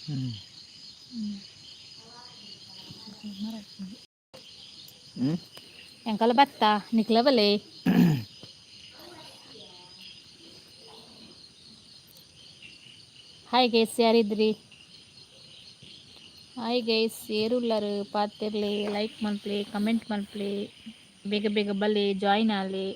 ಹ್ಞೂ. ಎಂಕಲ ಬತ್ತ ನಿಕ್ಲ ಬಲೆ. ಹಾಯ್ ಗೈಸ್, ಯಾರಿದ್ರಿ? ಹಾಯ್ ಗೈಸ್, ಏರುಲ್ಲರು? ಪಾತಿರ್ಲಿ, ಲೈಕ್ ಮನ್ಪ್ಲಿ, ಕಮೆಂಟ್ ಮನ್ಪ್ಲಿ, ಬೇಗ ಬೇಗ ಬಲೆ, ಜಾಯಿನ್ ಆಲಿ.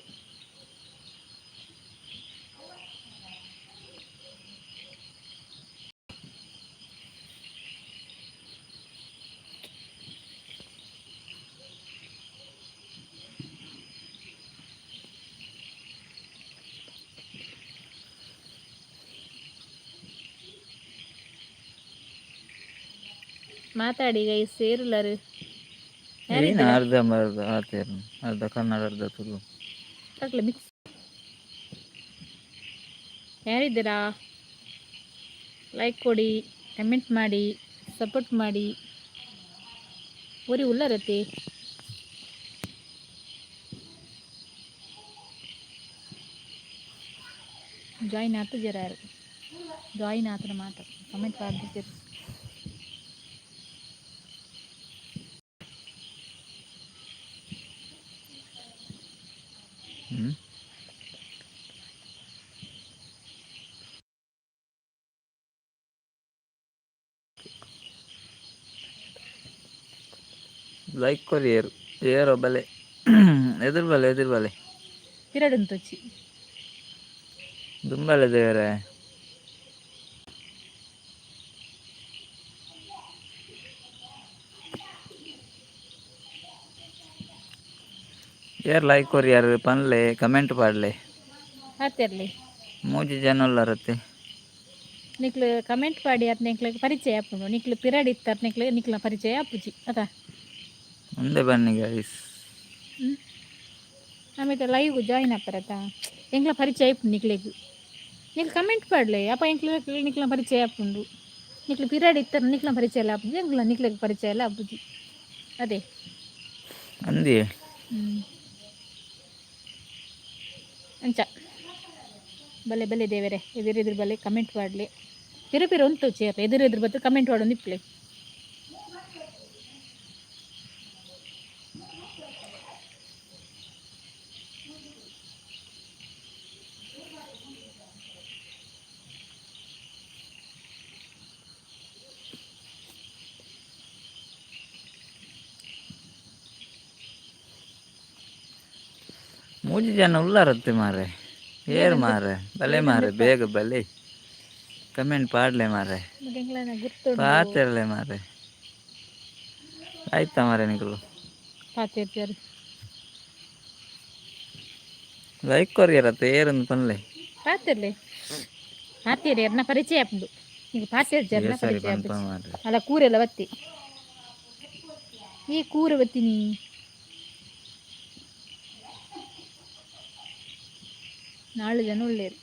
ಮಾತಾಡಿ ಗೈಸ್, ಏರುಲ್ಲರು? ಏನು ಅರ್ಧ ಮರ್ಧ ಆತೇರು, ಅರ್ಧ ಕನ್ನಡ ಅರ್ಧ ತುಳು. ಮಿಕ್ಸ್. ಯಾರಿದ್ದೀರಾ? ಲೈಕ್ ಕೊಡಿ, ಕಮೆಂಟ್ ಮಾಡಿ, ಸಪೋರ್ಟ್ ಮಾಡಿ. ಒರಿ ಉಲ್ಲರತಿ. ಜಾಯಿನ್ ಆತು ಜರಾರು, ಜಾಯಿನ್ ಆತನ ಮಾತು ಕಮೆಂಟ್ ಮಾಡ್ತಿರ್ತೀರಿ. ಹ್ಞೂ. ಲೈಕ್ ಕೊರಿಯರು ಏರೋ ಬಲೆ, ಎದುರು ಬಲೆ, ಎದುರು ಬಲೆ. ಪಿರಡುಂತೊಚ್ಚಿ. ದುಂಬಲೆ ದೇವರೇ. Hair like courier ಪನ್ಲೆ, comment ಪಾಡ್ಲೆ. ಆತಿರ್ಲಿ. ಮೂಜಿ ಜನ ಉಲ್ಲರತ್ತೆ. ನಿಕ್ಲು ಕಮೆಂಟ್ ಪಾಡಿ ಅತ್ ನಿಕ್ಲು ಪರಿಚಯ ಆಪುಂಡು. ನಿಕ್ಲು ಪಿರಡ್ ಇತ್ತರ ನಿಕ್ಲು ನಿಕ್ಲ ಪರಿಚಯ ಆಪುಜಿ ಅತ. ಮುಂದೆ ಬನ್ನಿ ಗೈಸ್. ಹ್ಮ್, ಆಮೇಲೆ ಲೈವ್ ಜಾಯಿನ್ ಆಪರತ ಎಂಕ್ಲ ಪರಿಚಯ ಆಪುಂಡು ನಿಕ್ಲೆಗ್. ನಿಕ್ಲು ಕಮೆಂಟ್ ಪಾಡ್ಲೆ, ಅಪ್ಪ ಎಂಕ್ಲ ನಿಕ್ಲ ಪರಿಚಯ ಆಪುಂಡು. ನಿಕ್ಲು ಪಿರಡ್ ಇತ್ತರ ನಿಕ್ಲ ಪರಿಚಯ ಎಲ್ಲ ಆಪುಜಿ, ಎಂಕ್ಲ ನಿಕ್ಲೆಗ್ ಪರಿಚಯ ಎಲ್ಲ ಆಪುಜಿ ಅದೇ. ಅಂದಿ. ಹ್ಮ್, ಅಂಚ ಬಲೆ ಬಲೆ ದೇವರೇ, ಎದುರು ಎದುರು ಬಲೆ, ಕಮೆಂಟ್ ಮಾಡಲಿ. ಪಿರ ಪಿರ ಉಂಟು ಚೇರ್, ಎದುರು ಎದುರು ಬತ್ತು ಕಮೆಂಟ್ ಮಾಡೋದು ಇಪ್ಲೆ. ಮೂಜಿ ಜನ ಉಲ್ಲಾರತ್ತೆ ಮಾರೆ, ಏರ್ ಮಾರೆ, ಬಲೆ ಮಾರೆ, ಬೇಗ ಬಲೆ, ಕಮೆಂಟ್ ಪಾಡ್ಲೆ ಮಾರೆ. ಮತ್ತೆ ಎಂಕ್ಲನ ಗುರ್ತುಂಡು. ಪಾತೆರ್ಲೆ ಮಾರೆ. ಆಯ್ತಾ ಮಾರೆ ನಿಕುಲು? ಪಾತಿರ್ತಾರೆ. ಲೈಕ್ ಕೊರಿಯರತ್ತೆ, ಏರೊಂದು ಪನ್ಲೆ. ಪಾತಿರ್ಲೆ, ಪಾತಿರ್ ಎರ್ನ ಪರಿಚಯ ಆಪುಂಡು ಈಗ. ಪಾತಿರ್ ಜರ್ನ ಸರಿ. ಪರಿಚಯ ಪನ್ಪ ಆಪುಜಿ. ಮಾರೆ. ಅಲ್ಲ, ಕೂರೆಲ್ಲ ಬತ್ತಿ, ಈ ಕೂರು ಬತ್ತೀನಿ. ನಾಳು ಜನ ಒಳ್ಳೇರು.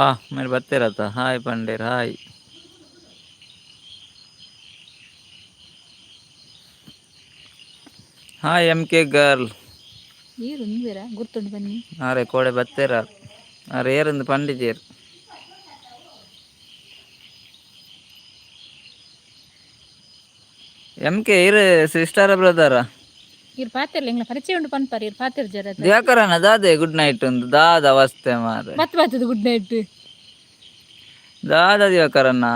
ಆ ಮೇಲೆ ಬರ್ತೀರತ್ತ. ಹಾಯ್ ಪಂಡೇರ್, hi. Hi M K girl. ನೀರು ಉಂದ್ವೇರ ಗುರ್ತುಂಡು ಬನ್ನಿ. ಆರೆ ಕೋಡೆ ಬತ್ತೀರ, ಆರೆ ಏರಂದು ಪಂಡಿಜೇರು. ಎಮ್ ಕೆ ಇರು ಸಿಸ್ಟರ ಬ್ರದರ? ಇರ್ ಪಾತಿರ್ಲ, ಎಂಗ್ಲ ಪರಿಚಯ ಉಂಡು ಪನ್ಪಾರ. ಇರ್ ಪಾತಿರ್ ಜರ. ದಿವಾಕರನ ದಾದೆ ಗುಡ್ ನೈಟ್ ಒಂದು ದಾದ ಅವಸ್ಥೆ ಮಾರೆ. ಮತ್ತೆ ಬರ್ತದೆ ಗುಡ್ ನೈಟ್. ದಾದ ದಿವಾಕರನ್ನ?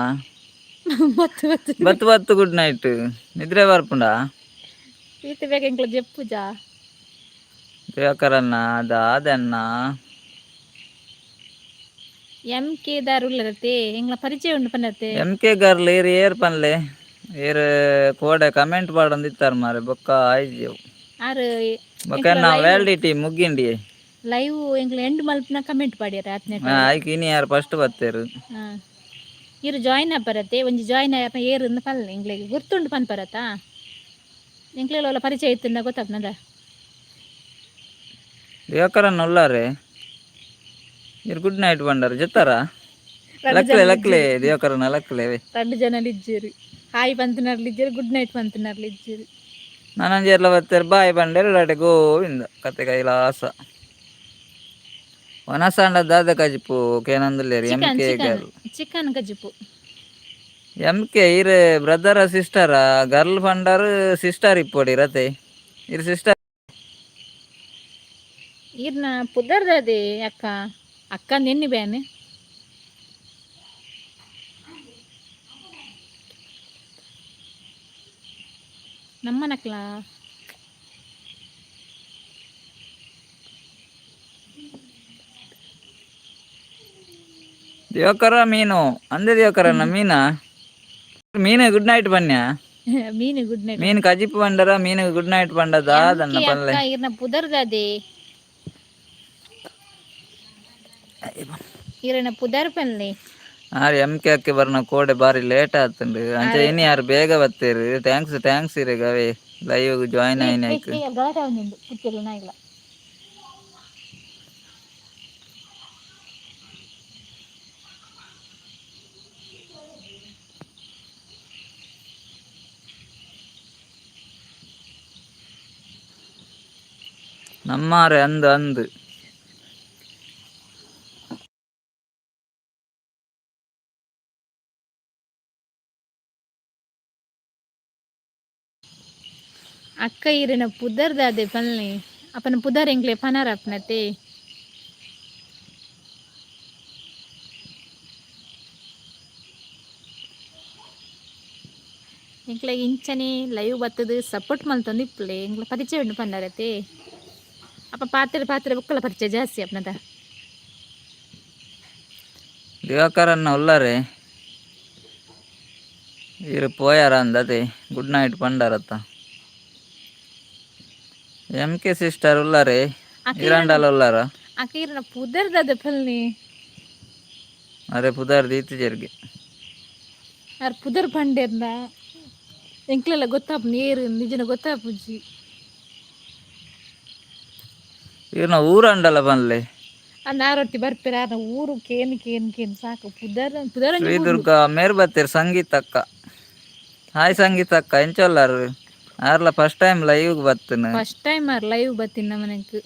ಮತ್ತೆ ಬರ್ತದೆ. ಬತ್ತು ಬತ್ತು ಗುಡ್ ನೈಟ್, ನಿದ್ರೆ ಬರ್ಪುಂಡ. ಈತ ಬೇಗ ಎಂಕ್ಲ ಜೆಪ್ಪುಜಾ. ದಿವಾಕರನ್ನ ದಾದಣ್ಣ. ಎಮ್ ಕೆ ದಾರ್ ಉಲ್ಲರತೆ, ಎಂಗ್ಲ ಪರಿಚಯ ಉಂಡು ಪನ್ನತೆ. ಎಮ್ ಕೆ ಗರ್ಲ್ ಏರ್ ಏರ್ ಪನ್ಲೆ. ಏರ್ ಕೋಡೆ ಕಮೆಂಟ್ ಪಾಡೊಂದಿತ್ತಾರೆ ಮಾರೆ, ಬೊಕ್ಕ ಆಯ್ಜೆವು. ಆರು. ಬೊಕ್ಕ ನಾ ವ್ಯಾಲಿಡಿಟಿ ಮುಗ್ಗಿಂಡಿ. ಲೈವ್ ಎಂಕ್ಲ ಎಂಡ್ ಮಲ್ಪನ ಕಮೆಂಟ್ ಪಾಡ್ಯಾರ ಆತ್ನೆ. ಹಾ, ಆಯ್ಕೆ ಇನಿ ಯಾರು ಫಸ್ಟ್ ಬತ್ತೇರು? ಹಾ, ಇರು ಜಾಯಿನ್ ಆಪರತೆ. ಒಂಜಿ ಜಾಯಿನ್ ಆಯಪ್ಪ ಏರು ಅಂದ್ ಪನ್ಲೆ, ಎಂಕ್ಲೆಗ್ ಗುರ್ತುಂಡು ಪನ್ಪರತ. ಎಂಕ್ಲೆಲ ಪರಿಚಯ ಇತ್ತುಂಡ ಗೊತ್ತಾಪ್ನದ. ದಿವಾಕರನ್ನ ಉಲ್ಲಾರೆ. ಇರ್ ಗುಡ್ ನೈಟ್ ಬಂಡಾರ ಜತ್ತಾರ. ಲಕ್ಲೆ ಲಕ್ಲೆ ದೇವಕರನ ಲಕ್ಲೆ. ರಡ್ಡು ಜನ ಇಜ್ಜೇರು, ಹಾಯ್ ಪಂತಿನರ್ಲು ಇಜ್ಜೇರು, ಗುಡ್ ನೈಟ್ ಪಂತಿನರ್ಲು ಇಜ್ಜೇರು. ನಾನಂಜೇರ್ಲ ಬತ್ತೇರ್ ಬಾಯ್ ಬಂಡೇರು ಡಾಟೆ ಗೋವಿಂದ ಕತೆ ಕೈಲಾಸ. ವನಸಾಂಡ ದಾದ ಕಜಿಪು ಕೇನಂದುಲ್ಲೇರು M chicken. K. Chicken. Girl. Chicken ಕಜಿಪು. M K ಇರ್ ಬ್ರದರ ಸಿಸ್ಟರ? ಗರ್ಲ್ ಫಂಡರ್ ಸಿಸ್ಟರ್ ಇಪ್ಪೊಡಿ ರತೆ ಇರ್ ಸಿಸ್ಟರ್. ಇರ್ನ ಪುದರ್ದದೆ ಅಕ್ಕ, ಅಕ್ಕ ನಿನ್ನೆ ಬೇನೆ. ನಮ್ಮನಕ್ಲ. ದೇವಕರ ಮೀನು ಅಂದೆ ದೇವಕರನ ಮೀನಾ ಮೀನು ಗುಡ್ ನೈಟ್ ಬನ್ಯ. ಮೀನು ಗುಡ್ ನೈಟ್. ಮೀನು ಕಜಿಪು ಬಂಡರ ಮೀನು ಗುಡ್ ನೈಟ್ ಬಂಡ ದಾದನ್ನ ಪಲ್ಲೆ. ಅಕ್ಕ, ಇರ್ನ ಪುದರ್ದದೆ, ಇರನ ಪುದರ್ ಪನ್ಲೆ. ಆರ್ ಎಂ ಕೆ ಅಕ್ಕೆ ಬರ್ನ ಕೋಡೆ ಬಾರಿ ಲೇಟ್ ಆತುಂಡು. ಅಂಚ ಇನಿ ಯಾರು ಬೇಗ ಬತ್ತೀರು. Thanks thanks ಇರೆಗ್ ಅವೇ ಲೈವ್ ಜಾಯಿನ್ ಆಯ್ನಾಯ್ಕ್. ಗಲಾಟೆ ಒಂದುಂಡು ಪುತ್ತಿಲ್ಲ ನಾಯಿಲ. ನಮ್ಮಾರೆ ಅಂದು ಅಂದು. ಅಕ್ಕ, ಇರನ ಪುದರ್ದಾದೆ ಪನ್ಲೆ. ಅಪ್ಪನ ಪುದರ್ ಎಂಕ್ಲೆ ಪನಾರ ಅಪ್ಪನತೆ. ಎಂಕ್ಲೆ ಇಂಚನೆ ಲೈವ್ ಬತ್ತದು ಸಪೋರ್ಟ್ ಮಲ್ತೊಂದು ಇಪ್ಪಲೆ. ಎಂಕ್ಲ ಪರಿಚಯ ಉಂಡು ಪಂಡರತೆ. ಅಪ್ಪ ಪಾತ್ರೆ ಪಾತ್ರೆ ಬೊಕ್ಕಲ ಪರಿಚಯ ಜಾಸ್ತಿ ಅಪ್ಪನದ. ದಿವಾಕರನ್ನ ಉಲ್ಲಾರೆ ಇರು ಪೋಯಾರ ಅಂದತೆ ಗುಡ್ ನೈಟ್ ಪಂಡರತ್ತ. M K sister ಉಲ್ಲಾರೆ? ಇರಂಡಲ ಉಲ್ಲಾರ? ಅಕ್ಕ, ಇರನ ಪುದರ್ದಾದೆ ಪಲ್ನಿ. ಅರೆ ಪುದಾರ್ ದೀತಿಜೆರ್ಗೆ. ಆರ್ ಪುದರ್ ಪಂಡೆರ್ನ ಎಂಕ್ಲೆಲ್ಲ ಗೊತ್ತಾಪ್ ನೇರು ನಿಜನ ಗೊತ್ತಾಪುಜಿ. ಇರ್ನ ಊರಂಡಲ ಪನ್ಲೆ. ಆ ನಾರೊಟ್ಟಿ ಬರ್ಪೆರ ಆರ್ನ ಊರು ಕೇನ್ ಕೇನ್ ಕೇನ್ ಸಾಕು. ಪುದರ್ ಪುದರ್ ಒಂಜಿ. ಶ್ರೀ ದುರ್ಗಾ ಮೇರ್ ಬತ್ತೀರ್. ಸಂಗೀತಕ್ಕ, ಹಾಯ್ ಸಂಗೀತಕ್ಕ, ಎಂಚ ಉಲ್ಲಾರು? ಆರ್ಲ first time live ಬತ್ತನ. First time R live ಬತ್ತಿನ ನಮನಕ್.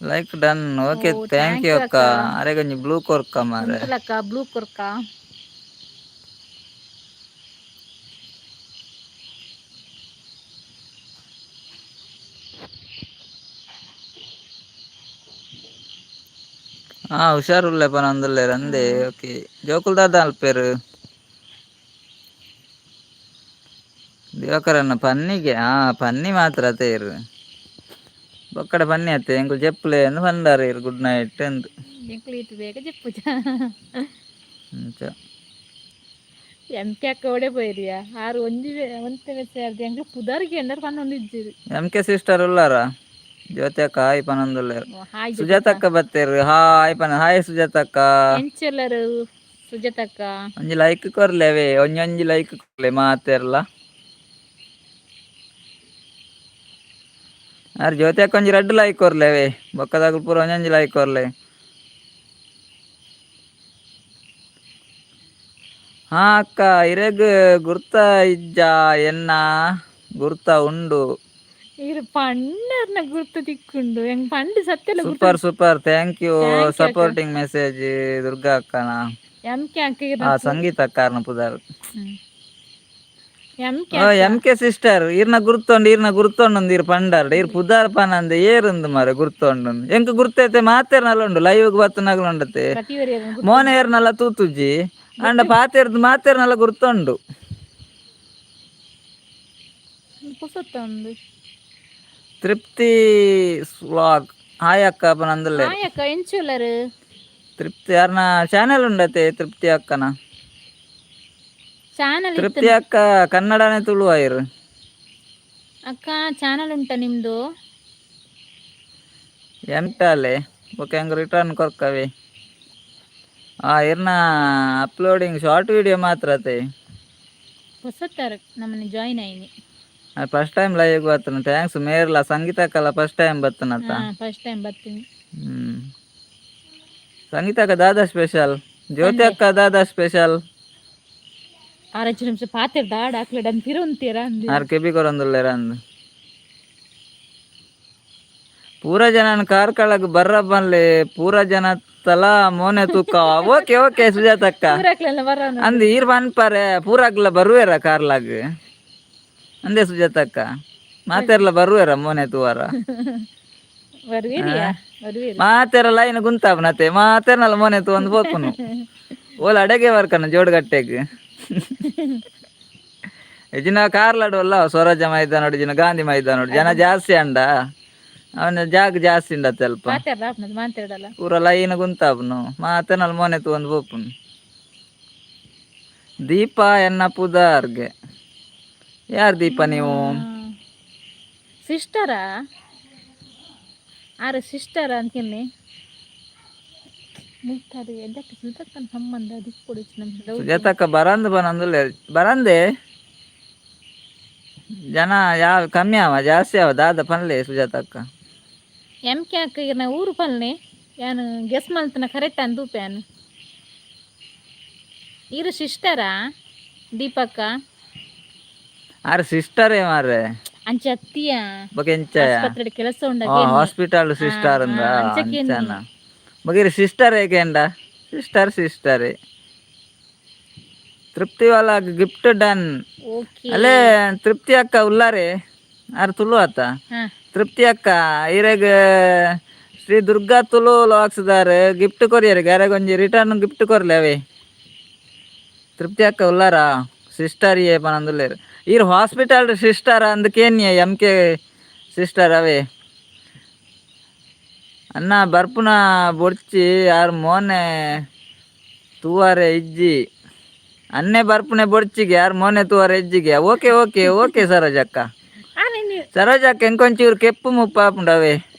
Like done, okay, thank you ಅಕ್ಕ. ಅರೆ ಕೊಂಚ ಬ್ಲೂ ಕೊರ್ಕ ಮಾರೆ. ಅಕ್ಕ, ಬ್ಲೂ ಕೊರ್ಕ. ಹಾ, ಹುಷಾರುಲ್ಲೆ ಪನೊಂದುಲ್ಲೆರ್ ಅಂದೆ. ಓಕೆ, ಜೋಕುಲ್ ದಾದ ಅಲ್ಪೇರು ದಿವಾಕರನ್ನ ಪನ್ನಿಗೆ. ಹಾ, ಪನ್ನಿ ಮಾತ್ರ ತೇರು ಬೊಕ್ಕಡೆ ಪನ್ನಿ ಅತ್ತೆ. ಎಂಕುಲು ಜೆಪ್ಪುಲೆ ಅಂದ್ ಪಂಡಾರ ಇರ್ ಗುಡ್ ನೈಟ್ ಅಂದ್. ಎಂಕ್ಲು ಇತ್ತು ಬೇಗ ಜೆಪ್ಪುಜ. ಅಂಚ. ಎಂ ಕೆ ಅಕ್ಕ ಓಡೆ ಪೋಯಿರಿಯಾ? ಆರು ಒಂಜಿ ಒಂತೆ ಮೆಸ್ಸೆ ಎಂಕ್ಲು ಪುದರ್ ಕೇಂಡರ್ ಪನ್ನೊಂದು ಇಜ್ಜಿರು. M K sister ಉಲ್ಲಾರ? ಜ್ಯೋತಿ ಅಕ್ಕ ಹಾಯ್ ಪನೊಂದುಲ್ಲೆರ್. ಹಾಯ್. ಸುಜಾತಕ್ಕ ಬತ್ತೇರು, ಹಾಯ್ ಪನ. ಹಾಯ್ ಸುಜಾತಕ್ಕ. ಎಂಚೆಲ್ಲರು ಸುಜಾತಕ್ಕ? ಒಂಜಿ ಲೈಕ್ ಕೊರ್ಲೆ ಅವೇ, ಒಂಜೊಂಜಿ ಲೈಕ್ ಕೊರ್ಲೆ ಮಾತೆರ್ಲ. ಆರ್ ಜ್ಯೋತಿ ಅಕ್ಕ ಒಂಜಿ ರಡ್ಡ್ ಲೈಕ್ ಕೊರ್ಲೆ ಅವೇ. ಬೊಕ್ಕದಾಗಲ್ ಪೂರ ಒಂಜೊಂಜಿ ಲೈಕ್ ಕೊರ್ಲೆ. ಹಾ ಅಕ್ಕ, ಇರೆಗ್ ಗುರ್ತ ಇಜ್ಜ? ಎನ್ನ ಗುರ್ತ ಉಂಡು. ಇರು ಪಣ್ಣರ್ನ ಗುರ್ತು ತಿಕ್ಕುಂಡು ಎಂಗ್ ಪಂಡ್ ಸತ್ಯಲ. Super super, thank you supporting message Durga ಅಕ್ಕನ. ಎಂ ಕೆ ಅಕ್ಕ. ಆ ಸಂಗೀತ ಅಕ್ಕಾರ್ನ ಪುದರ್. M K. M K sister, ಇರ್ನ ಗುರ್ತೊಂಡು, ಇರ್ನ ಗುರ್ತೊಂಡು ಇರ್ ಪಂಡಾರ್ಡ. ಇರ್ ಪುದಾರ್ ಪನಂದೆ ಏರುಂದು ಮಾರೆ ಗುರ್ತೊಂಡು. ಎಂಕ್ ಗುರ್ತೈತೆ ಮಾತೆರ್ನಲ್ಲ ಉಂಡು. ಲೈವ್ ಬತ್ತನಾಗಲ ಉಂಡತೆ. ಪ್ರತಿವರಿ. ಮೋನೆ ಏರ್ನಲ್ಲ ತೂತುಜಿ ಅಂಡ ಪಾತೆರ್ದು ಮಾತೆರ್ನಲ್ಲ ಗುರ್ತೊಂಡು. ಪೊಸತ್ತ ಒಂದು. ತೃಪ್ತಿ ವ್ಲಾಗ್ ಹಾಯ್ ಅಕ್ಕ ಪನಂದುಲ್ಲೆ. ಹಾಯ್ ಅಕ್ಕ, ಎಂಚುಲ್ಲರು? ತೃಪ್ತಿ ಯಾರನ ಚಾನೆಲ್ ಉಂಡತೆ ತೃಪ್ತಿ ಅಕ್ಕನ? ಚಾನಲ್. ತೃಪ್ತಿ ಅಕ್ಕ ಕನ್ನಡನೇ ತುಳುವ ಇರು? ಅಕ್ಕ, ಚಾನಲ್ ಉಂಟಾ ನಿಮ್ದು? ಎಂಟಾಲೆ ಓಕೆ, ಹಂಗೆ ರಿಟರ್ನ್ ಕೊರ್ಕವೆ. ಆ ಇರ್ನ uploading short video ಮಾತ್ರ ಅತೆ. ಹೊಸತ್ತಾರ ನಮ್ಮನೆ ಜಾಯಿನ್ ಆಯ್ನಿ. First time live ಬರ್ತನ. Thanks ಮೇರ್ಲ. ಸಂಗೀತಕ್ಕಲ್ಲ ಫಸ್ಟ್ ಟೈಮ್ ಬರ್ತನತ್ತ? ಫಸ್ಟ್ ಟೈಮ್ ಬರ್ತೀನಿ. ಹ್ಮ್. ಸಂಗೀತಕ್ಕ ದಾದಾ ಸ್ಪೆಷಲ್? ಜ್ಯೋತಿ ಅಕ್ಕ ದಾದಾ ಸ್ಪೆಷಲ್? 6 ನಿಮಿಷ ಪಾತೆರ್ ದಾಡ ಅಕ್ಲೆಡ್ ಅಂದ್ ಪಿರ ಉಂತೀರ ಅಂದ್. ಆರ್ ಕೆಬಿ ಕೊರೊಂದುಲ್ಲೆರ ಅಂದ್. ಪೂರ ಜನನ್ ಕಾರ್ಕಳಗ್ ಬರ್ರ ಬನ್ಲೆ, ಪೂರ ಜನ ತಲಾ ಮೋನೆ ತೂಕ. Okay okay ಸುಜಾತಕ್ಕ. ಪೂರಕ್ಲೆಲ್ಲ ಬರೋಣ. ಅಂದ್ ಈರ್ ಪನ್ಪರೆ ಪೂರಾಗ್ಲ ಬರುವೆರ ಕಾರ್ಲಾಗ್ ಅಂದೆ ಸುಜಾತಕ್ಕ, ಮಾತೆರ್ಲ ಬರುವೆರ ಮೋನೆ ತೂವರ? ಬರುವೇರಿಯಾ, ಬರುವೇರಿ. ಮಾತೆರ ಲೈನ್ ಗುಂತಾಪನತೆ, ಮಾತೆರ್ನಲ ಮೋನೆ ತೂವೊಂದು ಪೋಪುನು. ಓಲ ಅಡಗೆ ವರ್ಕನ ಜೋಡುಗಟ್ಟೆಗ್ ಇಜಿನ ಕಾರ್ಲಾಡುವಲ್ಲ ಸ್ವರಾಜ ಮೈದಾನ, ಇಜಿನ ಗಾಂಧಿ ಮೈದಾನ ಜನ ಜಾಸ್ತಿ ಅಂಡ, ಅವನ ಜಾಗ ಜಾಸ್ತಿ ಉಂಡತ್ತೆ ಅಲ್ಪ. ಪಾತೆರ್ಲ ಆಪುನದು ಮಾತೆರ್ಡಲ. ಪೂರ ಲೈನ್ ಗುಂತಾಪುನು, ಮಾತೆರ್ನಲ ಮೋನೆ ತೂವೊಂದು ಪೋಪುನು. ದೀಪ ಎನ್ನ ಪುದಾರ್ಗೆ. ಯಾರು ದೀಪ ನೀವು? ಸಿಸ್ಟರಾ? ಆರೆ ಸಿಸ್ಟರ್ ಅಂತೀನಿ. ಮುಟ್ಟಾರು ಎದ್ದಕ್ಕೆ ಸುಜಾತಕ್ಕನ ಸಂಬಂಧ ದಿಕ್ಕೊಡು ನಮ್ಗೆ. ಸುಜಾತಕ್ಕ ಬರಂದು ಬರಂದುಲ್ಲ ಬರಂದೆ. ಜನ ಯಾವ ಕಮ್ಮಿ ಅವ ಜಾಸ್ತಿ ಅವ ದಾದ ಪನ್ಲೆ ಸುಜಾತಕ್ಕ. ಎಮ್ ಕೆ ಅಕ್ಕ, ಇರ್ನ ಊರು ಪಲ್ನೆ, ಯಾನು ಗೆಸ್ ಮಲ್ತನ ಕರೆಕ್ಟ್ ಅಂದೂಪ್ಯಾನು. ಇರು ಸಿಸ್ಟರಾ ದೀಪಕ್ಕ? ಆರ್ ಸಿಸ್ಟರೇ ಮಾರ್ರೆ. ಅಂಚೆ ಅತ್ತಿಯ. ಬೊಕ ಎಂಚ? ಆಸ್ಪತ್ರೆ ಕೆಲಸ ಉಂಡ. ಹಾಸ್ಪಿಟಲ್ ಸಿಸ್ಟರ್ ಅಂದ. ಅಂಚಕ್ಕೆ. ಅಂಚನ ಬೊಕ ಸಿಸ್ಟರ್ ಏಕೆಂಡ ಸಿಸ್ಟರ್ ಸಿಸ್ಟರ್. ತೃಪ್ತಿ ವಾಲ gift done. Okay. ಅಲ್ಲೇ ತೃಪ್ತಿ ಅಕ್ಕ ಉಲ್ಲಾರೆ, ಆರ್ ತುಳು ಆತ. ತೃಪ್ತಿ ಅಕ್ಕ, ಇರೆಗ್ ಶ್ರೀ ದುರ್ಗಾ ತುಳು ಲಾಕ್ಸ್ದಾರ್ ಗಿಫ್ಟ್ ಕೊರಿಯರ್, ಯಾರಿಗೊಂಜಿ ರಿಟರ್ನ್ ಗಿಫ್ಟ್ ಕೊರ್ಲೆ ಅವೇ. ತೃಪ್ತಿ ಅಕ್ಕ ಉಲ್ಲಾರಾ? ಸಿಸ್ಟರ್ ಏ ಪನಂದುಲ್ಲೇರ್. ಈರ್ ಹಾಸ್ಪಿಟಲ್ ಸಿಸ್ಟರ್ ಅಂದ್ ಕೇನ್ಯ M K sister ಅವೇ. ಅಣ್ಣ ಬರ್ಪುನ ಬೊಡ್ಚಿ, ಯಾರ್ ಮೋನೆ ತೂವಾರೆ ಇಜ್ಜಿ. ಅನ್ನೆ ಬರ್ಪುನೆ ಬೊಡ್ಚಿಗೆ, ಯಾರ್ ಮೋನೆ ತೂವಾರೆ ಇಜ್ಜಿಗೆ. Okay okay okay ಸರೋಜಕ್ಕ. ಸರೋಜಕ್ಕ, ಎಂಕೊಂಚೂರು ಕೆಪ್ಪು ಮುಪ್ಪಾಪುಂಡವೇ.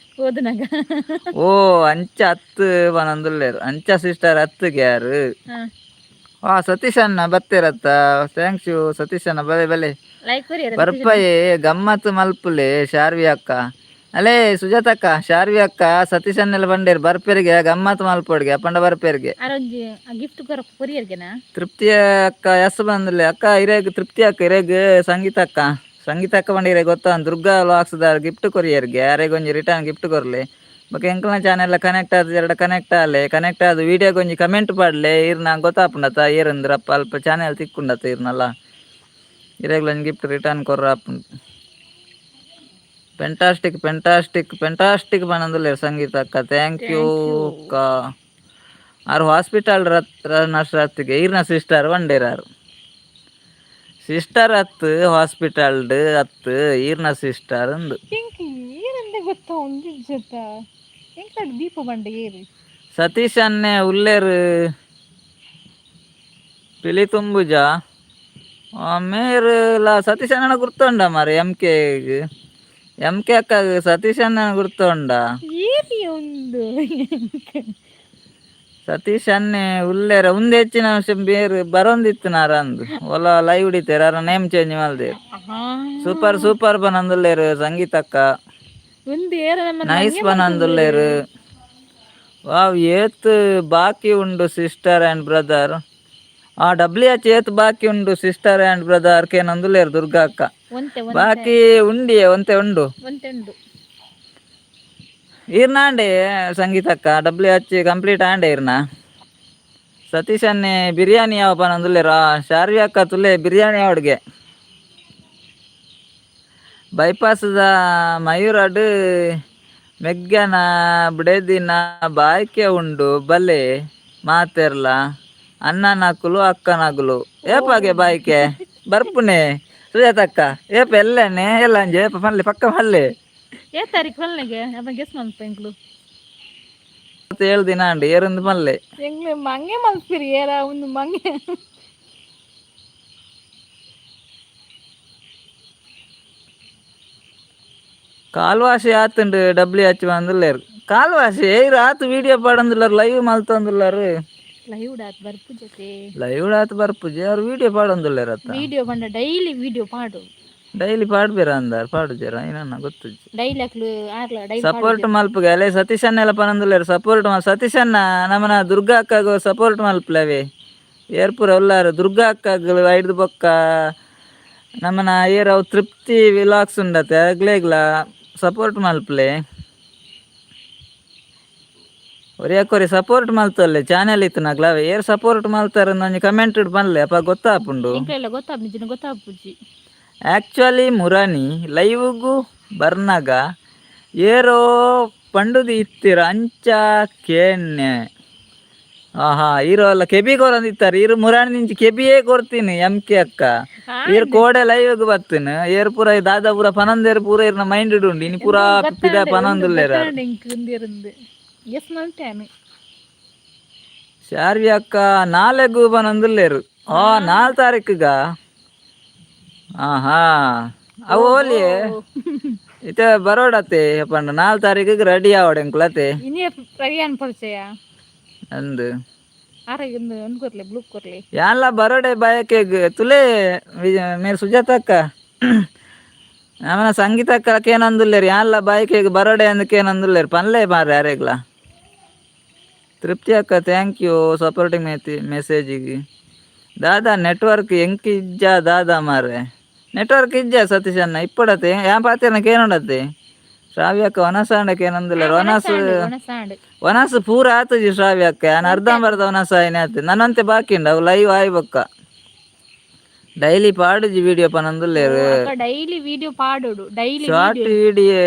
ಓದನಾಗ. ಓ, ಅಂಚ ಹತ್ತು ಪನಂದುಲ್ಲೇರು. ಅಂಚ ಸಿಸ್ಟರ್ ಹತ್ತುಗೆ ಯಾರು? ವಾ, ಸತೀಶ್ ಅಣ್ಣ ಬತ್ತೀರತ್ತ? Thanks you Satish ಅಣ್ಣ, ಬಲೆ ಬಲೆ. Like courier. ಬರ್ಪಯೆ ಗಮ್ಮತ್ತು ಮಲ್ಪುಲೆ ಶಾರ್ವಿ ಅಕ್ಕ. ಅಲೇ ಸುಜಾತಕ್ಕ, ಶಾರ್ವಿ ಅಕ್ಕ ಸತೀಶ್ ಅಣ್ಣೆಲ್ಲ ಬಂಡೇರು, ಬರ್ಪೆರಿಗೆ ಗಮ್ಮತ್ತು ಮಲ್ಪೊಡ್ಗೆ ಅಪ್ಪಂಡ ಬರ್ಪೆರಿಗೆ. ಅರೊಂಜಿ ಗಿಫ್ಟ್ ಕೊರ ಕೊರಿಯರ್ಗೆನಾ? ತೃಪ್ತಿ ಅಕ್ಕ ಎಸ್ ಬಂದ್ಲೆ ಅಕ್ಕ ಇರೇಗ್. ತೃಪ್ತಿ ಅಕ್ಕ ಇರೇಗ್, ಸಂಗೀತ ಅಕ್ಕ, ಸಂಗೀತ ಅಕ್ಕ ಬಂಡಿರೆ ಗೊತ್ತಾ, ದುರ್ಗಾ ಲಾಕ್ಸ್ದಾರ್ ಗಿಫ್ಟ್ ಕೊರಿಯರ್ಗೆ ಯಾರಿಗೊಂಜಿ ರಿಟರ್ನ್ ಗಿಫ್ಟ್ ಕೊರ್ಲೆ. ಬೊಕ ಎಂಕಲ್ನ ಚಾನೆಲ್ ಕನೆಕ್ಟ್ ಆದ್ ಎರಡ ಕನೆಕ್ಟ್ ಆಲೆ. ಕನೆಕ್ಟ್ ಆದ್ ವಿಡಿಯೋಗೆ ಒಂಜಿ ಕಮೆಂಟ್ ಪಾಡ್ಲೆ. ಇರ್ನ ಗೊತ್ತಾಪುಂಡತ ಏರಂದ್ರಪ್ಪ, ಅಲ್ಪ ಚಾನೆಲ್ ತಿಕ್ಕುಂಡತ ಇರ್ನಲ್ಲ. ಇರೆಗ್ಲ ಒಂಜಿ ಗಿಫ್ಟ್ ರಿಟರ್ನ್ ಕೊರ್ರ ಆಪುಂಡು. Fantastic fantastic fantastic ಪನೊಂದುಲ್ಲೆರ್ ಸಂಗೀತ ಅಕ್ಕ. Thank you ಅಕ್ಕ. ಆರ್ ಹಾಸ್ಪಿಟಲ್ ನರ್ಸ್ ಅತ್ತಿಗೆ, ಈರ್ನ ಸಿಸ್ಟರ್ ಬಂಡೇರಾರು. ಸಿಸ್ಟರ್ ಅತ್ತು, ಹಾಸ್ಪಿಟಲ್ಡ್ ಅತ್ತು, ಈರ್ನ ಸಿಸ್ಟರ್ ಅಂದು. ಎಂಕ್ ಏರಂದೆ ಗೊತ್ತಾ ಒಂದು ಜೊತ ಎಂಕಡ್ ದೀಪ ಬಂಡ ಏರು? ಸತೀಶ್ ಅನ್ನೆ ಉಲ್ಲೇರು ಪಿಲಿ ತುಂಬುಜ ಮೇರುಲ. ಸತೀಶ್ ಅಣ್ಣನ ಗುರ್ತುಂಡ ಮಾರೆ? M K, M K ಅಕ್ಕ, ಸತೀಶ್ ಅಣ್ಣನ ಗುರ್ತುಂಡ? ಏರಿ ಒಂದು. ಸತೀಶ್ ಅನ್ನೆ ಉಲ್ಲೇರ. ಉಂದು ಹೆಚ್ಚಿನ ಅಂಶ ಬೇರು ಬರೊಂದಿತ್ತು ನಾರ ಅಂದು. ಒಲ ಲೈವ್ ಹಿಡಿತೇರ, ಅರ ನೇಮ್ ಚೇಂಜ್ ಮಲ್ದೇರು. ಸೂಪರ್ ಸೂಪರ್ ಬನಂದುಲ್ಲೇರು ಸಂಗೀತಕ್ಕ. ಒಂದು ಏರ ನಮ್ಮ. ನೈಸ್ ಬನಂದುಲ್ಲೇರು. ವಾವ್, ಏತ್ ಬಾಕಿ ಉಂಡು sister and brother? ಆ ಡಬ್ಲ್ಯೂ ಎಚ್ ಏತ್ ಬಾಕಿ ಉಂಡು sister and brother ಕೇನಂದುಲ್ಲೇರು ದುರ್ಗಾ ಅಕ್ಕ. ಒಂತೆ. ಬಾಕಿ ಉಂಡಿಯೇ, ಒಂತೆ ಉಂಡು. ಒಂತೆ ಉಂಡು. ಈರ್ನಾಂಡೆ ಸಂಗೀತಕ್ಕ, W H complete ಆಂಡೆ ಇರ್ನ. ಸತೀಶ್ ಅನ್ನೆ ಬಿರಿಯಾನಿ ಯಾವ ಪನಂದುಲ್ಲೇರಾ. ಶಾರ್ವಿ ಅಕ್ಕ ತುಲೆ ಬಿರಿಯಾನಿ ಅವಡ್ಗೆ. ಬೈಪಾಸ್ದ ಮಯೂರಡ್ ಮೆಗ್ಗನ ಬುಡೆದಿನ ಬಾಯ್ಕೆ ಉಂಡು. ಬಲೆ ಮಾತೆರ್ಲ ಅಣ್ಣನಕುಲು ಅಕ್ಕನಕುಲು. ಏಪಾಗೆ ಬಾಯ್ಕೆ ಬರ್ಪುನೆ ಸುಜಾತಕ್ಕ? ಏಪ ಎಲ್ಲನೆ ಎಲ್ಲ ಅಂಜೆ ಏಪ ಪನ್ಲೆ, ಪಕ್ಕ ಪಲ್ಲೆ. ಏ ತಾರೀಕು ಪಲ್ನೆಗೆ ಅಪ್ಪ ಗೆಸ್ ಮಲ್ಪ ಎಂಕ್ಲು. 7 ದಿನ ಅಂಡು ಏರೊಂದು ಪಲ್ಲೆ. ಎಂಗ್ಲೆ ಮಂಗೆ ಮಲ್ಪಿರಿ ಏರ ಒಂದು ಮಂಗೆ. ಕಾಲ್ವಾಸಿ ಆತುಂಡು ಡಬ್ಲ್ಯೂ ಎಚ್ ಬಂದುಲ್ಲೇರು. ಕಾಲ್ವಾಸಿ ಏರ್ ಆತು ವಿಡಿಯೋ ಪಾಡೊಂದುಲ್ಲಾರ, ಲೈವ್ ಮಲ್ತೊಂದುಲ್ಲಾರು. ಲೈವ್ ಡಾತ್ ಬರ್ಪು ಜೊತೆ. ಲೈವ್ ಆತು ಬರ್ಪುಜಿ, ಅವ್ರು ವಿಡಿಯೋ ಪಾಡೊಂದುಲ್ಲೇರ ಅತ್ತ. ವಿಡಿಯೋ ಬಂಡ ಡೈಲಿ ವಿಡಿಯೋ ಪಾಡು. Daily ಪಾಡ್ಬೇರ ಅಂದಾರ್ ಪಾಡುಜೆರ ಐನನ್ನ ಗೊತ್ತುಜ್ಜಿ. ಡೈಲಿ ಅಕ್ಲು ಆರ್ಲ ಡೈಲಿ. ಸಪೋರ್ಟ್ ಮಲ್ಪುಗೆ ಅಲ್ಲೇ ಸತೀಶ್ ಅಣ್ಣೆಲ್ಲ ಪನೊಂದುಲ್ಲೆರ್ ಸಪೋರ್ಟ್ ಮಲ್. ಸತೀಶ್ ಅಣ್ಣ, ನಮನ ದುರ್ಗಾ ಅಕ್ಕಗ್ ಸಪೋರ್ಟ್ ಮಲ್ಪುಲವೇ. ಏರ್ಪುರ ಉಲ್ಲಾರು ದುರ್ಗಾ ಅಕ್ಕಗ್ ಐಡ್ದ್ ಬೊಕ್ಕ ನಮನ ಏರ್ ಅವು ತೃಪ್ತಿ ವಿಲಾಗ್ಸ್ ಉಂಡತೆ, ಅಗ್ಲೇಗ್ಲ ಸಪೋರ್ಟ್ ಮಲ್ಪುಲೆ. ಒರಿಯಾಕೊರಿ ಸಪೋರ್ಟ್ ಮಲ್ತೊಲ್ಲೆ ಚಾನೆಲ್ ಇತ್ತಿನಗ್ಲ. ಅವೆ ಏರ್ ಸಪೋರ್ಟ್ ಮಲ್ತಾರ ಒಂಜಿ ಕಮೆಂಟ್ ಪನ್ಲೆ, ಅಪ ಗೊತ್ತಾಪುಂಡು. ಎಂಕ್ಲೆಲ್ಲ ಗೊತ್ತಾಪುಜಿ, ಗೊತ್ತಾಪುಜಿ. ಆ್ಯಕ್ಚುಲಿ ಮುರಾನಿ ಲೈವ್ಗು ಬರ್ನಾಗ ಏರೋ ಪಂಡುದು ಇತ್ತೀರ, ಅಂಚ ಕೇನ್ನೆ. ಆಹಾ, ಈರೋ ಅಲ್ಲ ಕೆಬಿ ಕೊರಂದಿತ್ತಾರೆ ಇರು. ಮುರಾಣಿ ನಿಂಚಿ ಕೆಬಿಯೇ ಕೊರ್ತೀನಿ. ಎಂ ಕೆ ಅಕ್ಕ, ಈರ್ ಕೋಡೆ ಲೈವ್ಗ್ ಬತ್ತೀನಿ. ಏರ್ ಪೂರ ದಾದಾ ಪೂರ ಪನೊಂದೇರು ಪೂರ ಇರ್ನ ಮೈಂಡ್ ಉಂಡು. ಇನಿ ಪೂರಾ ಪಿದ ಪನೊಂದುಲ್ಲೇರ. ಎಂಕ್ ಉಂದಿರಂದು ಎಸ್ ಮಲ್ತೇನೆ. ಶಾರ್ವಿ ಅಕ್ಕ, ನಾಳೆಗು ಪನೊಂದುಲ್ಲೇರು. ಆ 4 ತಾರೀಕುಗ. ಆಹಾ, ಅವು ಓಲಿ ಇತ್ತೆ ಬರೋಡತ್ತೆ ಪಂಡ 4 ತಾರೀಕಿಗೆ ರೆಡಿ ಆವಡೆ ಎಂಕುಲತೆ. ಇನಿಯ ಪ್ರಯಾಣ ಪರಿಚಯ. ಅಂದು. ಆರ ಇಂದು ಒಂದು ಕೊರ್ಲೆ, ಬ್ಲೂ ಕೊರ್ಲೆ. ಯಾನ್ಲ ಬರೋಡೆ ಬಯಕೆಗ್ ತುಲೆ ಮೇರ್ ಸುಜಾತಕ್ಕ, ಆಮೇಲೆ ಸಂಗೀತಕ್ಕ ಕೇನಂದುಲ್ಲೇರು. ಯಾನ್ಲ ಬಯಕೆಗ್ ಬರೋಡೆ ಅಂದ್ ಕೇನಂದುಲ್ಲೇರು. ಪನ್ಲೆ ಮಾರ್ರೆ ಯಾರೆಗ್ಲ. ತೃಪ್ತಿ ಅಕ್ಕ, thank you supporting ಮೆಸೇಜಿಗೆ. Dada network ಎಂಕ್ ಇಜ್ಜ ದಾದಾ ಮಾರ್ರೆ? ನೆಟ್ವರ್ಕ್ ಇಜ್ಜ ಸತೀಶ್ ಅಣ್ಣ? ಇಪ್ಪಡತೆ ಯಾನ್ ಪಾತೆರ್ನ ಕೇನುಂಡತೆ. ಶ್ರಾವ್ಯ ಅಕ್ಕ, ವನಸಾಂಡ ಕೇನಂದುಲ್ಲೇರು. ವನಸ್ ಸಾಂಡ್. ವನಸ್ ಪೂರ ಆತುಜಿ ಶ್ರಾವ್ಯ ಅಕ್ಕ. ಯಾನ್ ಅರ್ಧಂಬರ್ಧ ವನಸ್ ಆಯ್ನೆ ಆತು, ನನ್ನಂತೆ ಬಾಕಿ ಉಂಡು. ಅವು ಲೈವ್ ಆಯ್ ಬೊಕ್ಕ. ಡೈಲಿ ಪಾಡುಜಿ ವಿಡಿಯೋ ಪನೊಂದುಲ್ಲೇರು. ಡೈಲಿ ವಿಡಿಯೋ ಪಾಡೋಡು daily. Short video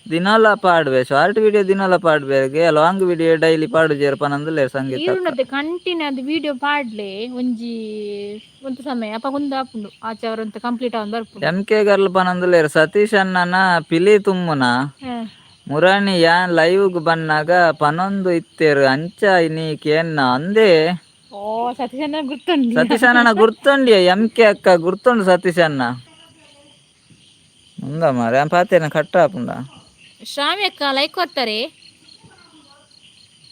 ದಿನಲ ಪಾಡುವೆ. Short video ದಿನಲ ಪಾಡುವೆ, long video daily ಪಾಡುಜೇರು ಪನೊಂದುಲ್ಲೇರು ಸಂಗೀತ ಅಕ್ಕ. ಈರುಂಡತೆ ಕಂಟಿನ್ಯೂ ಅದು ವಿಡಿಯೋ ಪಾಡ್ಲೆ ಒಂಜಿ ಒಂದು ಸಮಯ ಅಪ ಒಂದು ಆಪುಂಡು ಆಚೆ ಅವರಂತ ಕಂಪ್ಲೀಟ್ ಆವೊಂದು ಬರ್ಪುಂಡು. M K girl ಪನೊಂದುಲ್ಲೇರು, ಸತೀಶ್ ಅಣ್ಣನ ಪಿಲಿ ತುಮ್ಮುನ. ಮುರಾಣಿ ಯಾನ್ ಲೈವ್ಗ್ ಬನ್ನಾಗ ಪನೊಂದು ಇತ್ತೇರು, ಅಂಚ ನೀ ಕೇನ್ನ ಅಂದೇ. ಓ, ಸತೀಶ್ ಅಣ್ಣ ಗುರ್ತುಂಡು. ಸತೀಶ್ ಅಣ್ಣನ ಗುರ್ತುಂಡಿಯ ಎಂ ಕೆ ಅಕ್ಕ, ಗುರ್ತುಂಡು ಸತೀಶ್ ಅಣ್ಣ. ಉಂದ ಮಾರ್ರೆ, ಪಾತೇನ ಕಟ್ಟ ಆಪುಂಡ. ಶ್ರಾವ್ಯ ಅಕ್ಕ ಲೈಕ್ ಕೊರ್ತಾರೆ.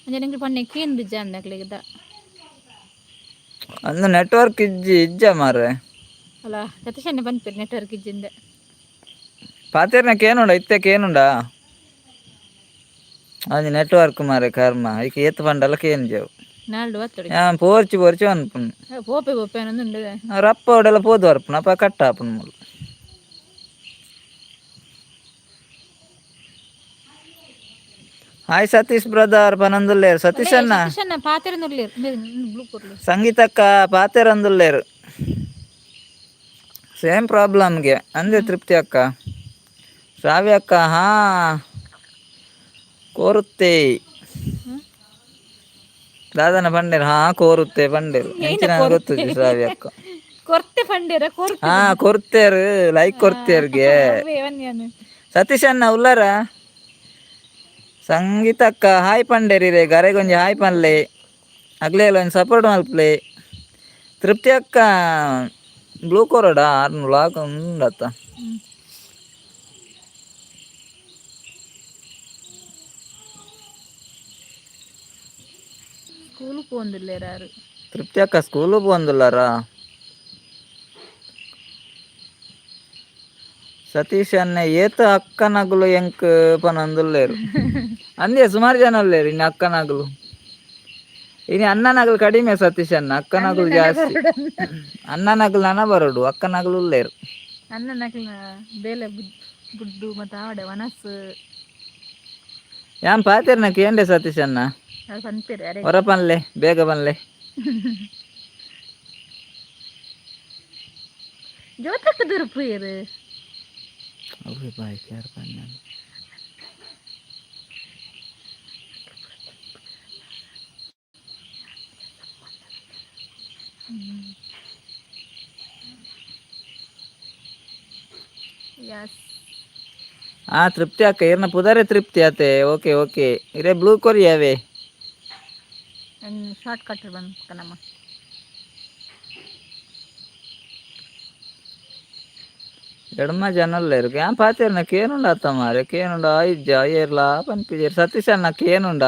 ಅಂಚೆ ನಿಂಗೆ ಪನ್ನೆ ಕೇಂದು ಜಾಂದ ಅಕ್ಲೆಗ್. ಅಂದು ನೆಟ್ವರ್ಕ್ ಇಜ್ಜಿ, ಇಜ್ಜ ಮಾರ್ರೆ. ಅಲ್ಲ, ಸತೀಶ್ ಅಣ್ಣ ಪನ್ಪೆರ್ ನೆಟ್ವರ್ಕ್ ಇಜ್ಜಿಂದ. ಪಾತೇರ್ನ ಕೇನುಂಡ ಇತ್ತೆ ಕೇನುಂಡ. ಅಂಜಿ ನೆಟ್ವರ್ಕ್ ಮಾರೆ ಕರ್ಮ ಐಕ್ ಏತ್ ಪಂಡಲ ಕೇನ್ಜವು. ನಾಲ್ಡು ಬತ್ತೊಡಿ. ಯಾನ್ ಪೋರ್ಚಿ ಪೋರ್ಚಿ ಅನ್ಪುಂಡು. ಪೋಪೆ ಪೋಪೆ ಅನ್ನೊಂದುಂಡು. ರಪ್ಪ ಒಡೆಲ್ಲ ಪೋದು ಬರ್ಪುನ, ಅಪ ಕಟ್ಟ ಆಪುಂಡು ಮೂಲು. ಹಾಯ್ ಸತೀಶ್ ಬ್ರದರ್ ಪನೊಂದುಲ್ಲೇರು ಸತೀಶ್ ಅಣ್ಣ. ಸತೀಶ್ ಅಣ್ಣ ಪಾತೆರೊಂದುಲ್ಲೆರ್, ಬ್ಲೂ ಕೊರ್ಲೆ. ಸಂಗೀತಕ್ಕ, ಪಾತೆರಂದುಲ್ಲೇರು. ಸೇಮ್ ಪ್ರಾಬ್ಲಮ್ಗೆ ಅಂದೆ ತೃಪ್ತಿ ಅಕ್ಕ. ಶ್ರಾವ್ಯ ಅಕ್ಕ, ಹಾ ಕೋರುತ್ತೆ. ದಾದನ ಪಂಡೇರು? ಹಾ ಕೋರುತ್ತೆ ಪಂಡೇರು. ಎಂಚಿನ ಗೊತ್ತುಜಿ ಶ್ರಾವ್ಯ ಅಕ್ಕ. ಕೊರ್ತೆ ಪಂಡೇರ ಕೊರ್ತೆ. ಹಾ, ಕೊರ್ತೇರು, ಲೈಕ್ ಕೊರ್ತೇರ್ಗೆ. ಅವೇ ವನ್ಯಾನು. ಸತೀಶ್ ಅಣ್ಣ ಉಲ್ಲಾರ? ಸಂಗೀತಕ್ಕ ಹಾಯ್ ಪಂಡೇರಿ ರೇ. ಗರೆಗೊಂಜಿ ಹಾಯ್ ಪನ್ಲೆ, ಅಗ್ಲೇ ಒಂಜಿ ಸಪೋರ್ಟ್ ಮಲ್ಪಲೆ. ತೃಪ್ತಿ ಅಕ್ಕ, ಬ್ಲೂ ಕೊರಡ ಆರ್ನ ಬ್ಲಾಕ್ ಉಂಡತ್ತ. ಸ್ಕೂಲ್ ಪೋಂದುಲ್ಲೆರ್ ಆರು. ತೃಪ್ತಿ ಅಕ್ಕ ಸ್ಕೂಲು ಪೋಂದುಲ್ಲಾರಾ? ಸತೀಶ್ ಅಣ್ಣ ಏತ ಅಕ್ಕನಗುಲು ಎಂಕ್ ಪನೊಂದುಲ್ಲೇರು. ಅಂದೇ, ಸುಮಾರು ಜನ ಉಲ್ಲೇರು ಇನ್ನು ಅಕ್ಕನಗುಲು. ಇನಿ ಅಣ್ಣನಗುಲು ಕಡಿಮೆ ಸತೀಶ್ ಅಣ್ಣ, ಅಕ್ಕನಗುಲು ಜಾಸ್ತಿ. ಅಣ್ಣನಗುಲು ನನ ಬರೋಡು, ಅಕ್ಕನಗುಲು ಉಲ್ಲೇರು. ಅಣ್ಣ ನಕ್ಲಿನ ಬೇಲೆ ಬುಡ್ಡು ಮತ್ತೆ ಆವಡೆ ವನಸ್. ಯಾನ್ ಪಾತೆರ್ನ ಕೇಂಡೆ ಸತೀಶ್ ಅಣ್ಣ. ಅದು ಪನ್ಪೆರ್ ಅರೆ. ಹೊರ ಪನ್ಲೆ, ಬೇಗ ಪನ್ಲೆ. ಜ್ಯೋತಕ್ಕ ದೊರಪುಯೆರ್. ಅವ್ವೆ ಬಾಯ್ ಯಾರು ಪನ್ನೆ? ಎಸ್. ಆ ತೃಪ್ತಿ ಅಕ್ಕ, ಇರ್ನ ಪುದರೆ ತೃಪ್ತಿ ಆತೆ. ಓಕೆ ಓಕೆ, ಇರೆ ಬ್ಲೂ ಕೊರಿಯಾವೆ. ಶಾರ್ಟ್ ಕಟ್ ಬಂದ್ ನಮ್ಮ. ಎಡ್ಮ ಜನ ಉಲ್ಲೇರು. ಯಾನ್ ಪಾತೆರ್ನ ಕೇನುಂಡ ಅತ್ತ ಮಾರೆ? ಕೇನುಂಡ ಇಜ್ಜ? ಏರ್ಲಾ ಪನ್ಪಿಜೆರ್. ಸತೀಶ್ ಅಣ್ಣ ಕೇನುಂಡ?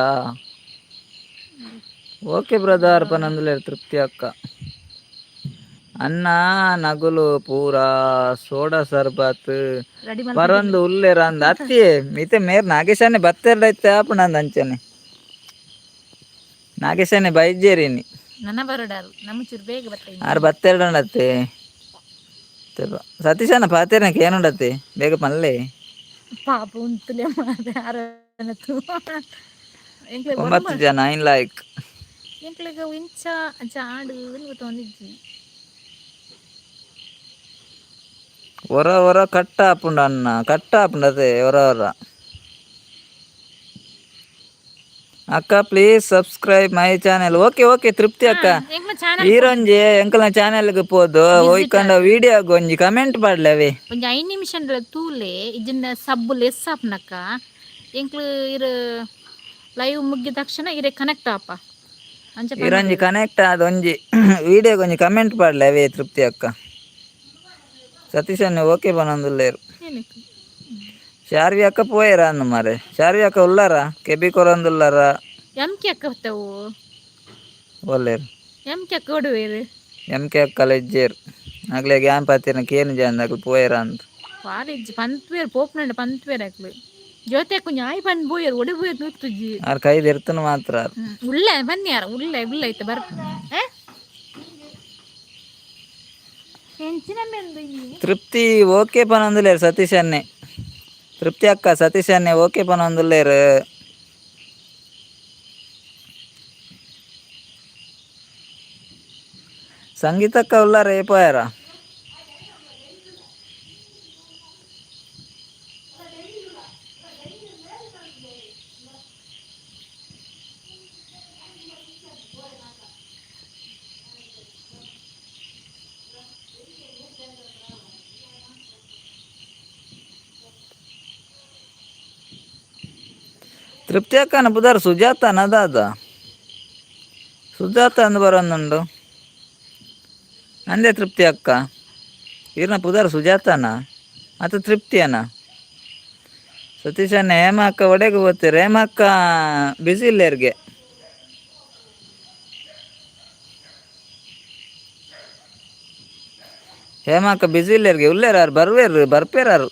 ಓಕೆ ಬ್ರದರ್ ಪನೊಂದುಲ್ಲೇರು ತೃಪ್ತಿ ಅಕ್ಕ. ಅನ್ನ ನಗುಲು ಪೂರ ಸೋಡಾ ಸರ್ಬತ್ ರೆಡಿ. ಪರೊಂದು ಉಲ್ಲೇರ ಅಂದ್ ಅತ್ತಿ ಮಿತೆ ಮೇರ್ ನಾಗೇಶಾನೆ ಬತ್ತೆರ್ಡೈತೆ ಆಪುಂಡು ಅಂಚನೆ ನಾಗೇಶಾನೆ ಬೈಜೇರಿನಿ. ನನ್ನ ಬರೋಡಾರು ನಮ್ಮ ಚೂರು ಬೇಗ ಬರ್ತಾ. ಆರು ಬತ್ತೆರಡುಂಡತ್ತೆ. ಸತೀಶನ ಪಾತೇರ್ನಕ್ಕೆ ಏನುಂಡತ್ತೆ, ಬೇಗ ಪನ್ಲೆ. ಪಾಪ ಉಂತುಲೆ ಮಾರ್ರೆ ಅರನತು. 9 ಜನ, 9 ಲೈಕ್. ಎಂಕ್ಲೆಗ್ ಇಂಚ ಅಂಚ ಆಂಡ್ ಗೊತ್ತೊಂದಿಜ್ಜಿ. ಒರ ಒರ ಕಟ್ಟ ಆಪುಂಡು ಅನ್ನ, ಕಟ್ಟ ಆಪುಂಡು ಅದೇ ಒರ ಒರ. ಅಕ್ಕ, please subscribe my channel. Okay okay ತೃಪ್ತಿ ಅಕ್ಕ. ಎಂಕ್ಲ ಚಾನಲ್. ಈರೊಂಜಿ ಎಂಕಲ್ನ ಚಾನೆಲ್ಗೆ ಪೋದು ಒಯ್ಕೊಂಡ ವಿಡಿಯೋ ಒಂಜಿ ಕಮೆಂಟ್ ಪಾಡ್ಲೆ ಅವೇ. ಒಂಜಿ 5 ನಿಮಿಷ ತೂಲೆ, ಇಜ್ಜಿಂಡ ಸಬ್ಬು ಲೆಸ್ ಆಪುನಕ್ಕ. ಎಂಕ್ಲು ಇರ್ ಲೈವ್ ಮುಗ್ಗಿದ ತಕ್ಷಣ ಇರೆ ಕನೆಕ್ಟ್ ಆಪ ಅಂಚ. ಈರೊಂಜಿ ಕನೆಕ್ಟ್ ಆದ ಒಂಜಿ ವಿಡಿಯೋಗೆ ಒಂಜಿ ಕಮೆಂಟ್ ಪಾಡ್ಲೆ ಅವೇ ತೃಪ್ತಿ ಅಕ್ಕ. ಸತೀಶ್ ಅಣ್ಣ ಓಕೆ ಪನೊಂದುಲ್ಲೇರು. ಏನಕ್ಕೆ? ಶಾರ್ವಿ ಅಕ್ಕ ಪೋಯೆರ ಅಂದ್ ಮಾರೆ. ಶಾರ್ವಿ ಅಕ್ಕ ಉಲ್ಲಾರ, ಕೆಬಿ ಕೊರೊಂದುಲ್ಲಾರ. ಎಂ ಕೆ ಅಕ್ಕ ಬತ್ತವು. ಒಲ್ಲೇರು. ಎಂ ಕೆ ಅಕ್ಕ ಓಡುವೇರು. ಎಂ ಕೆ ಅಕ್ಕ ಲೆಜ್ಜೇರು. ಅಗ್ಲೆ ಗ್ಯಾಂ ಪಾತಿನ ಕೇನು ಜಾನ್ ಅಕ್ಲು ಪೋಯೆರ ಅಂದ್. ಕಾಲೇಜ್ ಪಂತ್ವೇರ್ ಪೋಪುನಂಡ ಪಂತ್ವೇರ್ ಅಕ್ಲು ಜೊತೆ ಕೊಂಚ ಆಯ್ ಬಂದ್ ಬೋಯರ್ ಒಡೆ ಬೋಯರ್ ನೂತುಜಿ. ಆರ್ ಕೈದು ಇರ್ತನ ಮಾತ್ರ ಆರ್. ಉಳ್ಳೆ ಬನ್ನಿ ಯಾರ ಉಳ್ಳೆ ಉಳ್ಳೆ ಐತೆ ಬರ್ ಎಂಚಿನ ಮೆಂದು ಇಲ್ಲಿ. ತೃಪ್ತಿ ಓಕೆ ಪನೊಂದುಲ್ಲೇರು ಸತೀಶ್ ಅನ್ನೆ. ತೃಪ್ತಿ ಅಕ್ಕ, ಸತೀಶ್ ಅನ್ನೆ ಓಕೆ ಪನೊಂದುಲ್ಲೇರು. ಸಂಗೀತಕ್ಕ ಉಲ್ಲಾರ, ಏಪಾಯರ? ತೃಪ್ತಿ ಅಕ್ಕನ ಪುದರ್ ಸುಜಾತ ನದಾದ ಸುಜಾತ ಅಂದ್ ಬರೋನುಂಡು ಅಂದೆ. ತೃಪ್ತಿ ಅಕ್ಕ, ಈರ್ನ ಪುದರ್ ಸುಜಾತನ ಅತ ತೃಪ್ತಿಯನ? ಸತೀಶಣ್ಣ, ಹೇಮ ಅಕ್ಕ ಒಡೆಗೆ ಹೋಗ್ತೀರ? ಹೇಮ ಅಕ್ಕ ಬಿಸಿ ಇಲ್ಲೇರ್ಗೆ. ಹೇಮಕ್ಕ ಬಿಸಿ ಇಲ್ಲೇರ್ಗೆ ಉಲ್ಲೇರಾರು ಬರ್ವೇರು ಬರ್ಪೇರಾರು.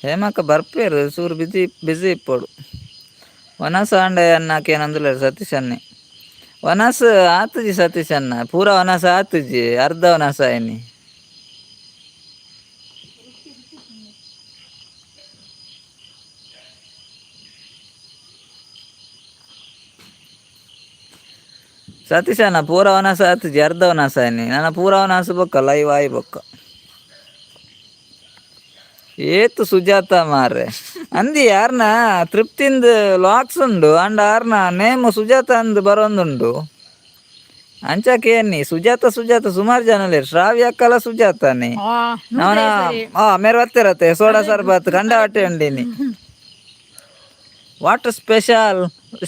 ಹೇಮಕ್ಕ ಬರ್ಪೇರು, ಸೂರು ಬಿಸಿ ಬಿಸಿ ಇಪ್ಪೋಡು. ವನಸ ಆಂಡ ಅಣ್ಣಕ್ಕೆ ಸತೀಶ್ ಅಣ್ಣೆ. ವನಸ್ ಆತುಜಿ ಸತೀಶ್ ಅಣ್ಣ, ಪೂರ ವನಸ ಆತುಜಿ, ಅರ್ಧ ವನಸ ಆಯ್ನಿ. ಸತೀಶ್ ಅಣ್ಣ, ಪೂರ ವನಸ ಆತುಜಿ, ಅರ್ಧ ವನಸ ಆಯ್ನಿ. ನನ್ನ ಪೂರ ವನಸ ಬೊಕ್ಕ ಲೈವ್ ಆಯ್ ಬೊಕ್ಕ. ಏತು ಸುಜಾತ ಮಾರ್ರೆ ಅಂದಿ. ಯಾರ್ನ ತೃಪ್ತಿಂದ್ ಲಾಕ್ಸ್ ಉಂಡು ಅಂಡ ಆರ್ನ ನೇಮ್ ಸುಜಾತ ಅಂದ್ ಬರೋಂದುಂಡು. ಅಂಚಕ್ಕೆ ಸುಜಾತ ಸುಜಾತ ಸುಮಾರು ಜನ ಲೇರು. ಶ್ರಾವ್ಯ ಅಕ್ಕಲ ಸುಜಾತಾನೆ. ಅವನ ಆ ಮೇರೆ ಬತ್ತಿರತ್ತೆ. ಸೋಡಾ ಸರ್ಬತ್ ಕಂಡ ಹೊಟ್ಟೆ ಉಂಡಿನಿ. Water special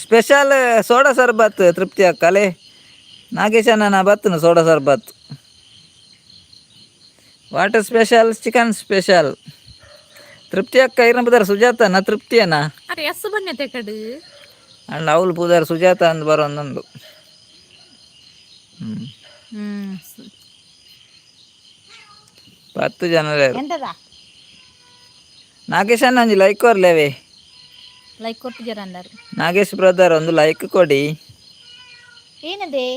special soda ಸರ್ಬತ್. ತೃಪ್ತಿ ಅಕ್ಕಲೆ, ನಾಗೇಶನ ಬತ್ತನು soda sharbat. Water special, chicken special. Trupti ಅಕ್ಕ, ಇರ್ನ ಪುದರ್ ಸುಜಾತನ ತೃಪ್ತಿಯನ? ಅರೆ, ಎಸ್ ಬಣ್ಣತೆ ಕಡು. ಅಂಡ್ ಅವಳು ಪುದರ್ ಸುಜಾತ ಅಂದ್ ಬರೋಂದುಂಡು. ಹ್ಮ್. 10 ಜನ. ಎಂತದ? ನಾಗೇಶ್ ಅಣ್ಣ, ಒಂಜಿ ಲೈಕ್ ಕೊರ್ಲೇವೆ. ಲೈಕ್ ಕೊಟ್ಟಿದ್ದೀರ ಅಂದರು. ನಾಗೇಶ್ ಬ್ರದರ್, ಒಂದು ಲೈಕ್ ಕೊಡಿ. ಏನದೇ?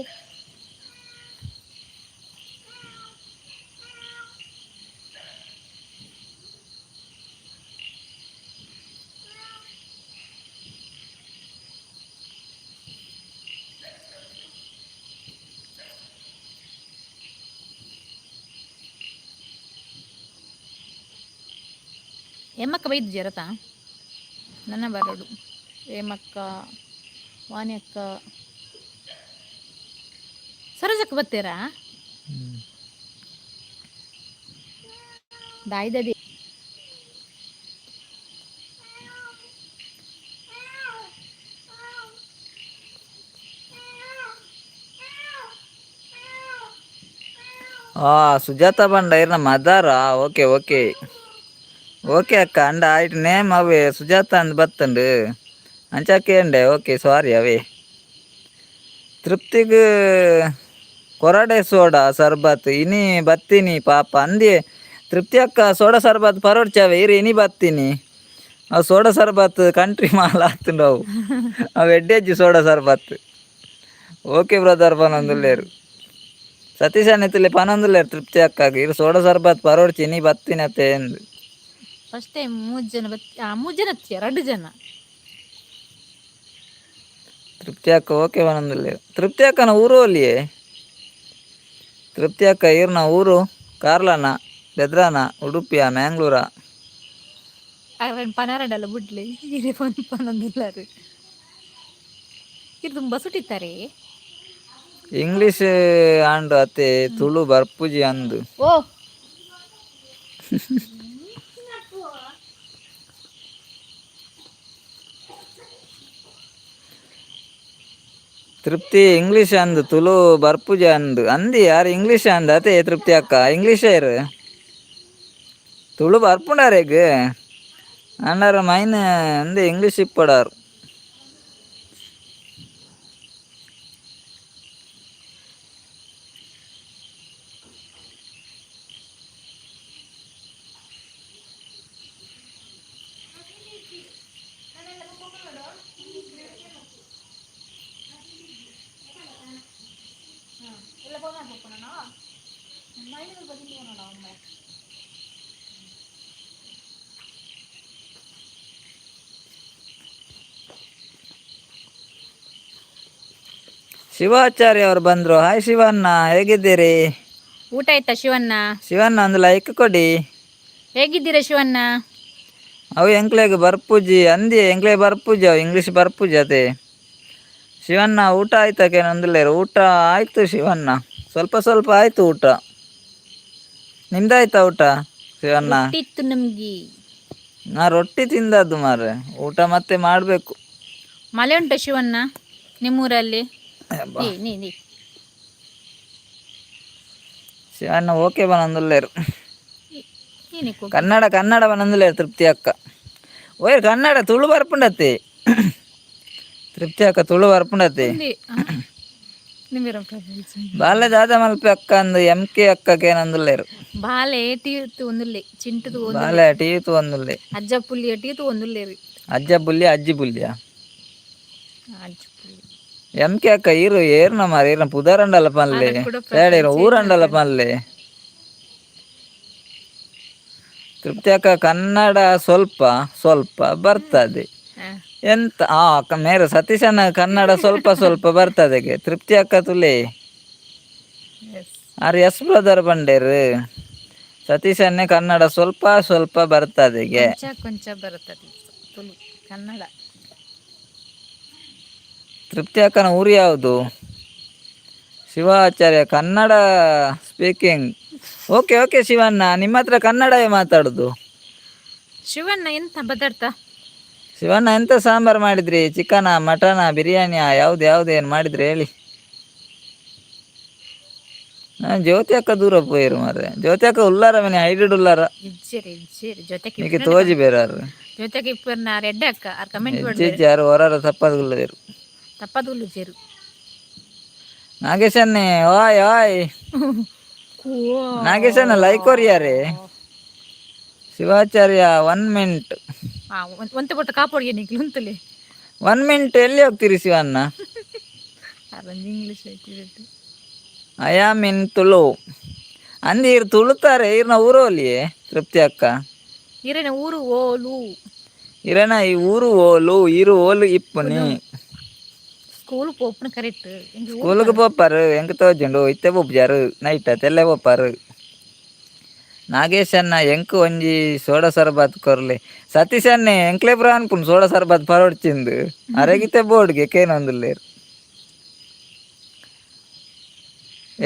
ಎಮ್ಮಕ್ಕ ಬೈದು ಜರತಾ ನನ್ನ ಬರಡು. ಹೇಮಕ್ಕ, ವಾಣಿ ಅಕ್ಕ, ಸರೋಜಕ್ಕ ಬರ್ತೀರಾ? ದಾಯ್ದದಿ. ಆ ಸುಜಾತ ಬಂಡ ಇರ್ನ ಮದರಾ? Okay okay okay ಅಕ್ಕ. ಅಂಡ ಆಯ್ತು ನೇಮ್ ಅವೇ ಸುಜಾತ ಅಂದ್ ಬತ್ತಂಡು ಅಂಚಕ್ಕೆ ಅಂಡೆ. ಓಕೆ, ಸಾರಿ ಅವೇ. ತೃಪ್ತಿಗ್. ಕೊರಡೆ ಸೋಡಾ ಸರ್ಬತ್ ಇನಿ ಬತ್ತೀನಿ ಪಾಪ ಅಂದಿ. ತೃಪ್ತಿ ಅಕ್ಕ, ಸೋಡಾ ಸರ್ಬತ್ ಪರೋಡ್ಚಾವೆ ಇರು, ಇನಿ ಬತ್ತೀನಿ. ಅವು ಸೋಡಾ ಸರ್ಬತ್ ಕಂಟ್ರಿ ಮಾಲ್ ಆತುಂಡು ಅವು. ಅವು ಎಡ್ಡೆಜ್ಜಿ ಸೋಡಾ ಸರ್ಬತ್. ಓಕೆ ಬ್ರದರ್ ಪನೊಂದುಲ್ಲೇರು. ಸತೀಶ್ ಅಣ್ಣತಿಲ್ಲೆ ಪನೊಂದುಲ್ಲೇರು ತೃಪ್ತಿ ಅಕ್ಕಾಗ, ಇರು ಸೋಡಾ ಸರ್ಬತ್ ಪರೋಡ್ಚಿ, ಇನಿ ಬತ್ತೀನಿ ಅತ್ತೆ ಎಂದು. ಫಸ್ಟ್ ಟೈಮ್ ಮೂರು ಜನ ಬತ್, ಮೂರು ಜನ ಹತ್ತಿಯ, ಎರಡು ಜನ. ತೃಪ್ತಿ ಅಕ್ಕ ಓಕೆ ಪನೊಂದುಲ್ಲೇರು. ತೃಪ್ತಿ ಅಕ್ಕನ ಊರು ಅಲ್ಲಿಯೇ? ತೃಪ್ತಿ ಅಕ್ಕ, ಈರ್ನ ಊರು ಕಾರ್ಲನ, ಬೆದ್ರಾನ, ಉಡುಪಿಯ, ಮ್ಯಾಂಗ್ಳೂರ? ಅವನ್ ಪನಾರಡಲ್ಲ ಬುಡ್ಲಿ, ಇರೆ ಪನ್ ಪನೊಂದಿಲ್ಲಾರು. ಇದು ತುಂಬ ಸುಟ್ಟಿದ್ದಾರೆ. ಇಂಗ್ಲೀಷ್ ಆಂಡ್ ಅತ್ತೆ, ತುಳು ಬರ್ಪುಜಿ ಅಂದು. ಓ. ತೃಪ್ತಿ ಇಂಗ್ಲೀಷ್ ಅಂದು, ತುಳು ಬರ್ಪುಜಿ ಅಂದು. ಅಂದಿ ಯಾರು ಇಂಗ್ಲೀಷ್ ಅಂದ ಅತೆ? ತೃಪ್ತಿ ಅಕ್ಕ ಇಂಗ್ಲೀಷ್ ಏರು, ತುಳು ಬರ್ಪುಂಡಾರೇಗ್ ಅಂಡಾರ ಮೈನ್ ಅಂದೆ ಇಂಗ್ಲೀಷ್ ಇಪ್ಪಡಾರು. ಶಿವಾಚಾರ್ಯ ಅವರು ಬಂದರು. ಹಾಯ್ ಶಿವಣ್ಣ, ಹೇಗಿದ್ದೀರಿ? ಊಟ ಆಯ್ತಾ ಶಿವಣ್ಣ? ಶಿವಣ್ಣ, ಒಂದು ಲೈಕ್ ಕೊಡಿ. ಹೇಗಿದ್ದೀರಾ ಶಿವಣ್ಣ? ಅವು ಎಂಕ್ಲೆಗ್ ಬರ್ಪುಜಿ ಅಂದಿ, ಎಂಕ್ಲೆ ಬರ್ಪುಜಿ ಅವು ಇಂಗ್ಲೀಷ್ ಬರ್ಪುಜಿ ಅದೇ. ಶಿವಣ್ಣ, ಊಟ ಆಯ್ತಾಕೇನಂದಿಲ್ಲೇರು. ಊಟ ಆಯ್ತು ಶಿವಣ್ಣ, ಸ್ವಲ್ಪ ಸ್ವಲ್ಪ ಆಯ್ತು ಊಟ. ನಿಮ್ದಾಯ್ತಾ ಊಟ ಶಿವಣ್ಣ? ಇತ್ತು ನಮ್ಗೆ. ನಾ ರೊಟ್ಟಿ ತಿಂದದ್ದು ಮಾರ್ರೆ, ಊಟ ಮತ್ತೆ ಮಾಡಬೇಕು. ಮಳೆ ಉಂಟಾ ಶಿವಣ್ಣ ನಿಮ್ಮೂರಲ್ಲಿ? ಏ, ನೀ ನೀ ಶಿವಣ್ಣ ಓಕೆ ಬನಂದುಲ್ಲೇರು. ಏನಕ್ಕೆ? ಕನ್ನಡ ಕನ್ನಡ ಬನಂದುಲ್ಲೇರು ತೃಪ್ತಿ ಅಕ್ಕ. ಓಯ್, ಕನ್ನಡ ತುಳು ಬರ್ಪುಂಡತ್ತೆ ತೃಪ್ತಿ ಅಕ್ಕ, ತುಳು ಬರ್ಪುಂಡತ್ತೆ. ಬಾಲೆ ದಾದ ಮಲ್ಪೆ ಅಕ್ಕ ಅಂದು ಎಂ ಕೆ ಅಕ್ಕಕೇನಂದುಲ್ಲೇರು. ಬಾಲೆ ಟೀ ಒಂದುಲ್ಲೆ ಚಿಂಟದು. ಬಾಲೆ ಟೀ ತೂವೊಂದುಲ್ಲೆ. ಅಜ್ಜ ಪುಲ್ಲಿ ಟೀ ಒಂದುಲ್ಲೇರಿ. ಅಜ್ಜ ಬುಲ್ಯ, ಅಜ್ಜಿ ಬುಲ್ಯ. ಅಜ್ಜ ಪುಲ್ಲಿ. ಎಂ ಕೆ ಅಕ್ಕ, ಇರು ಏರ್ನ ಮಾರ, ಈರ್ನ ಪುದರಂಡಲ ಪನ್ಲೆ. ಬೇಡ, ಊರಂಡಲ ಪನ್ಲೆ. ತೃಪ್ತಿ ಅಕ್ಕ ಕನ್ನಡ ಸ್ವಲ್ಪ ಸ್ವಲ್ಪ ಬರ್ತದೆ. ಎಂತ ಆ ಅಕ್ಕ ಮೇರೆ ಸತೀಶನ ಕನ್ನಡ ಸ್ವಲ್ಪ ಸ್ವಲ್ಪ ಬರ್ತದೆ. ತೃಪ್ತಿ ಅಕ್ಕ ತುಲೆ R S brother ಬಂಡೇರು. ಸತೀಶನ್ನೇ ಕನ್ನಡ ಸ್ವಲ್ಪ ಸ್ವಲ್ಪ ಬರ್ತದೆಗೆ. ಕೊಂಚ ಕೊಂಚ ಬರುತ್ತದೆ ತುಳು ಕನ್ನಡ. ತೃಪ್ತಿ ಅಕ್ಕನ ಊರು ಯಾವುದು? Shivacharya Kannada speaking. Okay okay Shivanna, ನಿಮ್ಮ ಹತ್ರ ಕನ್ನಡವೇ ಮಾತಾಡುದು. ಶಿವಣ್ಣ ಎಂತ ಪದಾರ್ಥ? ಶಿವಣ್ಣ, ಎಂತ ಸಾಂಬಾರು ಮಾಡಿದ್ರಿ? ಚಿಕನ, ಮಟನ, ಬಿರಿಯಾನಿಯಾ, ಯಾವ್ದು ಯಾವ್ದು, ಏನು ಮಾಡಿದ್ರಿ ಹೇಳಿ. ನಾನು ಜ್ಯೋತಿ ಅಕ್ಕ ದೂರ ಪೋಯಿರು ಮಾರ್ರೆ. ಜ್ಯೋತಿ ಅಕ್ಕ ಉಲ್ಲಾರ ಮನೆ ಹೈಡ್ರಿಡ್ ಉಲ್ಲಾರ. ಇಜ್ಜೇರಿ ಇಜ್ಜೇರಿ ಜೊತೆಗೆ. ನಿಕ್ಕೆ ತೋಜಿ ಬೇರಾರು. ಜೊತೆಗೆ ಇಪ್ಪರ್ನ ಎಡ್ಡೆ ಅಕ್ಕ ಆರ್ ಕಮೆಂಟ್. ಹೆಜ್ಜೆ ಯಾರು ಹೊರರ ತಪ್ಪದು. ತಪ್ಪದುಲ್ಲು ಜೇರು. ನಾಗೇಶನ್ನೇ, ಓಯ್ ಓಯ್ ನಾಗೇಶಣ್ಣ, ಲೈಕ್ ಕೊರಿಯಾರೆ. Shivacharya, one minute. ಒಂತೆ ಪೊಟ್ಟ ಕಾಪೊಡಿಗೆ ನಿಕ್ಲು ಉಂತಲೆ. ಒನ್ ಮಿನಿಟ್, ಎಲ್ಲಿ ಹೋಗ್ತೀರಿ ಶಿವಣ್ಣ? ಅರಂಜ್ ಇಂಗ್ಲೀಷ್ ಆಯ್ತು. I am in Tulu ಅಂದಿ. ಇರ್ ತುಳುತ್ತಾರೆ. ಇರ್ನ ಊರು ಅಲ್ಲಿಯೇ ತೃಪ್ತಿ ಅಕ್ಕ? ಇರೇನ ಊರು ಓಲು? ಇರನ ಈ ಊರು ಓಲು? ಇರು ಓಲು ಇಪ್ಪುನಿ? School ಪೋಪುನ correct. ಸ್ಕೂಲ್ಗೆ ಪೋಪಾರು ಎಂಕ್ ತೋಜುಂಡು. ಇತ್ತೆ ಪೋಪುಜಾರು, ನೈಟ್ ತೆಲ್ಲೆ ಪೋಪಾರು. ನಾಗೇಶಣ್ಣ, ಎಂಕ್ ಒಂಜಿ ಸೋಡಾ ಸರ್ಬತ್ ಕೊರ್ಲೆ. ಸತೀಶನ್ನೇ, ಎಂಕ್ಲೆ ಪುರ ಅನ್ಪುಂಡು ಸೋಡಾ ಸರ್ಬತ್ ಪರೋಡ್ಚಿಂದು. ಅರೆಗಿತ್ತೆ ಬೋರ್ಡ್ಗೆ ಕೇನೊಂದುಲ್ಲೇರು.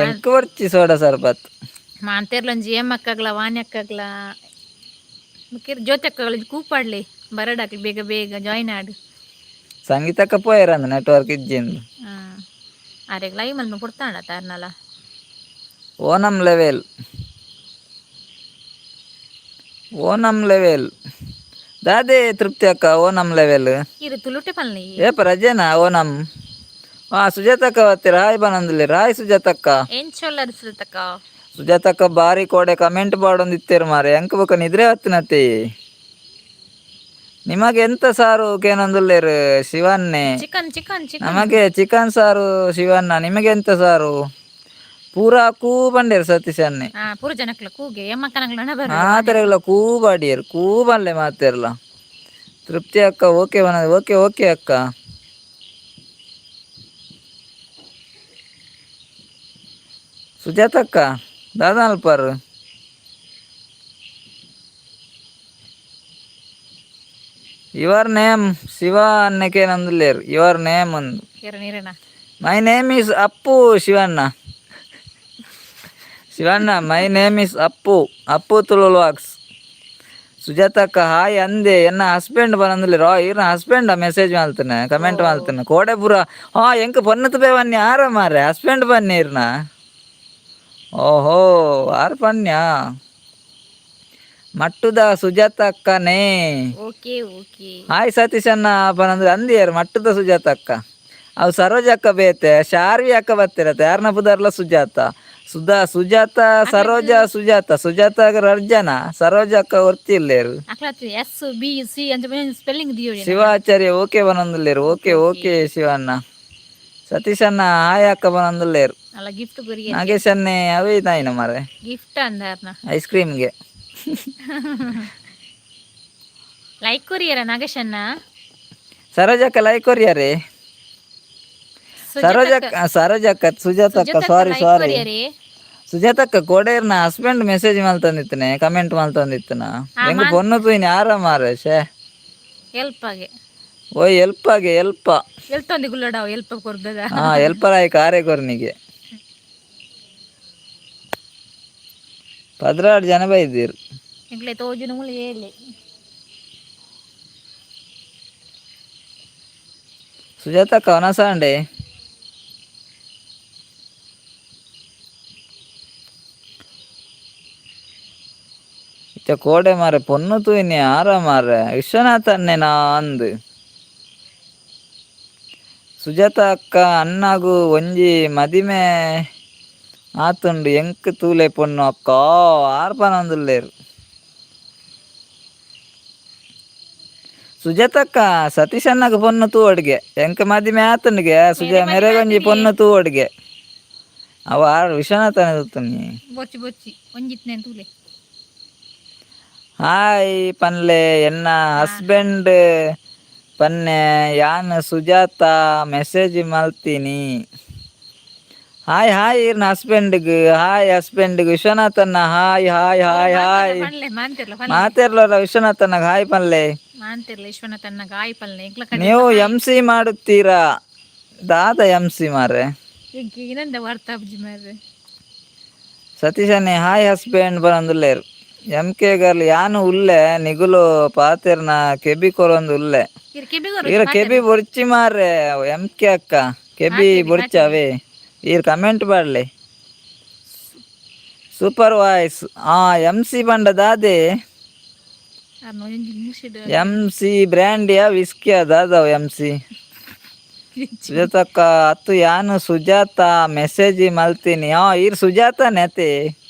ಎಂಕ್ ಬರ್ಚಿ ಸೋಡಾ ಸರ್ಬತ್. ಮಾಂತೇರ್ಲೊಂಜಿ ಏಮ್ ಅಕ್ಕಗ್ಲ, ವಾಣಿ ಅಕ್ಕಗ್ಲ, ಜ್ಯೋತಿ ಅಕ್ಕಗಳ ಕೂಪಾಡ್ಲಿ. ಬರಡಾಕ್ಲಿ, ಬೇಗ ಬೇಗ ಜಾಯಿನ್ ಆಡು. ಸಂಗೀತಕ್ಕ ಪೋಯರಂದು ನೆಟ್ವರ್ಕ್ ಇಜ್ಜಿಂದು. ಅರೆಗ್ ಲೈವ್ ಮಲ್ಪ ಕೊಡ್ತಾಣ ತಾರ್ನಲ. ಓನಂ ಲೆವೆಲ್, ಓನಂ ಲೆವೆಲ್ ದಾದೆ ತೃಪ್ತಿ ಅಕ್ಕ, ಓನಂ ಲೆವೆಲ್? ಇರು ತುಳುಟೆ ಪಲ್ನಿ. ಏಪ ರಜೆನಾ ಓನಂ? ಹಾ ಸುಜಾತಕ್ಕ ಬತ್ತೀರ, ಹಾಯ್ ಬನಂದಿಲ್ಲ. ಹಾಯ್ ಸುಜಾತಕ್ಕ. ಎಂಚೊಲ್ಲರ್ ಸುಜಾತಕ್ಕ? ಸುಜಾತಕ್ಕ ಬಾರಿ ಕೋಡೆ ಕಮೆಂಟ್ ಪಾಡೊಂದಿತ್ತೇರು ಮಾರೆ. ಎಂಕ್ ಬೊಕ ನಿದ್ರೆ ಬತ್ತಿನತಿ. ನಿಮಗೆ ಎಂತ ಸಾರು ಕೇನೊಂದುಲ್ಲೇರು ಶಿವನ್ನೇ? Chicken, chicken, chicken. ನಮಗೆ ಚಿಕನ್ ಸಾರು ಶಿವಣ್ಣ, ನಿಮಗೆ ಎಂತ ಸಾರು? ಪೂರಾ ಕೂ ಬಂಡೇರು ಸತೀಶ್ ಅನ್ನೆ. ಹಾ, ಪೂರ ಜನಕ್ಲ ಕೂಗೆ ಎಮ್ಮಕ್ಕನಗ್ಲ ಬರ. ಮಾತೆರೆಗ್ಲ ಕೂ ಬಾಡಿಯರು, ಕೂ ಬಲ್ಲೆ ಮಾತೆರ್ಲ. ತೃಪ್ತಿ ಅಕ್ಕ ಓಕೆ ಬನ. ಓಕೆ ಓಕೆ ಅಕ್ಕ. ಸುಜಾತಕ್ಕ ದಾದಾ ಅಲ್ಪಾರು. Your name Shiva ಅನ್ನಕ್ಕೆ ನಂದುಲ್ಲೇರು. Your name ಒಂದು. ನೀರೇನಾ? My name is Appu Shivanna. Shivanna, my name is Appu. Appu Tulu vlogs. ಸುಜಾತಕ್ಕ hi ಅಂದೆ. ಎನ್ನ ಹಸ್ಬೆಂಡ್ ಬರಂದಿಲ್ಲ ರಾ. ಈರ್ನ ಹಸ್ಬೆಂಡ್ ಮೆಸೇಜ್ ಮಾಡ್ತಾನೆ, ಕಮೆಂಟ್ ಮಾಡ್ತಾನೆ ಕೋಡೆ ಪೂರ. ಹಾ, ಎಂಕ್ ಪೊನ್ನತ್ ಬನ್ನಿ ಆರ ಮಾರೆ. ಹಸ್ಬೆಂಡ್ ಬನ್ನಿ ಇರ್ನ. ಓಹೋ, ಆರ್ ಪನ್ಯ ಮಟ್ಟುದ Sujatha ಅಕ್ಕನೇ. Okay okay. Hi Satish ಅಣ್ಣ ಪನಂದ್ರೆ ಅಂದಿಯರು ಮಟ್ಟದ ಸುಜಾತ ಅಕ್ಕ. ಅವು ಸರೋಜ ಅಕ್ಕ ಬೇತೆ, ಶಾರ್ವಿ ಅಕ್ಕ ಬತ್ತಿರತ್ತೆ. ಯಾರನ್ನ ಪುದರ್ಲ ಸುಜಾತ, ಸುಧಾ, ಸುಜಾತ, ಸರೋಜ, ಸುಜಾತ. ಸುಜಾತ ರರ್ಜನ, ಸರೋಜ ಅಕ್ಕ ಒರ್ತಿಲ್ಲೇರು. ಅಕ್ಲಾತ್ S B C ಅಂತ ಸ್ಪೆಲ್ಲಿಂಗ್ ದಿಯೋಡಿ. ಶಿವಾಚಾರ್ಯ ಓಕೆ ಬನಂದುಲ್ಲೇರು. Okay okay Shivanna. ಸತೀಶ್ ಅಣ್ಣ ಹಾಯ್ ಅಕ್ಕ ಬನಂದುಲ್ಲೇರು. ಅಲ್ಲ, ಗಿಫ್ಟ್ ಗುರಿಗೆ. ನಾಗೇಶ್ ಅನ್ನೇ ಅವೇ ತಾಯಿನ ಮಾರೆ. ಗಿಫ್ಟ್ ಅಂದಾರ್ನ. ಐಸ್ ಕ್ರೀಮ್ಗೆ. ಲೈಕ್ ಕೊರಿಯರ ನಾಗೇಶಣ್ಣ. ಸರೋಜಕ್ಕ ಲೈಕ್ ಕೊರಿಯಾರೇ. ಸರೋಜಕ್ಕ, ಸರೋಜಕ್ಕ, ಸುಜಾತಕ್ಕ, ಸಾರಿ ಸಾರಿ. ಕೊರಿಯರಿ. ಸುಜಾತಕ್ಕ ಕೋಡೇರ್ನ ಹಸ್ಬೆಂಡ್ ಮೆಸೇಜ್ ಮಲ್ತಂದಿತ್ತನೆ, ಕಮೆಂಟ್ ಮಲ್ತಂದಿತ್ತನ. ಹೆಂಗ್ ಪೊನ್ನು ತೂಯಿನಿ ಆರ ಮಾರೆ ಶೇ. ಎಲ್ಪ್ ಆಗೆ. ಓಯ್, ಎಲ್ಪ್ ಆಗೆ, ಎಲ್ಪ. ಎಲ್ತೊಂದಿ ಗುಲ್ಲಡಾವ್ ಎಲ್ಪ ಕೊರ್ದದ. ಹಾ, ಎಲ್ಪರ್ ಆಯ್ ಕಾರೆ ಕೊರ್ನಿಗೆ. 16 ಜನ ಬೈದಿರು. ಎಂಕ್ಲೆ ತೋಜುನ ಮುಳ್ಳು ಏಲೆ. ಸುಜಾತಕ್ಕ ವನಸಾಂಡೆ. ಇತ್ತ ಕೋಡೆ ಮಾರೆ ಪೊನ್ನು ತೂಯಿನಿ ಆರ ಮಾರೆ. ವಿಶ್ವನಾಥ್ ಅನ್ನೆ ನಾ ಅಂದು. ಸುಜಾತ ಅಕ್ಕ ಅಣ್ಣಗು ಒಂಜಿ ಮದಿಮೆ ಆತುಂಡು, ಎಂಕ್ ತೂಲೆ ಪೊಣ್ಣು ಅಕ್ಕ. ಆರ್ ಪನೊಂದುಲ್ಲೇರು. ಸುಜಾತಕ್ಕ ಸತೀಶ್ ಅಣ್ಣಗ್ ಪೊಣ್ಣು ತೂ ಅಡ್ಗೆ. ಎಂಕ್ ಮದಿಮೆ ಆತುಂಡುಗೆ ಸುಜಾ ಮೆರೆಗೊಂಜಿ ಪೊಣ್ಣು ತೂ ಅಡ್ಗೆ. ಅವ ಆರ್ ವಿಶ್ವನಾಥನ ತೂತುನಿ. ಬೊಚ್ಚಿ ಬೊಚ್ಚಿ ಒಂಜಿತ್ನೆ ತೂಲೆ. ಹಾಯ್ ಪನ್ಲೆ ಎನ್ನ ಹಸ್ಬೆಂಡ್ ಪನ್ನೆ. ಯಾನ್ ಸುಜಾತ ಮೆಸೇಜ್ ಮಲ್ತೀನಿ. ಹಾಯ್ ಹಾಯ್ ಇರ್ನ ಹಸ್ಬೆಂಡ್ಗ್. ಹಾಯ್ ಹಸ್ಬೆಂಡ್ಗ್. ವಿಶ್ವನಾಥನ್ನ hi hi hi hi. ಪನ್ಲೆ ಮಾಂತಿರ್ಲ ಪನ್ಲೆ. ಮಾತಿರ್ಲಲ್ಲ, ವಿಶ್ವನಾಥನ್ನ ಹಾಯ್ ಪನ್ಲೆ. ಮಾಂತಿರ್ಲ ವಿಶ್ವನಾಥನ್ನ ಗಾಯಿ ಪನ್ಲೆ ಎಂಕ್ಲ ಕಡೆ. ನೀವು ಎಂ ಸಿ ಮಾಡುತ್ತೀರಾ? ದಾದ ಎಂ ಸಿ ಮಾರೆ? ಎಂಕ್ ಇನ್ನೊಂದ ವಾರ್ತಾ ಬುಜ್ಜಿ ಮಾರ್ರೆ. ಸತೀಶನ್ನೇ ಹಾಯ್ ಹಸ್ಬೆಂಡ್ ಬರಂದುಲ್ಲೇರು. M K girl ಯಾನು ಉಲ್ಲೆ, ನಿಗುಲು ಪಾತೆರ್ನ ಕೆಬಿ ಕೊರೊಂದು ಉಲ್ಲೆ. ಇರ್ ಕೆಬಿಗೋರು. ಈರ ಕೆಬಿ ಬೊರ್ಚಿ ಮಾರ್ರೆ. ಎಂ ಕೆ ಅಕ್ಕ, ಕೆಬಿ ಬೊರ್ಚಾವೆ. ಈರ್ ಕಮೆಂಟ್ ಬಾಡ್ಲೆ. Super voice. ಆ ಎಂ ಸಿ ಬಂಡ ದಾದೆ? ಅರ್ನ ಒಂಜಿ English. M C ಬ್ರ್ಯಾಂಡಿಯಾ ವಿಸ್ಕಿಯಾ ದಾದವ್ ಎಂ ಸಿ? ಸುಜಾತಕ್ಕ ಅತ್ತು ಯಾನು ಸುಜಾತ ಮೆಸೇಜ್ ಮಲ್ತೀನಿ. ಆ ಈರ್ ಸುಜಾತನೇ ಅತೆ.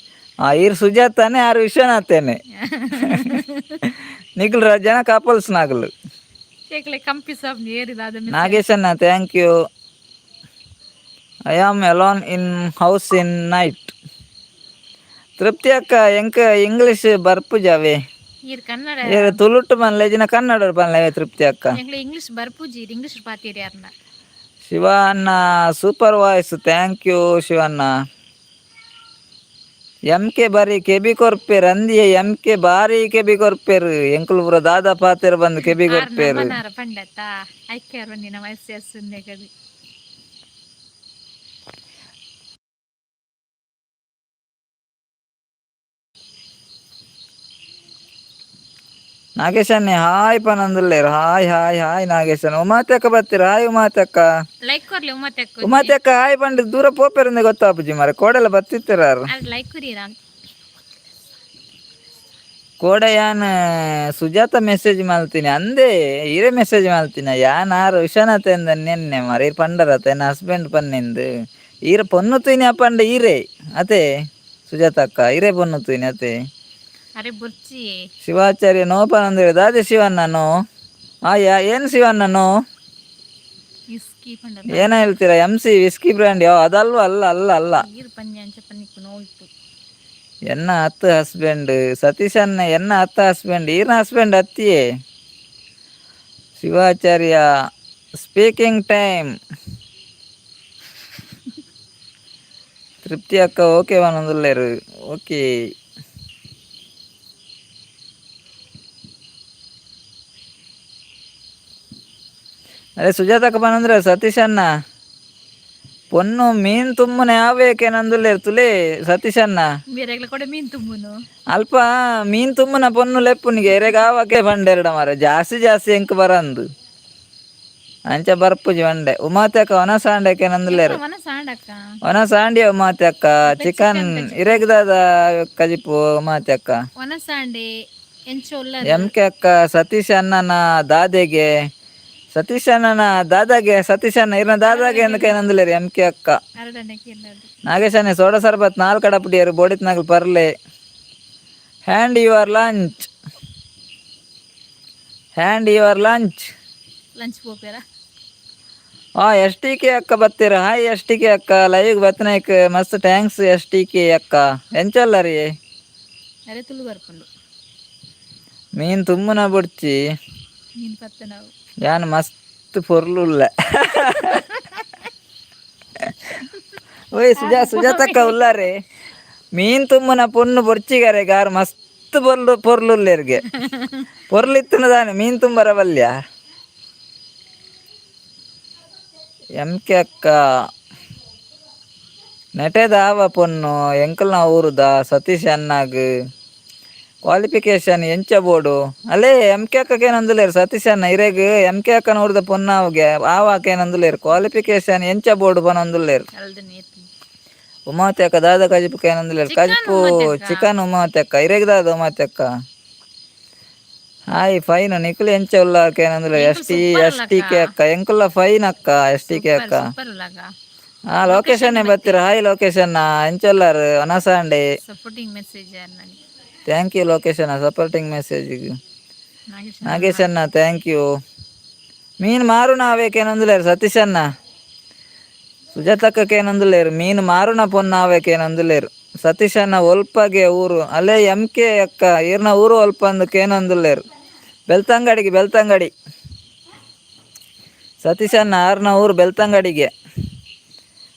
ಆ ಈರ್ ಸುಜಾತನೇ, ಆರ್ ವಿಶ್ವನಾಥೇನೆ. ನಿಖಿಲ್ ಜನ ಕಪಲ್ಸ್ ನಾಗಲು. ಶೇಕ್ಲೆ ಕಂಪಿ ಸಾಬ್ ಏರಿದ ಅದ. ನಾಗೇಶಣ್ಣ thank you. I am alone in house in night. ತೃಪ್ತಿ ಅಕ್ಕ ಎಂಕ ಇಂಗ್ಲಿಷ್ ಬರ್ಪುಜಾವೆ. ಈರ್ ಕನ್ನಡ. ಏ ತುಳುಟು ಪನ್ಲೆ ಜಿನ ಕನ್ನಡ ಪನ್ಲೆ ತೃಪ್ತಿ ಅಕ್ಕ. ಎಂಕ್ಲೆ ಇಂಗ್ಲಿಷ್ ಬರ್ಪುಜಿ, ಇಂಗ್ಲಿಷ್ ಪಾತೀರಿ ಯಾರನ್ನ. ಶಿವ ಅಣ್ಣ super voice. Thank you Shivanna. M K ಬಾರಿ ಕೆಬಿ ಕೊರ್ಪೇರ್ ಅಂದಿಯೇ. ಎಂ ಕೆ ಬಾರಿ ಕೆಬಿ ಕೊರ್ಪೇರು. ಎಂಕುಲು ಪೂರ ದಾದಾ ಪಾತೆರ್ ಬಂದು ಕೆಬಿ ಕೊರ್ಪೇರು. ನಮ್ಮನಾರ ಪಂಡತ್ತ ಐಕ್ಯಾರ ಬಂದಿ ನಮ್ಮ ಎಸ್ ಎಸ್ ಕದಿ. ನಾಗೇಶನ್ನೇ ಹಾಯ್ ಪನಂದುಲ್ಲೇರು. Hi hi hi ನಾಗೇಶನ್. ಉಮಾತಕ್ಕ ಬರ್ತೀರ. ಹಾಯ್ ಉಮಾತಕ್ಕ. ಲೈಕ್ ಕೊರ್ಲಿ ಉಮ್ಮತ್ತೆಕ್ಕ. ಉಮಾತಕ್ಕ ಹಾಯ್ ಪಂಡ ದೂರ ಪೋಪೇರಂದೆ ಗೊತ್ತಾಪುಜಿ ಮಾರೆ. ಕೋಡೆಲ್ಲ ಬತ್ತಿತ್ತಿರಾರು. ಅದು ಲೈಕ್ ಕೊರಿಯರ. ಕೋಡ ಯಾನ್ ಸುಜಾತ ಮೆಸೇಜ್ ಮಲ್ತೀನಿ ಅಂದೇ, ಈರೇ ಮೆಸೇಜ್ ಮಲ್ತಿನ. ಯಾನ್ ಆರು ವಿಶ್ವನಾಥ ಎಂದ ನಿನ್ನೆ ಮಾರ ಈರ್ ಪಂಡರತ ಎನ್ನ ಹಸ್ಬೆಂಡ್ ಪನ್ನಿಂದು. ಈರ ಪೊನ್ನು ತೂಯಿನಿ ಅಪ್ಪಂಡ ಈರೇ ಅತೆ ಸುಜಾತ ಅಕ್ಕ, ಈರೇ ಪೊನ್ನು ತೂಯಿನಿ ಅತೆ. ಅರೆ ಬುರ್ಚಿ. ಶಿವಾಚಾರ್ಯ ನೋ ಪನಂದ್ರೆ ದಾದೆ ಶಿವಣ್ಣ ನೋ? ಆ ಯಾ ಏನು ಶಿವಣ್ಣ ನೋ? ವಿಸ್ಕಿ ಪಂಡ. ಏನ ಹೇಳ್ತೀರಾ? M C whisky brand ಯಾವ ಅದಲ್ವ? ಅಲ್ಲ ಅಲ್ಲ ಅಲ್ಲ. ನೀರು ಪಂಜೆ ಅಂಚ ಪನ್ನಿಕ್ಕು ನೋಯ್ತು. ಎನ್ನ ಹತ್ತು ಹಸ್ಬೆಂಡ್ ಸತೀಶ್ ಅನ್ನ, ಎನ್ನ ಹತ್ತ ಹಸ್ಬೆಂಡ್, ಈರ್ನ ಹಸ್ಬೆಂಡ್ ಅತ್ತಿಯೇ. Shivacharya speaking time. ತೃಪ್ತಿ ಅಕ್ಕ ಓಕೆ ಒಂದೊಂದುಲ್ಲೇರು. ಓಕೆ. ಅರೆ ಸುಜಾತಕ್ಕ ಪನಂದ್ರೆ ಸತೀಶ್ ಅಣ್ಣ ಪೊನ್ನು ಮೀನ್ ತುಮ್ಮನೆ ಆವೇಕೇನಂದುಲ್ಲೇರು ತುಲೇ ಸತೀಶ್ ಅಣ್ಣ. ಬೇರೆಗ್ಲ ಕೂಡ ಮೀನ್ ತುಂಬುನು. ಅಲ್ಪ ಮೀನ್ ತುಮ್ಮನ ಪೊನ್ನು ಲೆಪ್ಪುನಿಗೆ ಎರೆಗ್ ಆವಕೆ ಪಂಡೆರಡ ಮಾರ ಜಾಸ್ತಿ ಜಾಸ್ತಿ ಎಂಕ್ ಬರಂದು ಅಂಚ ಬರ್ಪುಜಿ ಬಂಡೆ. ಉಮಾತೆ ಅಕ್ಕ ಒಣ ಸಾಂಡಕ್ಕೆ ನಂದುಲ್ಲೇರು. ಮನ ಸಾಂಡಕ್ಕ. ಒಣ ಸಾಂಡಿಯ ಉಮಾತೆ ಅಕ್ಕ, ಚಿಕನ್ ಇರೆಗ್ದಾದ ಕಜಿಪು ಉಮಾತೆ ಅಕ್ಕ? ಒನ ಸಾಂಡೆ ಎಂಚ ಉಲ್ಲ? ಎಂ ಕೆ ಅಕ್ಕ ಸತೀಶ್ ಅಣ್ಣನ ದಾದೆಗೆ, ಸತೀಶ್ ಅಣ್ಣನ ದಾದಾಗೆ, ಸತೀಶ್ ಅಣ್ಣ ಇರ್ನ ದಾದಾಗೆ ಎಂದಕ್ಕೆ ನಂದುಲ್ಲೇರು ಎಂ ಕೆ ಅಕ್ಕ. ಅರಡನೆಗೆ ಎಲ್ಲದು. ನಾಗೇಶನೇ ಸೋಡಾ ಸರ್ಬತ್ ನಾಲ್ಕು ಕಡಪುಡಿಯರು ಬೋಡಿತ್ Nagal ಪರ್ಲೆ. Hand your lunch, hand your lunch. Lunch ಪೋಪೇರ. ಆ S T K ಅಕ್ಕ ಬತ್ತೀರ? Hi S T K ಅಕ್ಕ, ಲೈವ್ ಬತ್ತನಾಯ್ಕ್ ಮಸ್ತ್ thanks S T K ಅಕ್ಕ. ಎಂಚಲ್ಲ ರೀ? ಅರೆ ತುಳು ಬರ್ಪುಂಡು. ಮೀನು ತುಂಬುನ ಬುಡ್ಚಿ. ಮೀನ್ ಪತ್ತ ನಾವು. ಯಾನ್ ಮಸ್ತ್ ಪೊರ್ಲುಲ್ಲ. ಓಯ್ ಸುಜಾತಕ್ಕ ಉಲ್ಲಾರೆ? ಮೀನ್ ತುಂಬುನ ಪೊಣ್ಣು ಬೊರ್ಚಿಗಾರೆ ಗಾರ್ ಮಸ್ತ್ ಪೊರ್ಲು ಪೊರ್ಲುಲ್ಲೇರ್ಗೆ. ಪೊರ್ಲಿತ್ತನ ದಾನೆ ಮೀನ್ ತುಂಬರ ಬಲ್ಯ. ಎಂ ಕೆ ಅಕ್ಕ ನೆಟೆದಾವ ಪೊಣ್ಣು ಎಂಕಲ್ನ ಊರುದ ಸತೀಶ್ ಅಣ್ಣಗ್ ಕ್ವಾಲಿಫಿಕೇಶನ್ ಎಂಚ ಬೋಡು? ಅಲ್ಲೇ ಎಂ ಕೆ ಅಕ್ಕಕೇನಂದುಲೇರು ಸತೀಶ್ ಅಣ್ಣ ಇರೆಗ್ ಎಂ ಕೆ ಅಕ್ಕನ ಊರ್ದ ಪೊನ್ನಾವ್ಗೆ ಆವಾಕೇನಂದುಲೇರು ಕ್ವಾಲಿಫಿಕೇಶನ್ ಎಂಚ ಬೋಡು ಪನೊಂದುಲ್ಲೇರು. ಅಲ್ದನೆ ಏತ್. ಉಮಾವತಿ ಅಕ್ಕ ದಾದ ಕಜಿಪು ಏನಂದುಲೇರು? ಕಜಿಪು ಚಿಕನ್. ಉಮಾವತಿ ಅಕ್ಕ ಇರೆಗ್ ದಾದ? ಉಮಾವತಿ ಅಕ್ಕ ಹಾಯ್ ಫೈನ್, ನಿಖಿಲ್ ಎಂಚ ಉಲ್ಲಾಕ ಏನಂದುಲೇರು S T S T K ಅಕ್ಕ. ಎಂಕುಲ್ಲ ಫೈನ್ ಅಕ್ಕ, S T K ಅಕ್ಕ. ಸೂಪರ್ ಉಲ್ಲಾಗ. ಹಾ ಲೊಕೇಶನ್ ಬತ್ತೀರ? ಹಾಯ್ ಲೊಕೇಶನ್, ಎಂಚೊಲ್ಲಾರು ಅನಸಾಂಡೆ? ಸಪೋರ್ಟಿಂಗ್ ಮೆಸೇಜ್ ನನಗೆ. Thank you location supporting ಮೆಸೇಜಿಗೆ. ನಾಗೇಶ್. ನಾಗೇಶ್ ಅಣ್ಣ thank you. ಮೀನು ಮಾರುಣ ಆವೇಕೇನಂದುಲೇರು ಸತೀಶ್ ಅಣ್ಣ. ಸುಜಾತಕ್ಕೇನಂದುಲೇರು ಮೀನು ಮಾರುಣ ಪೊನ್ನ ಆವೇಕೇನಂದುಲೇರು ಸತೀಶ್ ಅಣ್ಣ. ಒಲ್ಪಗೆ ಊರು ಅಲ್ಲೇ ಎಂ ಕೆ ಅಕ್ಕ, ಈರ್ನ ಊರು ಒಲ್ಪ ಅಂದಕ್ಕೇನಂದುಲೇರು? ಬೆಳ್ತಂಗಡಿಗೆ, ಬೆಳ್ತಂಗಡಿ ಸತೀಶ್ ಅಣ್ಣ, ಆರ್ನ ಊರು ಬೆಳ್ತಂಗಡಿಗೆ.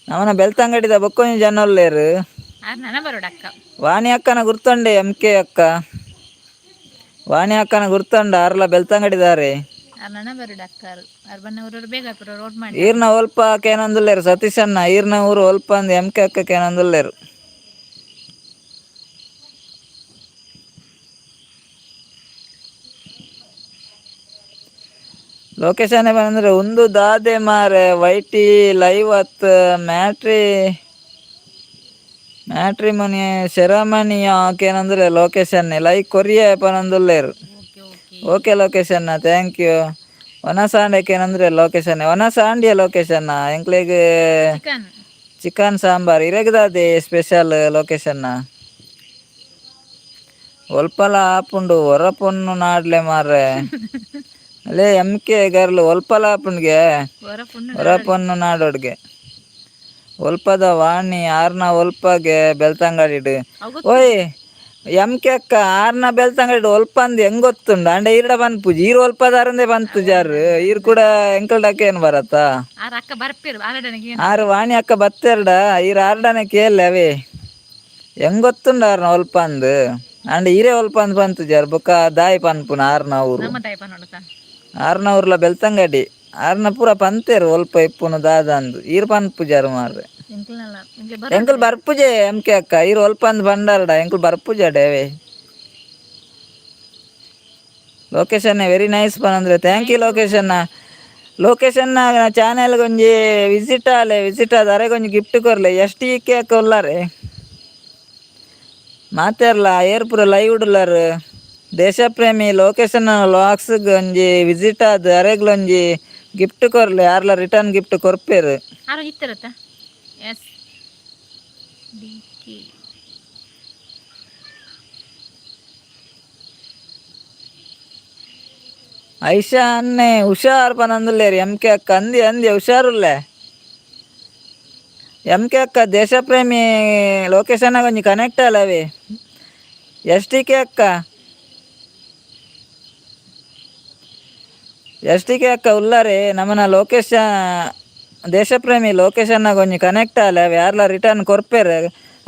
ನಮನ ಬೆಳ್ತಂಗಡಿದ ಬೊಕ್ಕೊಂಜಿ ಜನ ಉಲ್ಲೇರು. ಆರ್ ನನ ಬರೋಡಕ್ಕ. ವಾಣಿ ಅಕ್ಕನ ಗುರ್ತಂಡೆ ಎಂ ಕೆ ಅಕ್ಕ, ವಾಣಿ ಅಕ್ಕನ ಗುರ್ತಂಡ, ಆರ್ಲ ಬೆಳ್ತಂಗಡಿದಾರೆ. ಆರ್ ನನ ಬರೋಡಕ್ಕ. ಆರ್ ಬನ್ನ ಊರವ್ರು ಬೇಗ ರೋಡ್ ಮಾಡಿ. ಈರ್ನ ಒಲ್ಪ ಕೇನಂದುಲ್ಲೇರು ಸತೀಶ್ ಅಣ್ಣ, ಈರ್ನ ಊರು ಒಲ್ಪ ಅಂದ್ ಎಂ ಕೆ ಅಕ್ಕ ಕೇನಂದುಲ್ಲೇರು. ಲೊಕೇಶನ್ ಬಂದ್ರೆ ಒಂದು ದಾದೆ ಮಾರೆ ವೈಟಿ ಲೈವ್ ಅತ್ ಮ್ಯಾಟ್ರಿ ಮ್ಯಾಟ್ರಿಮೋನಿ ಶೆರಮನಿಯ ಕೇನಂದ್ರೆ ಲೊಕೇಶನ್ ಲೈಕ್ ಕೊರಿಯ ಪನಂದುಲ್ಲೇರು. Okay okay. Okay location thank you. ಒನಸಾಂಡಕ್ಕೆ ಏನಂದ್ರೆ ಲೊಕೇಶನ್ ಒನಸಾಂಡಿಯ ಲೊಕೇಶನ್ ಎಂಕ್ಲೆಗ್. ಚಿಕನ್. ಚಿಕನ್ ಸಾಂಬಾರ್ ಇರೆಗ್ದಾದೆ ಸ್ಪೆಷಲ್ ಲೊಕೇಶನ್? ಒಲ್ಪಲ ಆಪುಂಡು ಹೊರ ಪೊಣ್ಣು ನಾಡ್ಲೆ ಮಾರ್ರೆ. ಅಲ್ಲೇ M K girl ಒಲ್ಪಲ ಆಪುಂಡ್ಗೆ. ಹೊರ ಪುಣ್ಣು. ಹೊರ ಪೊಣ್ಣು ನಾಡೋಡ್ಗೆ. ಒಲ್ಪದ ವಾಣಿ ಆರ್ನ ಒಲ್ಪಗೆ ಬೆಳ್ತಂಗಡಿಡ್. ಓಯ್ ಎಂ ಕೆ ಅಕ್ಕ, ಆರ್ನ ಬೆಳ್ತಂಗಡಿ ಒಲ್ಪ ಅಂದ್ ಹೆಂಗ್ ಗೊತ್ತುಂಡು? ಅಂಡ ಈರ್ಡ ಪನ್ಪುಜಿ, ಈರ್ ಒಲ್ಪದಾರಂದೆ ಬಂತು ಜಾರ್ ಈರ್ ಕೂಡ ಎಂಕಲ್ ಡಕ್ಕೆ ಏನ್ ಬರತ್ತಾ? ಆರ್ ಅಕ್ಕ ಬರ್ಪೇರು ಆರಡನಿಗೆ. ಆರು ವಾಣಿ ಅಕ್ಕ ಬತ್ತೆರಡ ಈರ್ ಆರ್ಡನೆ ಕೇಳಲೆ ಅವೇ ಹೆಂಗ್ ಗೊತ್ತುಂಡು ಆರ್ನ ಒಲ್ಪ ಅಂದ್. ಅಂಡ ಈರೇ ಒಲ್ಪ ಅಂದ್ ಬಂತು ಜಾರ್ ಬೊಕ್ಕ ದಾಯಿ ಪನ್ಪುನ ಆರ್ನ ಊರು. ನಮ್ಮ ತಾಯಿ ನೋಡಕ. ಆರ್ನ ಊರ್ಲ ಬೆಳ್ತಂಗಡಿ ಆರ್ನ ಪೂರ ಪಂತೇರು ಒಲ್ಪ ಇಪ್ಪುನು ದಾದ ಅಂದ್ ಈರ್ ಪನ್ಪುಜಾರು ಮಾರ್ರೆ. ಎಂಕ್ಲಲ್ಲ. ಎಂಕುಲ್ ಬರ್ಪುಜೆ ಎಂ ಕೆ ಅಕ್ಕ, ಈರ್ ಒಲ್ಪ ಅಂದ್ ಬಂಡಾರಡ ಎಂಕುಲ್ ಬರ್ಪುಜ ಡೇವೆ. Location very nice ಪನಂದ್ರೆ thank you location. Location channel ಒಂಜಿ ವಿಸಿಟ್ ಆಲೆ, ವಿಸಿಟ್ ಆದ ಅರೆಗ್ ಒಂಜಿ ಗಿಫ್ಟ್ ಕೊರ್ಲೆ. S T K ಅಕ್ಕ ಉಲ್ಲಾರೆ ಮಾತೆರ್ಲ ಏರ್ ಪೂರ ಲೈವ್ ಉಡ್ಲಾರ್. ದೇಶಪ್ರೇಮಿ ಲೊಕೇಶನ್ ವ್ಲಾಗ್ಸ್ ಒಂಜಿ ವಿಸಿಟ್ ಆದ್ ಅರೆಗ್ಲೊಂಜಿ ಗಿಫ್ಟ್ ಕೊರ್ಲೆ, ಯಾರ್ಲ ರಿಟರ್ನ್ ಗಿಫ್ಟ್ ಕೊರ್ಪೇರು. ಆರೋ ಇತ್ತರತ್ತ S D K. Aisha ಅನ್ನೆ ಹುಷಾರ್ ಪನಂದುಲ್ಲೇರು. ಎಂ ಕೆ ಅಕ್ಕ ಅಂದಿ ಅಂದಿ ಹುಷಾರುಲ್ಲೆ. ಎಂ ಕೆ ಅಕ್ಕ, ದೇಶಪ್ರೇಮಿ ಲೊಕೇಶನ್ ಒಂಜಿ ಕನೆಕ್ಟ್ ಅಲ್ಲವೇ. S T K ಅಕ್ಕ, S T K ಅಕ್ಕ ಉಲ್ಲಾರೆ. ನಮನ ಲೋಕೇಶ ದೇಶಪ್ರೇಮಿ ಲೊಕೇಶನ್ ಒಂಜಿ ಕನೆಕ್ಟ್ ಆಲೆ, ಯಾರ್ಲ ರಿಟರ್ನ್ ಕೊರ್ಪೇರು.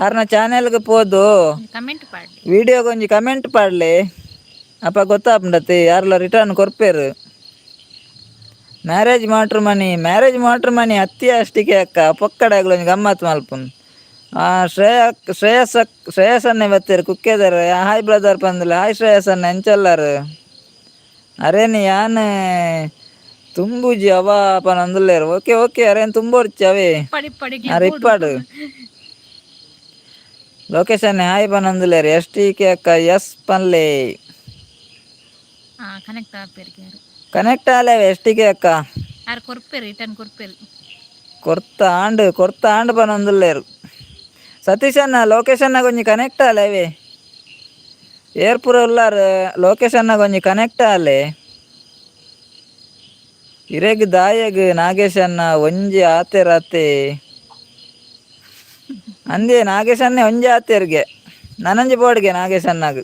ಆರ್ನ ಚಾನೆಲ್ಗೆ ಪೋದು ಕಮೆಂಟ್ ಪಾಡ್ಲಿ. ವಿಡಿಯೋಗೆ ಒಂಜಿ ಕಮೆಂಟ್ ಪಾಡ್ಲಿ, ಅಪ್ಪ ಗೊತ್ತಾಪುಂಡತಿ ಯಾರ್ಲ return ಕೊರ್ಪೇರು. Marriage matrimony, marriage matrimony ಅತ್ತಿ ಅಷ್ಟಿಗೆ ಅಕ್ಕ ಪೊಕ್ಕಡಾಗ್ಲ ಒಂಜಿ ಗಮ್ಮತ್ ಮಲ್ಪುನ್. ಶ್ರೇಯ ಶ್ರೇಯಸ್ ಶ್ರೇಯಸ್ ಅನ್ನೆ ಬತ್ತೀರು ಕುಕ್ಕೆದಾರ. ಹಾಯ್ ಬ್ರದರ್ ಪಂದ್ಲೆ. ಹಾಯ್ ಶ್ರೇಯಸ್ ಅನ್ನ, ಎಂಚಲ್ಲಾರು? ಅರೇನಿ ಯಾನ್ ತುಂಬುಜಿ ಅವ ಪನಂದುಲ್ಲೇರು. ಓಕೆ ಓಕೆ, ಅರೇನ್ ತುಂಬೊರ್ಚಿ ಅವೇ. ಪಡಿ ಪಡಿ. ಅರೆ ಇಪ್ಪಾಡು. ಲೊಕೇಶನ್ ಹಾಯ್ ಪನಂದುಲ್ಲೇರು. S T K ಅಕ್ಕ ಎಸ್ ಪನ್ಲೆ. ಹಾ, ಕನೆಕ್ಟ್ ಆಪೇರಿಗೆ ಯಾರು? ಕನೆಕ್ಟ್ ಆಲೇವೆ S T K ಅಕ್ಕ. ಯಾರು ಕೊರ್ಪೇರು, ರಿಟರ್ನ್ ಕೊರ್ಪೇರು. ಕೊರ್ತ ಆಂಡ್, ಕೊರ್ತ ಆಂಡ್ ಪನೊಂದುಲ್ಲೇರು. ಸತೀಶಣ್ಣ, ಲೊಕೇಶನ್ ಒಂಜಿ ಕನೆಕ್ಟ್ ಆಲೇವೆ. ಏರ್ಪುರ ಉಲ್ಲಾರ್, ಲೊಕೇಶನ್ ಒಂಜಿ ಕನೆಕ್ಟ್ ಆಲೆ. ಇರೆಗ್ ದಾಯಗ್ ನಾಗೇಶಣ್ಣ ಒಂಜಿ ಆತೆರತೆ ಅಂದೆ. ನಾಗೇಶನ್ನೇ ಒಂಜಿ ಆತೆರ್ಗೆ, ನನಂಜಿ ಬೋರ್ಡ್ಗೆ ನಾಗೇಶಣ್ಣಗ್.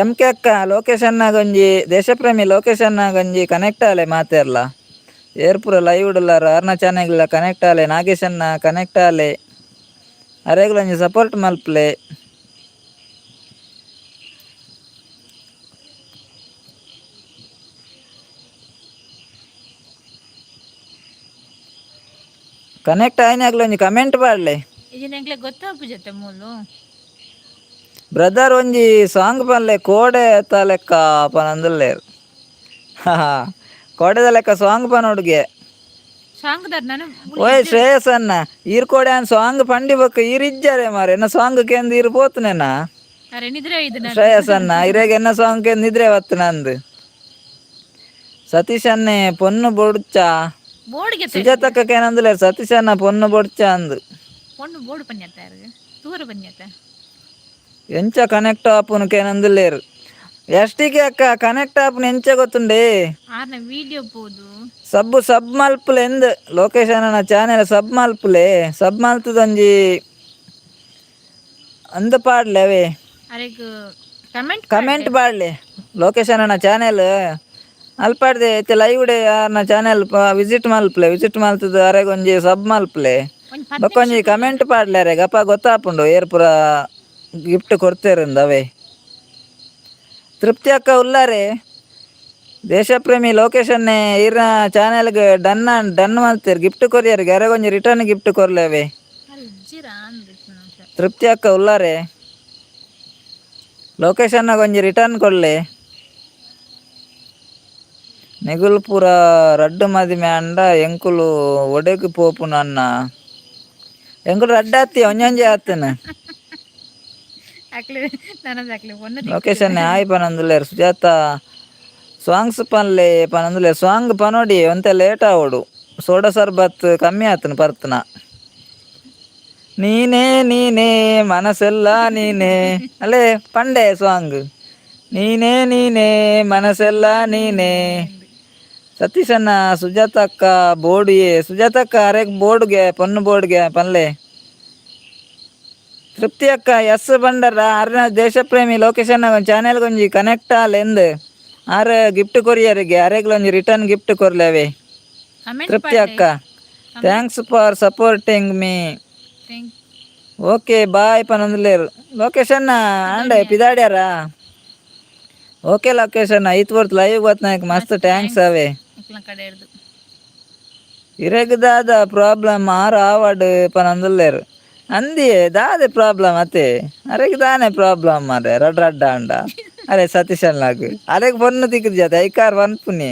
ಎಂ ಕೆ ಅಕ್ಕ, ಲೊಕೇಶನ್ ಒಂಜಿ ದೇಶಪ್ರೇಮಿ ಲೊಕೇಶನ್ ಒಂಜಿ ಕನೆಕ್ಟ್ ಆಲೆ. ಮಾತೆರ್ಲ ಏರ್ಪುರ ಲೈವ್ ಉಲ್ಲಾರ, ಅರ್ನ ಚಾನೆಲ್ ಕನೆಕ್ಟ್ ಆಲೆ. ನಾಗೇಶನ್ನ ಕನೆಕ್ಟ್ ಆಲೆ, ಅರೆಗ್ಲ ಒಂಜಿ ಸಪೋರ್ಟ್ ಮಲ್ಪಲೆ. ಕನೆಕ್ಟ್ ಆಯ್ನಾಗ್ಲ ಒಂಜಿ ಕಮೆಂಟ್ ಪಾಡ್ಲೆ. ಇದು ಎಂಕ್ಲೆ ಗೊತ್ತಾಪು ಜೊತೆ ಮೂಲು. ಬ್ರದರ್, ಒಂಜಿ ಸಾಂಗ್ ಪನ್ಲೆ ಕೋಡೆ ಲೆಕ್ಕ ಪನಂದುಲ್ಲೇರು. ಕೋಡೆದ ಲೆಕ್ಕ ಸಾಂಗ್ ಪನೊಡುಗೆ. ಸಾಂಗ್ ದಾರ್ ನಾನು. ಓಯ್ ಶ್ರೇಯಸ್ ಅನ್ನ, ಈರ್ ಕೋಡೆ ಅನ್ ಸಾಂಗ್ ಪಂಡಿ ಬೊಕ್ಕ ಈರ್ ಇಜ್ಜಾರೆ ಮಾರೆ. ಎನ್ನ ಸಾಂಗ್ ಕೇಂದ್ ಈರ್ ಪೋತುನೇನ? ಅರೆ ನಿದ್ರೆ ಇದು ನಾನು. ಶ್ರೇಯಸ್ ಅನ್ನ, ಇರೆಗ್ ಎನ್ನ ಸಾಂಗ್ ಕೇಂದ್ ನಿದ್ರೆ ಬತ್ತು ನಂದು. ಸತೀಶ್ ಅನ್ನೆ ಪೊನ್ನು ಬೊಡ್ಚ. ಬೋರ್ಡ್ಗೆ. ಸುಜಾತಕ್ಕ ಏನಂದುಲ್ಲೇರು, ಸತೀಶ್ ಅನ್ನ ಪೊನ್ನು ಬೊಡ್ಚ ಅಂದು. ಪೊಣ್ಣು ಬೋರ್ಡ್ ಪನ್ಯತ್ತ ಯಾರು ತೂರ ಪನ್ಯತ್ತ. ಎಂಚ ಕನೆಕ್ಟ್ ಆಪುನು ಕೇನಂದುಲ್ಲೇರು. ಎಷ್ಟಿಗೆ ಅಕ್ಕ, ಕನೆಕ್ಟ್ ಆಪುನು ಎಂಚ ಗೊತ್ತುಂಡೆ? ಆರ್ನ ವಿಡಿಯೋ ಪೋದು. ಸಬ್ಬು ಸಬ್ ಮಲ್ಪುಲೆ ಎಂದ್. ಲೊಕೇಶನ್ ಚಾನೆಲ್ ಸಬ್ ಮಲ್ಪುಲೆ. ಸಬ್ ಮಲ್ತದೊಂಜಿ ಅಂದ್ ಪಾಡ್ಲೆ ಅವೇ. ಅರೆಗ್ ಕಮೆಂಟ್. ಕಮೆಂಟ್ ಪಾಡ್ಲೆ. ಲೊಕೇಶನ್ ಅಣ್ಣ ಚಾನೆಲ್ ಅಲ್ಪಾಡ್ದೆ ಇತ್ತೆ ಲೈವ್ ಡೇ ಆರ್ನ ಚಾನೆಲ್ ವಿಸಿಟ್ ಮಲ್ಪುಲೆ. ವಿಸಿಟ್ ಮಲ್ತದ ಅರೆಗ್ ಒಂಜಿ ಸಬ್ ಮಲ್ಪುಲೆ. ಒಂಜಿ ಪತ್ತು. ಬೊಕ್ಕ ಒಂಜಿ ಕಮೆಂಟ್ ಪಾಡ್ಲೆ ಅರೆಗ್, ಅಪ್ಪ ಗೊತ್ತಾಪುಂಡು ಏರ್ ಪೂರ ಗಿಫ್ಟ್ ಕೊಡ್ತೇರಿಂದ್ ಅವೇ. ತೃಪ್ತಿ ಅಕ್ಕ ಉಲ್ಲಾರೆ. ದೇಶಪ್ರೇಮಿ ಲೊಕೇಶನ್ ಈರ್ನ ಚಾನೆಲ್ಗೆ ಡನ್ ಡನ್ ಮಲ್ತೇರ್ ಗಿಫ್ಟ್ ಕೊರಿಯರ್. ಅರೆಗ್ ಒಂಜಿ ರಿಟರ್ನ್ ಗಿಫ್ಟ್ ಕೊರ್ಲೆ ಅವೇ. ಅರೆ ಇಜ್ಜಿರಾ ಅಂದ್. ತೃಪ್ತಿ ಅಕ್ಕ ಉಲ್ಲಾರೆ. ಲೊಕೇಶನ್ ಒಂಜಿ ರಿಟರ್ನ್ ಕೊರ್ಲೆ. ನಿಗುಲ್ ಪೂರ ರಡ್ಡ್ ಮದಿಮೆ ಆಂಡ ಎಂಕುಲು ಒಡೆಗ್ ಪೋಪುನ ಅನ್ನ? ಎಂಕುಲು ರಡ್ಡ್ ಆತಿ, ಒಂಜೊಂಜಿ ಆತನ. ಅಕ್ಲೆ ನನದ ಅಕ್ಲೆ ಒನ್ನ. ಲೊಕೇಶನ್ ಹಾಯ್ ಪನಂದುಲ್ಲೇರ್. ಸುಜಾತ, ಸಾಂಗ್ಸ್ ಪನ್ಲೆ ಪನಂದುಲ್ಲೇರ್. ಸಾಂಗ್ ಪನೋಡಿ, ಒಂತೆ ಲೇಟ್ ಆವೊಡು. ಸೋಡಾ ಸರ್ಬತ್ ಕಮ್ಮಿ ಆತನ ಪರ್ತನ. ನೀನೇ ನೀನೇ ಮನಸ್ಸೆಲ್ಲ ನೀನೇ ಅಲ್ಲೇ ಪಂಡೆ ಸಾಂಗ್. ನೀನೇ ನೀನೇ ಮನಸ್ಸೆಲ್ಲ ನೀನೇ. ಸತೀಶಣ್ಣ, ಸುಜಾತ ಅಕ್ಕ ಬೋರ್ಡ್ಗೆ. ಸುಜಾತ ಅಕ್ಕ, ಅರೆಗ್ ಬೋರ್ಡ್ಗೆ ಪೊನ್ನು ಬೋರ್ಡ್ಗೆ ಪನ್ಲೆ. ತೃಪ್ತಿ ಅಕ್ಕ ಎಸ್ ಬಂಡರ. ಅರ್ನ ದೇಶಪ್ರೇಮಿ ಲೊಕೇಶನ್ ಚಾನೆಲ್ ಒಂಜಿ ಕನೆಕ್ಟ್ ಆಲ್ ಎಂದ್. ಆರ್ ಗಿಫ್ಟ್ ಕೊರಿಯರಿಗೆ ಅರೆಗ್ಲ ಒಂಜಿ ರಿಟರ್ನ್ ಗಿಫ್ಟ್ ಕೊರ್ಲೆ ಅವೇ. ಕಮೆಂಟ್. ತೃಪ್ತಿ ಅಕ್ಕ, thanks for supporting me. Thank. Okay bye ಪನಂದುಲ್ಲೇರು. Location and ಪಿದಾಡ್ಯಾರ. Okay location, ಐತ್ ವರ್ತ್ ಲೈವ್ ಬತ್ನಾಕ್ ಮಸ್ತ್ thanks ಅವೇ. ನಿಕ್ಲ ಕಡೆ ಹಿಡ್ದು. ಇರೆಗ್ ದಾದ ಪ್ರಾಬ್ಲಮ್ ಆರ್ ಆವಡ್ ಪನಂದುಲ್ಲೇರು. ಅಂದಿಯೇ ದಾದೆ ಪ್ರಾಬ್ಲಮ್ ಅತೆ? ಅರೆಗ್ ದಾನೆ ಪ್ರಾಬ್ಲಮ್ ಮಾರೆ? ರಡ್ ರಡ್ಡ ಅಂಡ ಅರೆ ಸತೀಶ್ ಅಣ್ಣಗ್ ಅರೆಗ್ ಪೊನ್ನು ತಿಕ್ಕುದು ಜಾತೆ ಐಕಾರ್ ಪನ್ಪುನಿ.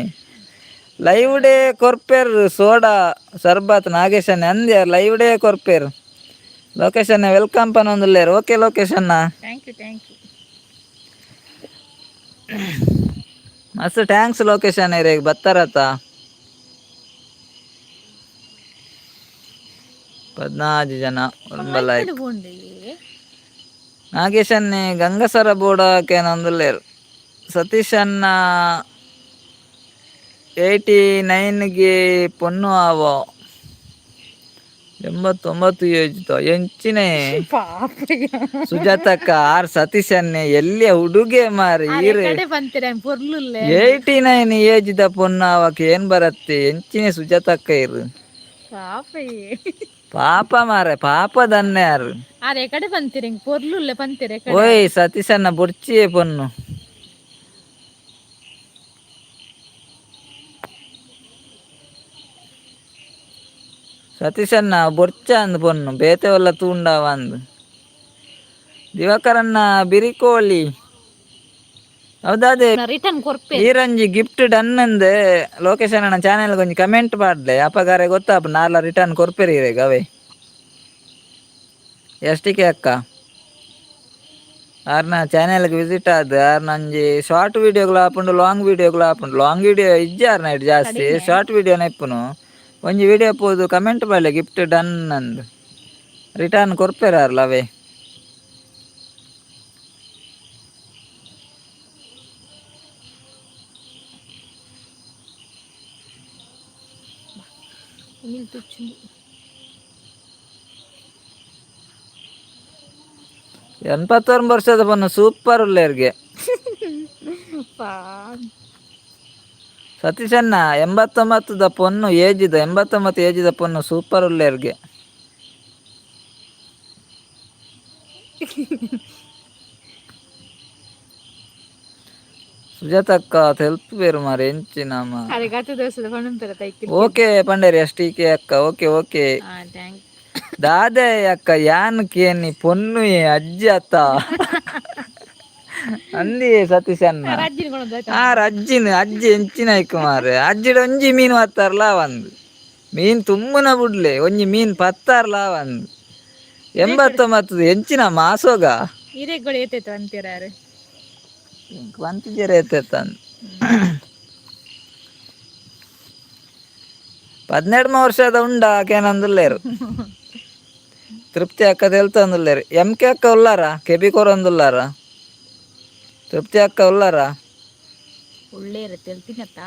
ಲೈವ್ ಡೇ ಕೊರ್ಪೇರ್ ಸೋಡಾ ಸರ್ಬತ್ ನಾಗೇಶನ್ ಅಂದ್ಯ. ಲೈವ್ ಡೇ ಕೊರ್ಪೇರ್. ಲೊಕೇಶನ್ welcome ಪನೊಂದುಲ್ಲೇರು. Okay location. Thank you, thank you. ಮಸ್ತ್ thanks location ಇರೇಗ್ ಬತ್ತಾರತ್ತ. 14 ಜನ ಒಂಬ ಲೈಕ್. ಪೋಂಡಿ. ನಾಗೇಶನ್ನೇ ಗಂಗಸರ ಬೋಡಾಕೇನೊಂದುಲ್ಲೇರು. ಸತೀಶ್ ಅನ್ನ 89ಗೆ ಪೊನ್ನು ಆವೋ, 89 ಏಜ್ದ ಎಂಚಿನೇ. ಪಾಪ. ಸುಜಾತಕ್ಕ, ಆರ್ ಸತೀಶ್ ಅನ್ನೆ ಎಲ್ಲಿಯ ಹುಡುಗೆ ಮಾರಿ ಈರೆ. ಕಡೆ ಬಂತೀರ ಪೊರ್ಲುಲ್ಲೆ. 89 ಏಜ್ದ ಪೊನ್ನು ಆವಕ್ಕೆ ಏನ್ ಬರತ್ತೆ? ಎಂಚಿನೆ ಸುಜಾತಕ್ಕ ಇರು. ಪಾಪ. ಪಾಪ ಮಾರೆ, ಪಾಪದನ್ನೆ ಯಾರು. ಆರೆ ಕಡೆ ಬಂತೀರ ಹಿಂಗ್ ಪೊರ್ಲುಲ್ಲೆ ಪಂತೀರ. ಓಯ್ ಸತೀಶನ್ನ, ಬುಡ್ಚಿಯೇ ಪೊನ್ನು. ಸತೀಶನ್ನ ಬೊರ್ಚ ಅಂದ್ ಪೊನ್ನು ಬೇತೆ ಒಲ್ಲ ತೂಂಡವ ಅಂದ್. ದಿವಾಕರನ್ನ ಬಿರಿಕೋಳಿ ಹೌದಾದೆ. ರಿಟರ್ನ್ ಕೊರ್ಪೆ. ಈರಂಜಿ ಗಿಫ್ಟ್ ಡನ್ ಅಂದ್. ಲೋಕೇಶ್ ಅಣ್ಣ ಚಾನೆಲ್ ಒಂಜಿ ಕಮೆಂಟ್ ಪಾಡ್ಲೆ, ಅಪಗಾರೆ ಗೊತ್ತಾಪ ನಾರ್ಲ ರಿಟರ್ನ್ ಕೊರ್ಪೆರಿ ಇರೆಗ್ ಅವೇ. ಎಷ್ಟಿಕೆ ಅಕ್ಕ, ಆರ್ನ ಚಾನೆಲ್ಗೆ ವಿಸಿಟ್ ಆದ್ ಆರ್ನ ಒಂಜಿ ಶಾರ್ಟ್ ವಿಡಿಯೋಗಳು ಆಪುಂಡು, ಲಾಂಗ್ ವಿಡಿಯೋಗಳು ಆಪುಂಡು. ಲಾಂಗ್ ವಿಡಿಯೋ ಇಜ್ಜಿ ಆರ್ನ ಇಡ್, ಜಾಸ್ತಿ ಶಾರ್ಟ್ ವಿಡಿಯೋನ ಇಪ್ಪುನು. ಒಂಜಿ ವಿಡಿಯೋ ಪೋದು ಕಮೆಂಟ್ ಪಾಡ್ಲೆ ಗಿಫ್ಟ್ ಡನ್ ಅಂದ್, ರಿಟರ್ನ್ ಕೊರ್ಪೆರ್ ಆರ್ಲ ಅವೇ. ನೀಲ್ ತುಚ್ಚುಂಡು. 89 ವರ್ಷದ ಪೊನ್ನು ಸೂಪರ್ ಉಲ್ಲೇರ್ಗೆ. ಪಾ. ಸತೀಶಣ್ಣ, 89ದ ಪೊನ್ನು ಏಜಿದ, 89 ಏಜಿದ ಪೊನ್ನು ಸೂಪರ್ ಉಲ್ಲೇರ್ಗೆ. ಸುಜಾತಕ್ಕ ಹೆಲ್ಪ್ ಬೇರು ಮಾರೆ, ಎಂಚಿನಮ್ಮ. ಅರೆ ಗತ ದೋಸದ ಪಣಂತರ ತೈಕಿ. ಓಕೆ ಪಂಡೇರಿ ಅಷ್ಟೀಕೆ ಅಕ್ಕ, ಓಕೆ ಓಕೆ. ಹಾ, thank. ದಾದೆ ಅಕ್ಕ, ಯಾನ್ ಕೇನಿ ಪೊನ್ನು ಅಜ್ಜಿ ಅತ್ತ ಅಂದಿ ಸತೀಶಣ್ಣ. ಅಜ್ಜಿನ ಕೊಡೋದು. ಆ ಅಜ್ಜಿನ, ಅಜ್ಜಿ ಎಂಚಿನ ಮಾರೆ. ಅಜ್ಜಿಡ ಒಂಜಿ ಮೀನು ಪತ್ತಾರಲ ಒಂದು ಮೀನ್ ತುಂಬುನ ಬುಡ್ಲೆ, ಒಂಜಿ ಮೀನ್ ಪತ್ತಾರಲ ಒಂದು. 89 ಎಂಚಿನ ಮಾಸೋಗ. ಹಿರೇಗಳು ಏತೈತು ಅಂತೀರಾರು. ವಂತಿಜರ ಎತ್ತಂದು 12 ವರ್ಷದ ಉಂಡ ಕೇನಂದುಲ್ಲೇರು. ತೃಪ್ತಿ ಅಕ್ಕ ತೆಲ್ತಂದುಲ್ಲೇರು. ಎಂ ಕೆ ಅಕ್ಕ ಉಲ್ಲಾರ? ಕೆಬಿ ಕೊರೊಂದುಲ್ಲಾರ? ತೃಪ್ತಿ ಅಕ್ಕ ಉಲ್ಲಾರ? ಒಳ್ಳೆ ಇರುತ್ತೆ ತಿನ್ನತ್ತಾ.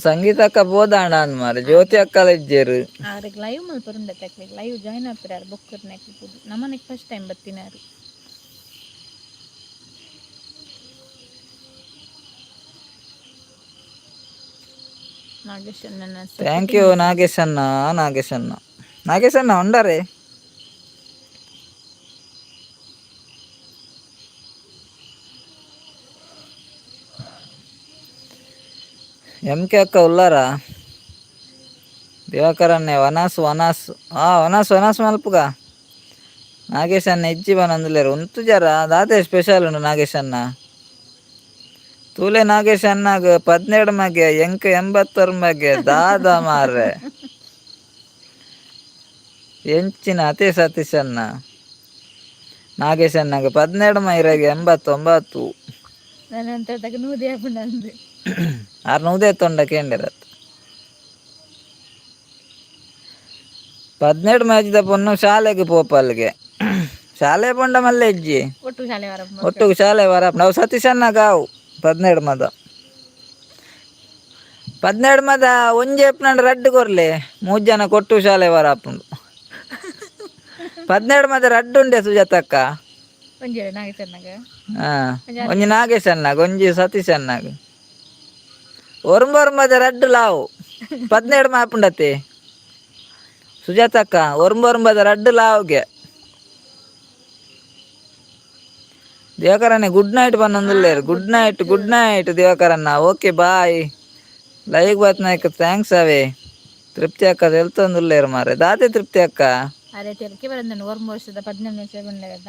ಸಂಗೀತ ಅಕ್ಕ ಬೋದಾಂಡ ಅಂದ್ ಮಾರೆ. ಜ್ಯೋತಿ ಅಕ್ಕಲ ಇಜ್ಜೇರು. ಅವ್ರಿಗೆ ಲೈವ್ ಮಲ್ಪರುಂಡ ತಕ್ಲಿಗೆ ಲೈವ್ ಜಾಯ್ನ್ ಆಗ್ತಾರೆ ಬೊಕ್ಕರ್ನ ಪೂದು. ನಮ್ಮನೆಗೆ ಫಸ್ಟ್ ಟೈಮ್ ಬತ್ತಿನಾರು. ನಾಗೇಶ್ ನನ್ನ. Thank you Nagesh ಅಣ್ಣ. ನಾಗೇಶ್ ಅಣ್ಣ, ನಾಗೇಶ್ ಅಣ್ಣ ಉಂಡಾರೆ. ಎಂ ಕೆ ಅಕ್ಕ ಉಲ್ಲಾರ? ದಿವಾಕರ್ ಅಣ್ಣೆ, ವನಾಸ್ ವನಾಸ್, ಆ ವನಾಸ್ ವನಾಸ್ ಮಲ್ಪುಗ. ನಾಗೇಶ್ ಅಣ್ಣ ಇಜ್ಜಿ ಬನಂದುಲ್ಲೇರು. ಉಂತು ಜರ, ದಾದೆ ಸ್ಪೆಷಲ್ ಉಂಡು ನಾಗೇಶ್ ಅಣ್ಣ? ತೂಲೆ ನಾಗೇಶ್ ಅಣ್ಣಗ್ 17 ಮಗೆ, ಎಂಕ್ 80 ಮಗೆ. ದಾದ ಮಾರ್ರೆ, ಎಂಚಿನ ಅತಿ ಸತೀಶ್ ಅಣ್ಣ. ನಾಗೇಶ್ ಅಣ್ಣಗ್ 17 ಮೈರೆಗೆ 89. ನನ್ನ ತಗ ನೂದೇ ನಂದು. ಆರ್ ನೂದೇ ತೊಂಡ ಕೇಂಡಿರತ್. 17 ಮ್ಯಾಚ್ದ ಪೊನ್ನು ಶಾಲೆಗೆ ಪೋಪಲ್ಗೆ, ಶಾಲೆ ಪೊಂಡ ಮಲ್ಲೆ ಇಜ್ಜಿ. ಒಟ್ಟು ಶಾಲೆ ವಾರ. ಒಟ್ಟುಗು ಶಾಲೆ ವರ. ನಾವು ಸತೀಶ್ ಅಣ್ಣ ಗಾವು 17 ಮದ, 17 ಮದ ಒಂಜಿ ಎಪ್ನಂಡ ರಡ್ಡು ಕೊರ್ಲೆ, ಮೂಜ್ ಜನ ಕೊಟ್ಟು ಶಾಲೆ ವರ ಆಪುಂಡು. 17 ಮದ ರಡ್ಡು ಉಂಡೆ ಸುಜಾತಕ್ಕ. ಒಂಜಿ ನಾಗೇಶ್ ಅಣ್ಣಗ. ಹಾ, ಒಂಜಿ ನಾಗೇಶ್ ಅಣ್ಣಗ್, ಒಂಜಿ ಸತೀಶ್ ಅಣ್ಣಗ್. ಒರ್ಂಬ ಒರ್ಂಬದ ರಡ್ಡು ಲಾವು, 17 ಮಾಪುಂಡತ್ತೆ. ಸುಜಾತಕ್ಕ, ಒರ್ಂಬ ಒರ್ಂಬದ ರಡ್ಡು ಲಾವುಗೆ. ದಿವಾಕರಣ್ಣ ಗುಡ್ ನೈಟ್ ಬನ್ನೊಂದುಲ್ಲೇರು. Good night, good night ದಿವಾಕರಣ್ಣ. Okay bye. Like Baat Naik thanks ಅವೇ. ತೃಪ್ತಿ ಅಕ್ಕ ತೆಲ್ತೊಂದುಲ್ಲೇರು ಮಾರೆ. ದಾದೆ ತೃಪ್ತಿ ಅಕ್ಕ? ಅದೇ ತೆಲಕ್ಕೆ ಬರಂದನು ಒರ್ಂಬ ವರ್ಷದ 18 ವರ್ಷ ಬಂದಾಗ.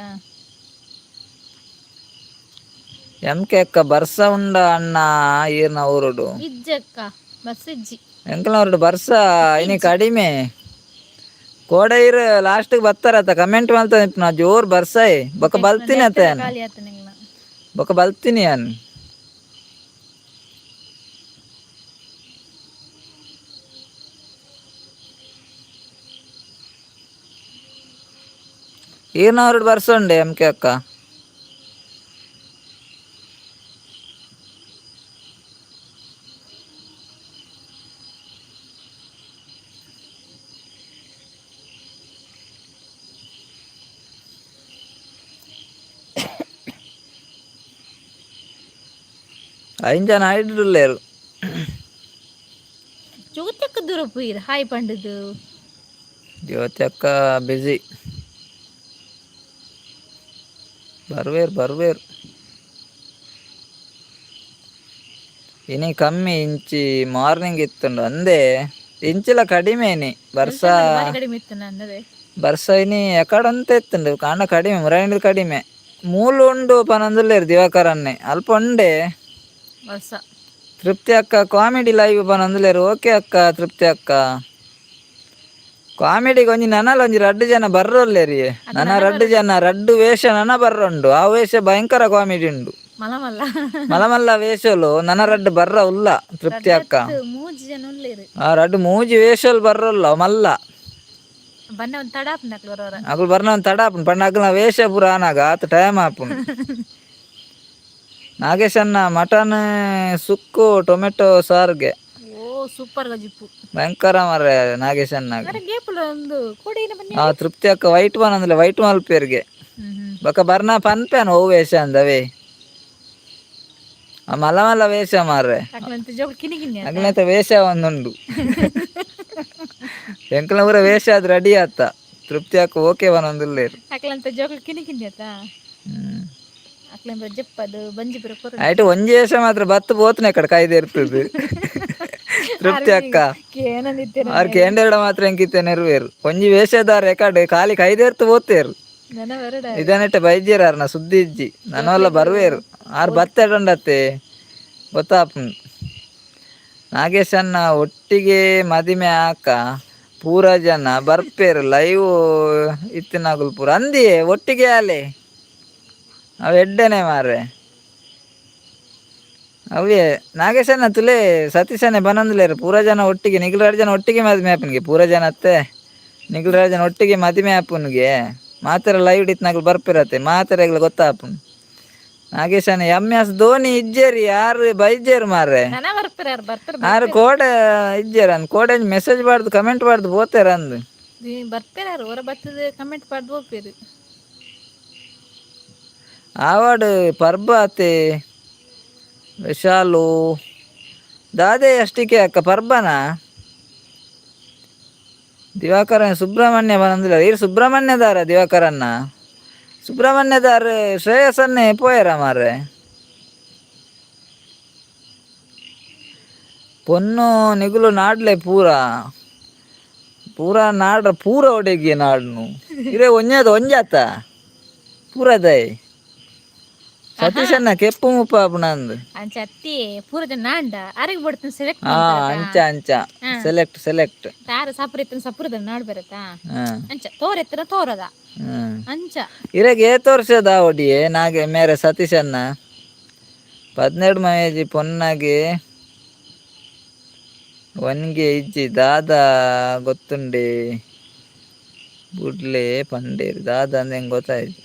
ಎಂ ಕೆ ಅಕ್ಕ, ಬರ್ಸ ಉಂಡ ಅಣ್ಣ ಈರ್ನ ಊರುಡು? ಇಜ್ಜಕ್ಕ, ಬಸ್ ಇಜ್ಜಿ. ಎಂಕಲ್ನ ಊರುಡು ಬರ್ಸ ಇನಿ ಕಡಿಮೆ. ಕೋಡೆ ಇರು ಲಾಸ್ಟ್ಗೆ ಬರ್ತಾರತ್ತ ಕಮೆಂಟ್ ಮಾಡ್ತಾ ನಾ ಜೋರ್ ಬರ್ಸಾಯಿ ಬೊಕ್ಕ ಬಲ್ತೀನಿ ಅತ್ತ. ಖಾಲಿ ಆತ ನಿಂಗ್ಲ. ಬೊಕ್ಕ ಬಲ್ತೀನಿ ಅನ್. ಈರ್ನವ್ರು ಬರ್ಸೊಂಡೆ ಎಂ ಕೆ ಅಕ್ಕ. ಐದು ಜನ ಐಡ್ರುಲ್ಲೇರು. ಜೋತಕ್ಕ ದೂರ ಪೋಯಿರ್ ಹಾಯ್ ಪಂಡದು. ಜ್ಯೋತಿ ಅಕ್ಕ ಬಿಸಿ. ಬರ್ವೇರು ಬರ್ವೇರು. ಇನಿ ಕಮ್ಮಿ ಇಂಚಿ ಮಾರ್ನಿಂಗ್ ಇತ್ತುಂಡು ಅಂದೇ ಇಂಚಿಲ ಕಡಿಮೆ ಇನಿ ಬರ್ಸ. ಬಾರಿ ಕಡಿಮೆ ಇತ್ತು ನನ್ನದೇ. ಬರ್ಸ ಇನಿ ಎಕಡಂತ ಇತ್ತುಂಡು ಕಾಂಡ ಕಡಿಮೆ ಮುರಾಣಿಲ್ ಕಡಿಮೆ ಮೂಲು ಉಂಡು ಪನೊಂದುಲ್ಲೇರು ದಿವಾಕರನ್ನೇ ಅಲ್ಪ ಉಂಡೆ. ವರ್ಷ. ತೃಪ್ತಿ ಅಕ್ಕ ಕಾಮಿಡಿ ಲೈವ್ ಪನೊಂದುಲ್ಲೇರು. ಓಕೆ ಅಕ್ಕ, ತೃಪ್ತಿ ಅಕ್ಕ. ಕಾಮಿಡಿಗೆ ಒಂಜಿ ನನಲ ಒಂಜಿ ರಡ್ಡು ಜನ ಬರ್ರೊಲ್ಲೇರಿ. ನನ ರಡ್ಡು ಜನ ರಡ್ಡು ವೇಷ ನನ ಬರ್ರುಂಡು. ಆ ವೇಷ ಭಯಂಕರ ಕಾಮಿಡಿ ಉಂಡು. ಮಲ ಮಲ್ಲ. ಮಲಮಲ್ಲ ವೇಷಲು ನನ ರಡ್ಡು ಬರ್ರ ಉಲ್ಲ ತೃಪ್ತಿ ಅಕ್ಕ. ಮೂಜಿ ಜನ ಉಲ್ಲೇರು. ಆ ರಡ್ಡು ಮೂಜಿ ವೇಷಲ್ ಬರ್ರೊಲ್ಲ ಮಲ್ಲ. ಬನ್ನ ಒಂದು ತಡಾಪ್ ನಕ್ಲು ಬರೋರ. ಅಗುಲು ಬರ್ನ ಒಂದು ತಡ ಆಪುಂಡು ಪಂಡ ಅಗುಲ್ನ ವೇಷ ಪೂರ ಆನಾಗ ಆತ ಟೈಮ್ ಆಪುಂಡು. ನಾಗೇಶನ್ನ ಮಟನ್ ಸುಕ್ಕು ಟೊಮೆಟೊ ಸಾರ್ಗೆ. ಓ ಸೂಪರ್ ಗಜಿಪ್ಪು. ಭಯಂಕರ ಮಾರ್ರೆ ನಾಗೇಶನ್ನಾಗ. ಅರೆ ಗೇಪುಲ ಒಂದು ಕೋಡಿನ ಬನ್ನಿ. ಆ ತೃಪ್ತಿ ಅಕ್ಕ ವೈಟ್ ಬಾನ್ ಅಂದ್ರೆ ವೈಟ್ ಮಲ್ಪೇರ್ಗೆ. ಹ್ಮ್ ಹ್ಮ್. ಬೊಕ ಬರ್ನ ಪನ್ಪೇನ್ ಓ ವೇಷ ಅಂದವೇ ಆ ಮಲ್ಲ ಮಲ್ಲ ವೇಷ ಮಾರ್ರೆ. ಅಕ್ಲಂತ ಜೋಗ ಕಿನಿ ಕಿನಿ. ಅಗ್ಲಂತ ವೇಷ ಒಂದುಂಡು. ಎಂಕಲ್ನ ಊರ ವೇಷ ಅದು ರೆಡಿ ಆತ. ತೃಪ್ತಿ ಅಕ್ಕ ಓಕೆ ಒಂದೊಂದುಲ್ಲೇರು. ಅಕ್ಲಂತ ಜೋಗ ಕಿನಿ ಕಿನಿ ಆತ. ಹ್ಮ್. ಅಕ್ಲಂತ ಜಪ್ಪದು ಬಂಜಿ ಬರ ಕೊರ. ಆಯ್ತು, ಒಂಜಿ ವೇಷ ಮಾತ್ರ ಬತ್ತು ಪೋತನೆ ಕಡೆ ಕಾಯ್ದೆ ಇರ್ತದೆ ತೃಪ್ತಿ ಅಕ್ಕ. ಏನಂದಿತ್ತೇನೆ. ಆರ್ ಕೇಂದ್ರ ಮಾತ್ರ ಎಂಕಿತ್ತೆ ನೆರವೇರು ಒಂಜಿ ವೇಷದಾರ ಎಕಡೆ ಖಾಲಿ ಕೈದೇರ್ತು ಪೋತೇರು. ನನ್ನ ಬರಡ. ಇದನ್ನೆಟ್ಟ ಬೈಜೇರಾರ್ ನಾ ಸುದ್ದಿ ಇಜ್ಜಿ ನನ್ನವಲ್ಲ ಬರ್ವೇರು ಆರ್ ಬತ್ತೆಡಂಡತ್ತೆ ಗೊತ್ತಾಪುಂಡು. ನಾಗೇಶನ್ನ ಒಟ್ಟಿಗೆ ಮದಿಮೆ ಆಕ ಪೂರ ಜನ ಬರ್ಪೇರು ಲೈವ್ ಇತ್ತಿನಾಗುಲ್ ಪೂರ ಅಂದಿಯೇ ಒಟ್ಟಿಗೆ ಆಲೆ ಅವು ಎಡ್ಡೆನೆ ಮಾರ್ರೆ. ಅವೇ ನಾಗೇಶನ್ನ ತುಲೆ ಸತೀಶನೇ ಬನಂದ್ಲೇರು ಪೂರ ಜನ ಒಟ್ಟಿಗೆ ನಿಖಿಲ್ ಜನ ಒಟ್ಟಿಗೆ ಮದಿಮೆ ಆಪನ್ಗೆ ಪೂರ ಜನ ಅತ್ತೆ ನಿಖಿಲ್ ಜನ ಒಟ್ಟಿಗೆ ಮದಿಮೆ ಆಪನ್ಗೆ ಮಾತ್ರ ಲೈವ್ ಇತ್ನಾಗಲು ಬರ್ಪಿರತ್ತೆ ಮಾತ್ರ ಗೊತ್ತಾಪುನ್. ನಾಗೇಶನ ಎಂ ಎಸ್ ಧೋನಿ ಇಜ್ಜೇರಿ ಯಾರು ಬೈಜೇರು ಮಾರ್ರೆ. ನನ್ನ ಬರ್ತಾರ ಬರ್ತಾರ. ಆರು ಕೋಡೆ ಇಜ್ಜೇರ್ ಅಂದ್ ಕೋಡೆ ಮೆಸೇಜ್ ಬಾರ್ದು ಕಮೆಂಟ್ ಬಾರ್ದು ಪೋತೇರ ಅಂದು. ಬರ್ತಾರ ಹೊರ ಬರ್ತದೆ ಕಮೆಂಟ್ ಪಾಡ್ದು ಹೋಗ್ಬೇರು. ಆವಾಡು ಪರ್ಬಾತೆ ವಿಶಾಲು ದಾದೆ ಅಷ್ಟಿಕೆ ಅಕ್ಕ ಪರ್ಬನ ದಿವಾಕರ ಸುಬ್ರಹ್ಮಣ್ಯ ಬಂದಿಲ್ಲ ಇರು ಸುಬ್ರಹ್ಮಣ್ಯದಾರ ದಿವಾಕರನ್ನ ಸುಬ್ರಹ್ಮಣ್ಯದಾರ ಶ್ರೇಯಸನ್ನೇ ಪೋಯರ ಮಾರ್ರೆ. ಪೊನ್ನು ನಿಗುಲು ನಾಡ್ಲೆ ಪೂರ ಪೂರ ನಾಡ್ರ ಪೂರ ಒಡೆಗೆ ನಾಡ್ನು ಇರೇ ಒಂಜಾದ ಒಂಜಾತ ಪೂರ ದೈ ಸತೀಶನ್ನ ಕೆಪ್ಪು ಮುಪ್ಪ ನಂದು. ಅಂಚ ಅತ್ತಿ ಪೂರ ಜನ ನಾಂಡ ಅರೆಗೆ ಬಡ್ತೀನಿ ಸೆಲೆಕ್ಟ್. ಹಾ, ಅಂಚ ಅಂಚ ಸೆಲೆಕ್ಟ್ ಸೆಲೆಕ್ಟ್. ತಾರ ಸಪುರ ಇತ್ತನ ಸಪುರದ ನಾಡ್ ಬರತ್ತಾ. ಹಾ. ಅಂಚ ತೋರ ಎತ್ತರ ತೋರದ. ಹ್ಮ್. ಅಂಚ. ಇರಗೆ ಏತ್ ವರ್ಷದ ಒಡಿಯೆ ನಾಗೆ ಮೇರೆ ಸತೀಶನ್ನ 12 ಮಯೇಜಿ ಪೊನ್ನಾಗೆ ಒನ್ಗೆ ಇಜ್ಜಿ ದಾದ ಗೊತ್ತುಂಡೆ ಬುಡ್ಲೆ ಪಂಡೇರು ದಾದ ಅಂದ್ ಹೆಂಗ್ ಗೊತ್ತಾಯ್ತು.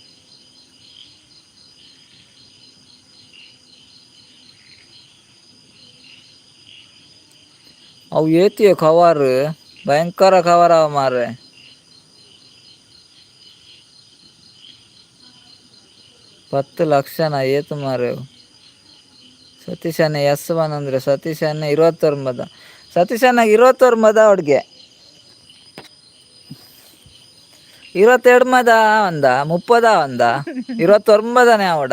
ಅವು ಏತಿಯೋ ಕವರ್ ಭಯಂಕರ ಕವರ್ ಅವ ಮಾರ್ರೆ. 10 ಲಕ್ಷನ ಏತು ಮಾರ್ರೆ ಅವು. ಸತೀಶಣ್ಣ ಎಸ್ ಒನ್ ಅಂದ್ರೆ ಸತೀಶಣ್ಣ 29 ಸತೀಶಣ್ಣ 29 ಅವಡ್ಗೆ 22 ಮದ ಒಂದ 30 ಒಂದ 29ನೇ ಅವಡ.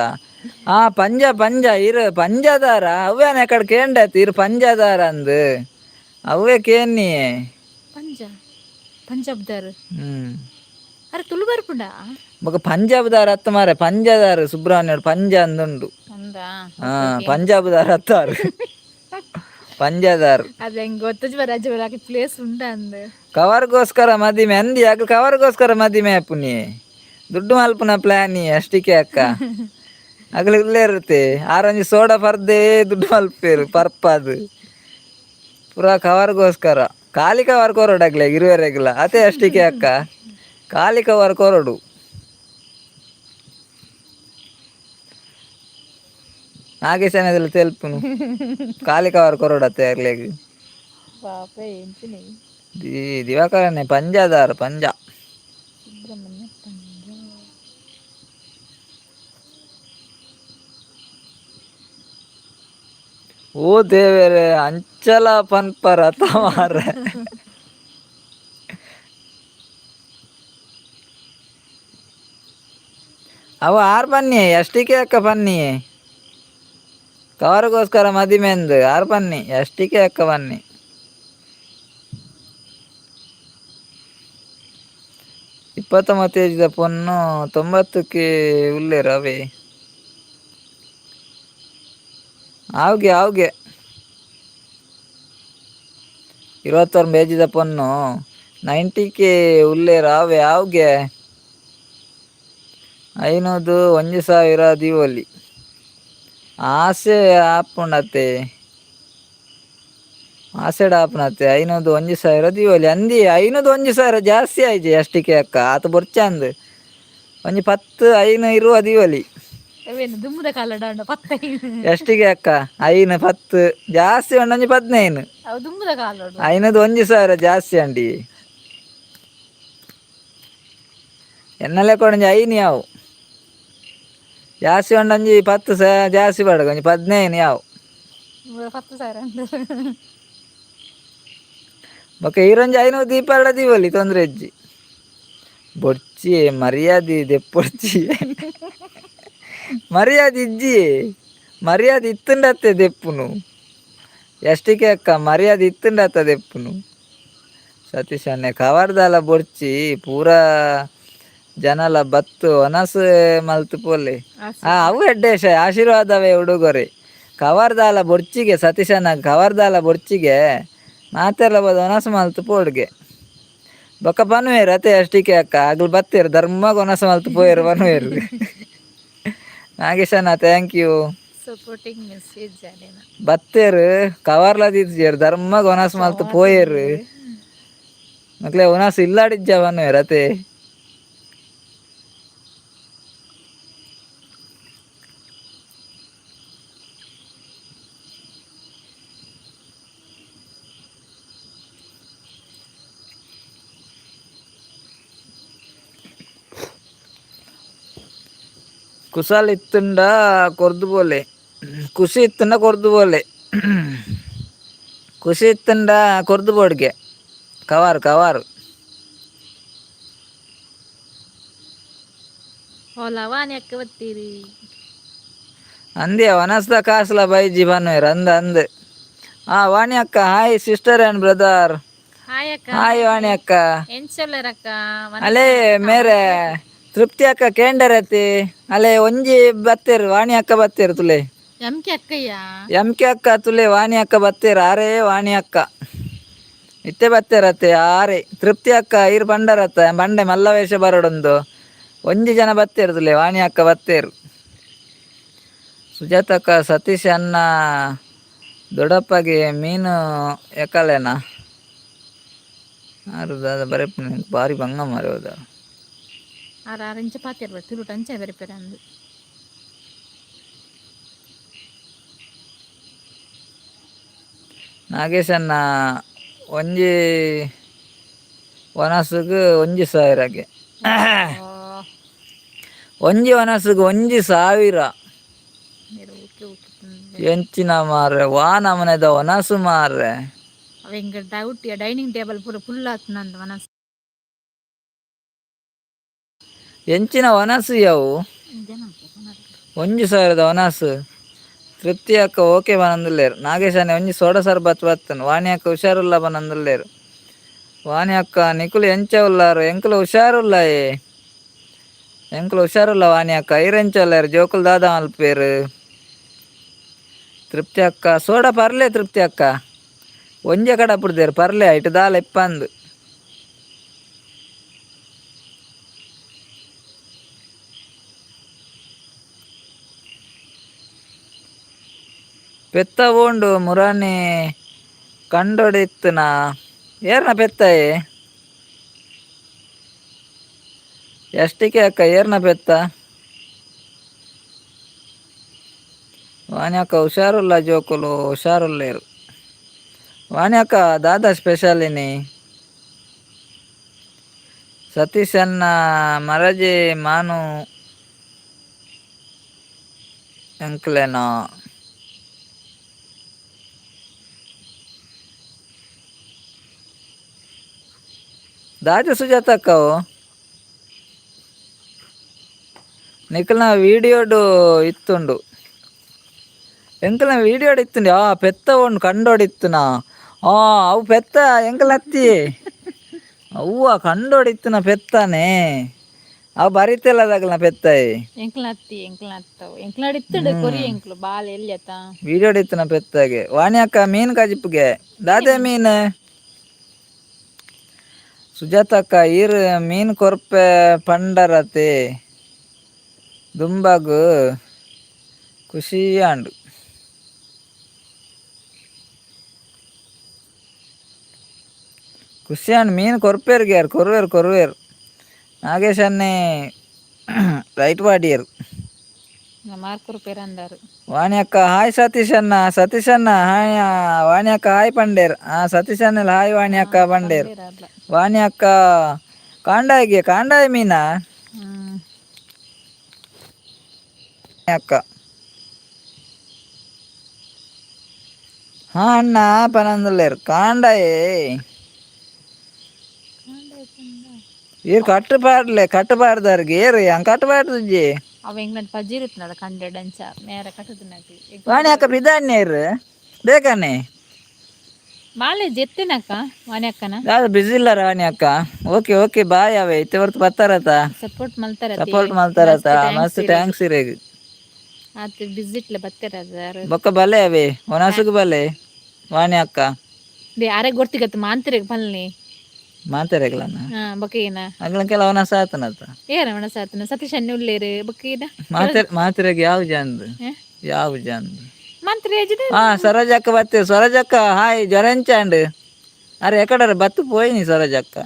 ಆ ಪಂಜ ಪಂಜ ಇರು ಪಂಜದಾರ ಅವ್ವೇನ ಕಡೆ ಕೇಂಡಾಯ್ತು ಇರು ಪಂಜದಾರ ಅಂದು ಅವೇ ಕೇನ್ನಿ. ಪಂಜ ಪಂಜಾಬ್ದಾರ್. ಹ್ಮ್. ಅರೆ ತುಳು ಬರ್ಪುಂಡ. ಬೊಕ ಪಂಜಾಬ್ದಾರ ಅತ್ತ ಮಾರೆ ಪಂಜದಾರ ಸುಬ್ರಹ್ಮಣ್ಯ ಪಂಜ ಅಂದುಂಡು. ಅಂದ. ಹಾ, ಪಂಜಾಬ್ದಾರ ಅತ್ತಾರು. ಪಂಜದಾರ್. ಅದು ಹೆಂಗ್ ಗೊತ್ತಜ್ ಬರಾಜ ಪ್ಲೇಸ್ ಉಂಡ ಅಂದ್. ಕವರ್ಗೋಸ್ಕರ ಮದಿಮೆ ಅಂದಿ ಅಕ್, ಕವರ್ಗೋಸ್ಕರ ಮದಿಮೆ ಅಪ್ಪುನಿ, ದುಡ್ಡು ಮಲ್ಪುನ ಪ್ಲಾನಿ ಅಷ್ಟಿಕೆ ಅಕ್ಕ. ಅಗಲ ಇಲ್ಲೇ ಇರುತ್ತೆ ಆರೊಂಜಿ ಸೋಡಾ ಪರ್ದೆ ದುಡ್ಡು ಮಲ್ಪೇರು ಪರ್ಪದು ಪೂರಾ ಕವರ್ಗೋಸ್ಕರ. ಖಾಲಿ ಕವರ್ ಕೊರಡು ಅಗ್ಲೆ ಇರುವರೆಗಿಲ್ಲ ಅದೇ ಅಷ್ಟಿಕೆ ಅಕ್ಕ, ಖಾಲಿ ಕವರ್ ಕೊರಡು. ನಾಗೇಶನದೆಲ್ಲ ತೆಲ್ಪುನು ಖಾಲಿ ಕವರ್ ಕೊರಡು ಅತ್ತೆ ಅಗ್ಲೆಗ್. ಪಾಪ ಎಂಚಿನಿ. ದಿವಾಕರನೆ ಪಂಜಾದಾರ್ ಪಂಜ. ಸುಬ್ರಹ್ಮಣ್ಯ ಪಂಜ. ಓ ದೇವರೇ, ಅಂಚಲ ಪನ್ಪರ ಮಾರ್ರೆ. ಅವ ಆರ್ ಪನ್ನಿ ಅಷ್ಟಿಕೆ ಅಕ್ಕ, ಪನ್ನಿ ಕವರ್ಗೋಸ್ಕರ ಮದಿಮೆಂದು ಆರ್ ಪನ್ನಿ ಅಷ್ಟಿಕೆ ಅಕ್ಕ ಬನ್ನಿ. 29 ಏಜ್ದ ಪೊನ್ನು 90ಕ್ಕೆ ಉಲ್ಲೇರು ಅವೇ ಆವ್ಗೆ ಆವ್ಗೆ. 29 ಏಜ್ದ ಪೊನ್ನು 90ಕ್ಕೆ ಉಲ್ಲೇರು ಅವೆ ಆವ್ಗೆ. 500 1000 ದೀವೊಲಿ ಆಸೆ ಆಪುಂಡತೆ, ಆಸೆಡ್ ಆಪುನತೆ. 500 1000 ದೀವೊಲಿ ಅಂದಿ. 500 1000 ಜಾಸ್ತಿ ಆಯ್ಜಿ ಅಷ್ಟಿಕೆ ಅಕ್ಕ, ಆತ ಬೊರ್ಚಂದ್ ಒಂಜಿ 10 5 ಇರುವ ದೀವೊಲಿ. ಅವೇನು ದುಮ್ಮದ ಕಾಲ ಡಾಂಡ 15? ಎಷ್ಟಿಗೆ ಅಕ್ಕ? 5 10 ಜಾಸ್ತಿ ಉಂಡು, ಒಂಜಿ 15. ಅವು ದುಮ್ಮದ ಕಾಲ. 500 1000 ಜಾಸ್ತಿ ಅಂಡಿ. ಎನ್ನಲೆ ಒಂಜಿ ಐನು ಯಾವು, ಜಾಸ್ತಿ ಉಂಡು ಒಂಜಿ 10 ಸ ಜಾಸ್ತಿ ಬೇಡ, ಒಂಜಿ 15 ಯಾವು. 10,000 ಅಂದ. ಬೊಕ ಈರೊಂಜಿ 500 ದೀಪಾಡ ದೀವೊಲಿ, ತೊಂದರೆ ಇಜ್ಜಿ. ಬೊಡ್ಚಿ ಮರ್ಯಾದೆ ದೆಪ್ಪೊಡ್ಚಿ, ಮರ್ಯಾದೆ ಇಜ್ಜಿ. ಮರ್ಯಾದೆ ಇತ್ತುಂಡತ್ತೆ ದೆಪ್ಪುನು ಎಷ್ಟಿಕೆ ಅಕ್ಕ, ಮರ್ಯಾದೆ ಇತ್ತುಂಡತ್ತ ದೆಪ್ಪುನು. ಸತೀಶ್ ಅಣ್ಣೆ ಕವರ್ದಾಲ ಬೊಡ್ಚಿ, ಪೂರಾ ಜನಲ ಬತ್ತು ಒನಸ್ ಮಲ್ತು ಪೋಲೆ. ಅವು ಎಡ್ಡೇಶ ಆಶೀರ್ವಾದವೇ ಉಡುಗೊರೆ. ಕವರ್ದಾಲ ಬೊಡ್ಚಿಗೆ ಸತೀಶನ, ಕವರ್ದಾಲ ಬೊಡ್ಚಿಗೆ ಮಾತೆರ್ಲ ಬೋದು ಒನಸ್ ಮಲ್ತು ಪೋಡ್ಗೆ. ಬೊಕ್ಕ ಪನ್ವೇರು ಅತೆ ಅಷ್ಟಿಕೆ ಅಕ್ಕ, ಅಗ್ಲು ಬತ್ತೇರು ಧರ್ಮಗ್ ಒನಸ್ ಮಲ್ತು ಪೋಯೆರು ಪನ್ವೇರು. ನಾಗೇಶಣ್ಣ thank you. Supporting message ಅದೇನ. ಬತ್ತೇರು ಕವರ್ಲ ದೀತ್ಜೆರ್, ಧರ್ಮಗ್ ಒನಸ್ ಮಲ್ತು ಪೋಯೆರು, ಮಕ್ಲೆ ಒನಸ್ ಇಲ್ಲಾಡಿಜ್ಜ ಪನ್ವೇರು ಅತೆ. ಕುಸಾಲ್ ಇತ್ತುಂಡ ಕೊರ್ದು ಪೋಲೆ, ಖುಷಿ ಇತ್ತುಂಡ ಕೊರ್ದು ಪೋಲೆ, ಖುಷಿ ಇತ್ತುಂಡ ಕೊರ್ದು ಬೋಡ್ಗೆ ಕವಾರ್ ಕವಾರ್. ಓಲ ವಾಣಿ ಅಕ್ಕ ಬತ್ತೀರಿ. ಅಂದ್ಯ ವನಸ್ದ ಕಾಸ್ಲ ಬೈಜಿ ಪನ್ವೇರು ಅಂದ ಅಂದ್. ವಾಣಿ ಅಕ್ಕ, hi sister and brother. Hi ಅಕ್ಕ. ಹಾಯ್ ವಾಣಿ ಅಕ್ಕ. ಎಂಚೊಲ್ಲೆರಕ್ಕ? ಅಲೇ ಮೇರೆ ತೃಪ್ತಿ ಅಕ್ಕ ಕೇಂಡರತಿ ಅಲೆ ಒಂಜಿ ಬತ್ತೇರು ವಾಣಿ ಅಕ್ಕ ಬತ್ತೇರು ತುಲೆ. ಎಂ ಕೆ ಅಕ್ಕಯ್ಯ. ಎಂ ಕೆ ಅಕ್ಕ ತುಲೆ, ವಾಣಿ ಅಕ್ಕ ಬತ್ತೇರು ಆರೇ. ವಾಣಿ ಅಕ್ಕ ಇತ್ತೆ ಬತ್ತೇರತ್ತೆ ಆರೇ. ತೃಪ್ತಿ ಅಕ್ಕ ಇರ್ ಬಂಡರತ್ತ ಬಂಡೆ ಮಲ್ಲ ವೇಷ ಬರೋಡೊಂದು ಒಂಜಿ ಜನ ಬತ್ತೇರು ತುಲೆ, ವಾಣಿ ಅಕ್ಕ ಬತ್ತೇರು. ಸುಜಾತಕ್ಕ, ಸತೀಶ್ ಅಣ್ಣ ದೊಡ್ಡಪ್ಪಗೆ ಮೀನು ಎಕ್ಕಲೇನಾ? ಆರು ದಾದ ಬರೆಪುನ ಬಾರಿ ಬಂಗ ಮಾರೆ ಹೋದ. ಆರ್ ಆರ್ ಇಂಚ ಪಾತೆರ್ ತುಳುಟ್ ಅಂಚ ಬರೆಪೆರ ಅಂದು. ನಾಗೇಶಣ್ಣ ಒಂಜಿ ವನಸುಗು 1000ಕ್ಕೆ, ಒಂಜಿ ವನಸುಗು 1000. Okay okay. ಎಂಚಿನ ಮಾರ್ರೆ, ವಾ ನಮನೆದ ವನಸು ಮಾರ್ರೆ. ಅವ ಎಂಗ doubt, dining table ಪೂರ ಫುಲ್ ಆತ್ನಂದ ಮನಸ್ಸು. ಎಂಚಿನ ವನಸು ಯಾವು 1000ದ ವನಸು. ತೃಪ್ತಿ ಅಕ್ಕ ಓಕೆ ಬನಂದುಲ್ಲೇರು. ನಾಗೇಶನೇ ಒಂಜಿ ಸೋಡ ಸರ್ಬತ್ ಬತ್ತನು. ವಾಣಿ ಅಕ್ಕ ಹುಷಾರುಲ್ಲ ಬನಂದುಲ್ಲೇರು. ವಾಣಿ ಅಕ್ಕ ನಿಕುಲು ಎಂಚ ಉಲ್ಲಾರು? ಎಂಕುಲು ಹುಷಾರುಲ್ಲಾಯೇ, ಎಂಕುಲು ಹುಷಾರುಲ್ಲ ವಾಣಿ ಅಕ್ಕ. ಐರೆಂಚ ಉಲ್ಲೇರು? ಜೋಕುಲು ದಾದ ಮಲ್ಪೇರು? ತೃಪ್ತಿ ಅಕ್ಕ ಸೋಡ ಪರ್ಲೆ ತೃಪ್ತಿ ಅಕ್ಕ. ಒಂಜೆ ಕಡಪುಡ್ದೇರು ಪರ್ಲೆ ಐಟ್ ದಾಲ ಇಪ್ಪಂದು. ಪೆತ್ತ ಓಂಡು ಮುರಾನಿ ಕಂಡೊಡಿತ್ತುನ ಏರ್ನ ಪೆತ್ತಾಯೆ? ಎಷ್ಟಿಕೆ ಅಕ್ಕ, ಏರ್ನ ಪೆತ್ತ? ವಾಣಿ ಅಕ್ಕ ಹುಷಾರುಲ್ಲ, ಜೋಕುಲು ಹುಷಾರುಲ್ಲೇರು. ವಾಣಿ ಅಕ್ಕ, ದಾದಾ ಸ್ಪೆಷಲ್ ಇನಿ? ಸತೀಶ್ ಅನ್ನ ಮರಜೆ ಮಾನು ಎಂಕ್ಲೆನಾ? ದಾದ ಸುಜಾತ ಅಕ್ಕವು? ನಿಖಲ್ನ ವೀಡಿಯೋಡು ಇತ್ತುಂಡು, ಎಂಕಲ್ನ ವೀಡಿಯೋಡು ಇತ್ತುಂಡು. ಆ ಪೆತ್ತ ಉಂಡು ಕಂಡೋಡಿತ್ತುನಾ? ಆ ಅವು ಪೆತ್ತ ಎಂಕಲ್ ಅತ್ತಿ ಅವ್ವ ಕಂಡೋಡಿತ್ತುನ ಪೆತ್ತಾನೆ. ಅವು ಬರಿತೆಲ್ಲದಾಗಲ್ನ ಪೆತ್ತಾಯಿ. ಎಂಕ್ಲ ಅತ್ತಿ, ಎಂಕ್ಲ ಅತ್ತವು, ಎಂಕ್ಲ ಇತ್ತುಂಡು ಕೊರಿ ಎಂಕ್ಲು ಬಾಲ್ ಎಲ್ಲಿ ಅತ್ತ. ವೀಡಿಯೋಡು ಇತ್ತುನ ಪೆತ್ತಾಗೆ. ವಾಣಿ ಅಕ್ಕ, ಮೀನು ಕಜಿಪ್ಪುಗೆ ದಾದೆ ಮೀನು? ಸುಜಾತ ಅಕ್ಕ, ಈರ್ ಮೀನು ಕೊರ್ಪೆ ಪಂಡರತೆ, ದುಂಬಾಗು ಖುಷಿಯಾಂಡು. ಖುಷಿಯಾಂಡು. ಮೀನು ಕೊರ್ಪೇರ್ಗೆ ಯಾರು ಕೊರುವೇರು ಕೊರುವೇರು. ನಾಗೇಶ್ ಅನ್ನೆ ರೈಟ್ ವಾಡಿಯರು. ಮಾರ್ಕರು ಪೇರಂದಾರು. ವಾಣಿ ಅಕ್ಕ ಹಾಯ್. ಸತೀಶ್ ಅಣ್ಣ, ಸತೀಶ್ ಅಣ್ಣ ಹಾಯ್. ವಾಣಿ ಅಕ್ಕ ಹಾಯ್ ಪಂಡೇರ್. ಆ ಸತೀಶ್ ಅಣ್ಣ ಹಾಯ್, ವಾಣಿ ಅಕ್ಕ ಪಂಡೇರ್. ವಾಣಿ ಅಕ್ಕ, ಕಾಂಡಾಯಿಗೆ ಕಾಂಡಾಯಿ ಮೀನಾ? ಅಕ್ಕ ಹಾ ಅಣ್ಣ ಪನಂದುಲ್ಲೇರು ಕಾಂಡಾಯೇ. ಈರ್ ಕಟ್ಟು ಪಾಡ್ಲೆ, ಕಟ್ಟು ಪಾಡ್ದಾರ್ಗೆ ಏರು ಹಂಗೆ ಕಟ್ಟು ಪಾಡ್ದುಜ್ಜಿ. ಅವ ಎಂಗ್ಲಂಡ್ ಪಜೀರ್ ಇತ್ತನಲ್ಲ ಕಂಡೆ ಡಂಚ ನೇರ ಕಟ್ಟುದಿನಕ್ಕೆ. ವಾಣಿ ಅಕ್ಕ, ಬಿದಾನ್ಯ ಇರು ಬೇಕಾನೆ. ಬಾಳೆ ಜೆತ್ತಿನಕ್ಕ ವಾಣಿ ಅಕ್ಕನ. ದಾದ ಬಿಸಿ ಇಲ್ಲ ರಾಣಿ ಅಕ್ಕ. Okay okay, bye. ಅವೆ ಇತ್ತೆ ಹೊರ್ತು ಬತ್ತಾರತ. ಸಪೋರ್ಟ್ ಮಲ್ತಾರ. ಸಪೋರ್ಟ್ ಮಲ್ತಾರತ, ಮಸ್ತ್ thanks ಇರೇಗ್. ಆತ್ ಬಿಸಿಟ್ಲೆ ಬತ್ತಾರ. ಬೊಕ್ಕ ಬಲೆ ಅವೇ, ಒನಸುಗು ಬಲೆ ವಾಣಿ ಅಕ್ಕ. ಅರೆ ಗೊತ್ತಿಗತ್ತ ಮಾಂತಿರೆಗ್ ಪಲ್ನಿ. ಮಾತಾರಗ್ಲನ? ಹಾ, ಬೊಕ್ಕ ಏನ? ಅಗ್ಲ ಕೆಲ ಒನಸ ಆತನತ. ಏರ ಒಣಸಾತನ? ಸತೀಶ್ ಅಣ್ಣ ಉಳ್ಳೇರು, ಬೊಕ್ಕ ಏನ? ಮಾತೆ ಮಾತ್ರೆಗೆ ಯಾವ ಜಂದ್? ಯಾವ ಜಂದ್? ಮಂತ್ರಿ ಏಜಿದೆ. ಹಾ, ಸರೋಜಕ್ಕ ಬತ್ತೆ. ಸರೋಜಕ್ಕ ಹಾಯ್. ಜ್ವರಂಚಾಂಡ್ ಅರೆ ಎಕಡರ ಬತ್ತು ಪೋಯಿನಿ ಸರೋಜಕ್ಕ.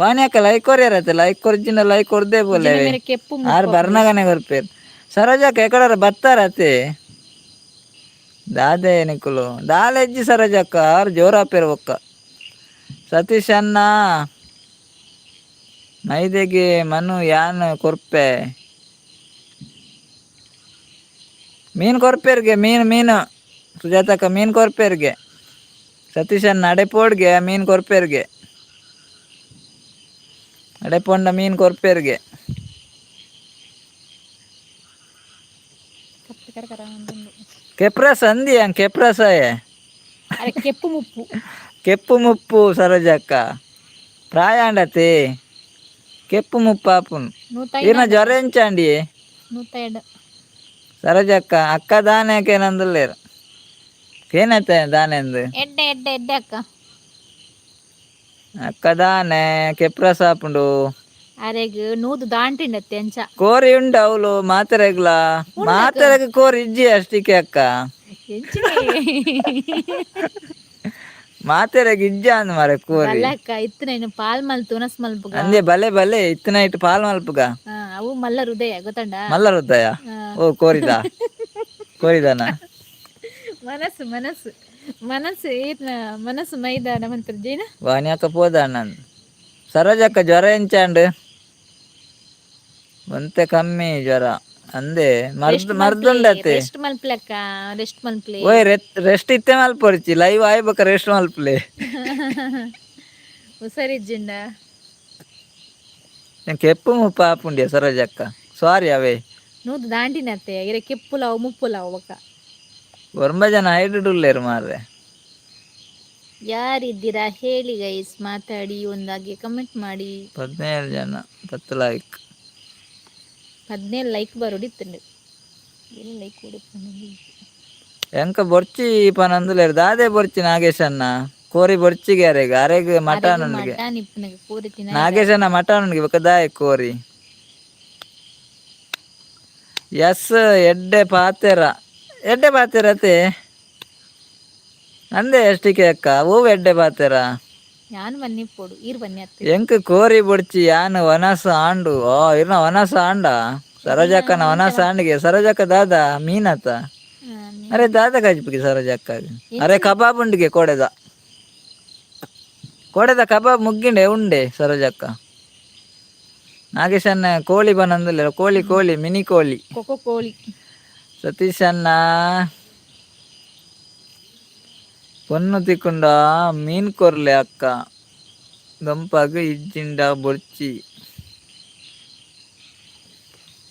ವಾಣಿ ಅಕ್ಕ ಲೈಕ್ ಕೊರಿಯರತ್ತೆ, ಲೈಕ್ ಕೊರ್ಜಿನ ಲೈಕ್ ಕೊರ್ದೇ ಬೋಲೆ. ಮೇರೆ ಕೆಪ್ಪು. ಆರು ಬರ್ನಗನೆ ಕೊರ್ಪೇರು. ಸರೋಜಕ್ಕ ಎಕಡರ ಬತ್ತಾರತೆ? ದಾದೆ ನಿಕುಲು ದಾಲೆಜ್ಜಿ ಸರೋಜಕ್ಕ, ಆರು ಜೋರಾಪೇರು. ಒಕ್ಕ ಸತೀಶ್ ಅಣ್ಣ, ಮೈದೆಗೆ ಮನು ಯಾನ್ ಕೊರ್ಪೆ? ಮೀನು ಕೊರ್ಪೇರ್ಗೆ ಮೀನು ಮೀನು. ಸುಜಾತಕ್ಕ, ಮೀನು ಕೊರ್ಪೇರ್ಗೆ. ಸತೀಶ್ ಅಣ್ಣ ಅಡೆಪೋಡ್ಗೆ ಮೀನು ಕೊರ್ಪೇರ್ಗೆ, ಅಡೆಪೊಂಡ ಮೀನು ಕೊರ್ಪೇರ್ಗೆ. ಕಪ್ಪು ಕರ ಕರ ಅಂದುಂಡು. ಕೆಪ್ರಸ ಅಂದಿ ಹಂಗೆ ಕೆಪ್ರಸಾಯೆ. ಅರೆ ಕೆಪ್ಪು ಮುಪ್ಪು. ಕೆಪ್ಪು ಮುಪ್ಪು ಸರೋಜಕ್ಕ, ಪ್ರಾಯಾಂಡತೆ ಕೆಪ್ಪು ಮುಪ್ಪು ಆಪುನು. ನೂತ ಈರ್ನ ಜ್ವರ ಎಂಚಾಂಡಿ? 102. ಸರೋಜಕ್ಕ, ಅಕ್ಕ ದಾನೆ ಕೇನಂದುಲ್ಲೇರು, ಕೇನತ್ತೆ ದಾನೆಂದು? ಎಡ್ಡೆ ಎಡ್ಡೆ ಎಡ್ಡೆ ಅಕ್ಕ. ಅಕ್ಕ ದಾನೆ ಕೆಪ್ರಸ ಆಪುಂಡು? ಅರೆಗ್ ನೂದು ದಾಂಟಿಂಡತ್ತೆ ಅಂಚ. ಕೋರಿ ಉಂಡು ಅವಳು ಮಾತೆರೆಗ್ಲ, ಮಾತೆರೆಗ್ ಕೋರಿ ಇಜ್ಜಿ ಅಷ್ಟಿಕೆ ಅಕ್ಕ. ಎಂಚಿನ? ಮಾತೆರೆಗ್ ಇಜ್ಜ ಅಂದ್ ಮಾರೆ ಕೋರಿ. ಬಲ್ಲಕ್ಕ ಇತ್ತನ ಇನ್ನು ಪಾಲ್ ಮಲ್ತು ಉನಸ್ ಮಲ್ಪುಗ. ಅಂದೆ ಬಲೆ ಬಲೆ, ಇತ್ತಿನ ಇಟ್ಟು ಪಾಲ್ ಮಲ್ಪುಗ. ಹಾ, ಅವು ಮಲ್ಲ ಹೃದಯ ಗೊತ್ತಂಡ. ಮಲ್ಲ ಹೃದಯ? ಓ ಕೋರಿದ ಕೋರಿದಾನ? ಮನಸ್ಸು ಮನಸ್ಸು ಮನಸ್ಸು ಏತ್ನ ಮನಸ್ಸು ಮೈದಾನ ಮಂತ್ರ ಜೀನ. ವಾಣಿ ಅಕ್ಕ ಪೋದ ಅಣ್ಣನ್. ಸರೋಜಕ್ಕ ಜ್ವರ ಎಂಚಾಂಡ್? ಒಂತೆ ಕಮ್ಮಿ ಜ್ವರ ಅಂದೆ, ಮರ್ದ್ ಮರ್ದುಂಡತ್ತೆ. Rest ಮಲ್ಪ್ಲಕ್ಕ, rest ಮಲ್ಪ್ಲೆ. ಓಯ್, ರೆಸ್ಟ್ ಇತ್ತೆ ಮಲ್ಪೊರ್ಚಿ, ಲೈವ್ ಆಯ್ಬಕ ರೆಸ್ಟ್ ಮಲ್ಪಲೆ. ಹುಷಾರಿಜ್ಜಿಂಡ. ಕೆಪ್ಪು ಮುಪ್ಪ ಆಪುಂಡಿಯ ಸರೋಜಕ್ಕ, ಸಾರಿ ಅವೇ. ನೂದು ದಾಂಟಿನತ್ತೆ ಇರೆ ಕೆಪ್ಪುಲಾವು ಮುಪ್ಪುಲಾವು ಬೊಕ್ಕ. ಒರ್ಂಬ ಜನ ಹೈಡ್ ಉಲ್ಲೇರು ಮಾರ್ರೆ. ಯಾರಿದ್ದೀರಾ ಹೇಳಿ ಗೈಸ್, ಮಾತಾಡಿ, ಒಂದಾಗಿ ಕಮೆಂಟ್ ಮಾಡಿ. 17 ಜನ, 10 ಲೈಕ್. 17 ಲೈಕ್ ಬರೋಡಿತ್ತುಂಡು, ಏನು ಲೈಕ್ ಕೊಡು. ಎಂಕ ಬೊರ್ಚಿ ಪನೊಂದುಲ್ಲೆರ್ ದಾದೆ ಬೊರ್ಚಿ ನಾಗೇಶ್ ಅಣ್ಣ ಕೋರಿ ಬೊರ್ಚಿಗೆ ಅರೆಗ್ ಅರೆಗ್ ಮಟನ್ ಉಂಡುಗೆ. ಮಟನ್ ಇಪ್ಪುನಗ ಕೋರಿ ತಿನ. ನಾಗೇಶ್ ಅಣ್ಣ ಮಟನ್ ಉಂಡುಗೆ ಬೊಕ್ಕ ದಾಯೆ ಕೋರಿ? ಎಸ್ ಎಡ್ಡೆ ಪಾತೆರ, ಎಡ್ಡೆ ಪಾತೆರ ಅತೆ ಅಂದೆ ಎಷ್ಟಿಕೆ ಅಕ್ಕ ಹೂವು ಎಡ್ಡೆ ಪಾತೆರ. ಯಾನ್ ಬನ್ನಿ ಇಪ್ಪೊಡು ಈರ್ ಬನ್ನಿ ಅತ್ತೆ. ಎಂಕ್ ಕೋರಿ ಬೊಡ್ಚಿ ಯಾನ್ ವನಸ್ ಆಂಡು. ಓ ಇರ್ನ ವನಸ್ ಆಂಡ ಸರೋಜಕ್ಕನ ವನಸ್ ಆಂಡಿಗೆ. ಸರೋಜಕ್ಕ ದಾದಾ ಮೀನತ? ಅರೆ ದಾದಾ ಕಜ್ಪಿಗೆ ಸರೋಜಕ್ಕ? ಅರೆ ಕಬಾಬ್ ಉಂಡಿಗೆ ಕೋಡೆದ, ಕೋಡೆದ ಕಬಾಬ್ ಮುಗ್ಗಿಂಡೆ ಉಂಡೆ ಸರೋಜಕ್ಕ. ನಾಗೇಶ್ ಅಣ್ಣ ಕೋಳಿ ಬನಂದಿಲ್ಲ, ಕೋಳಿ ಕೋಳಿ ಮಿನಿ ಕೋಳಿ. ಕೊಕೊ ಕೋಳಿ. ಸತೀಶ್ ಅಣ್ಣ ಪೊನ್ನು ತಿಕ್ಕುಂಡ ಮೀನ್ ಕೊರ್ಲೆ ಅಕ್ಕ ದೊಂಪಾಗ ಇಜ್ಜಿಂಡ ಬೊರ್ಚಿ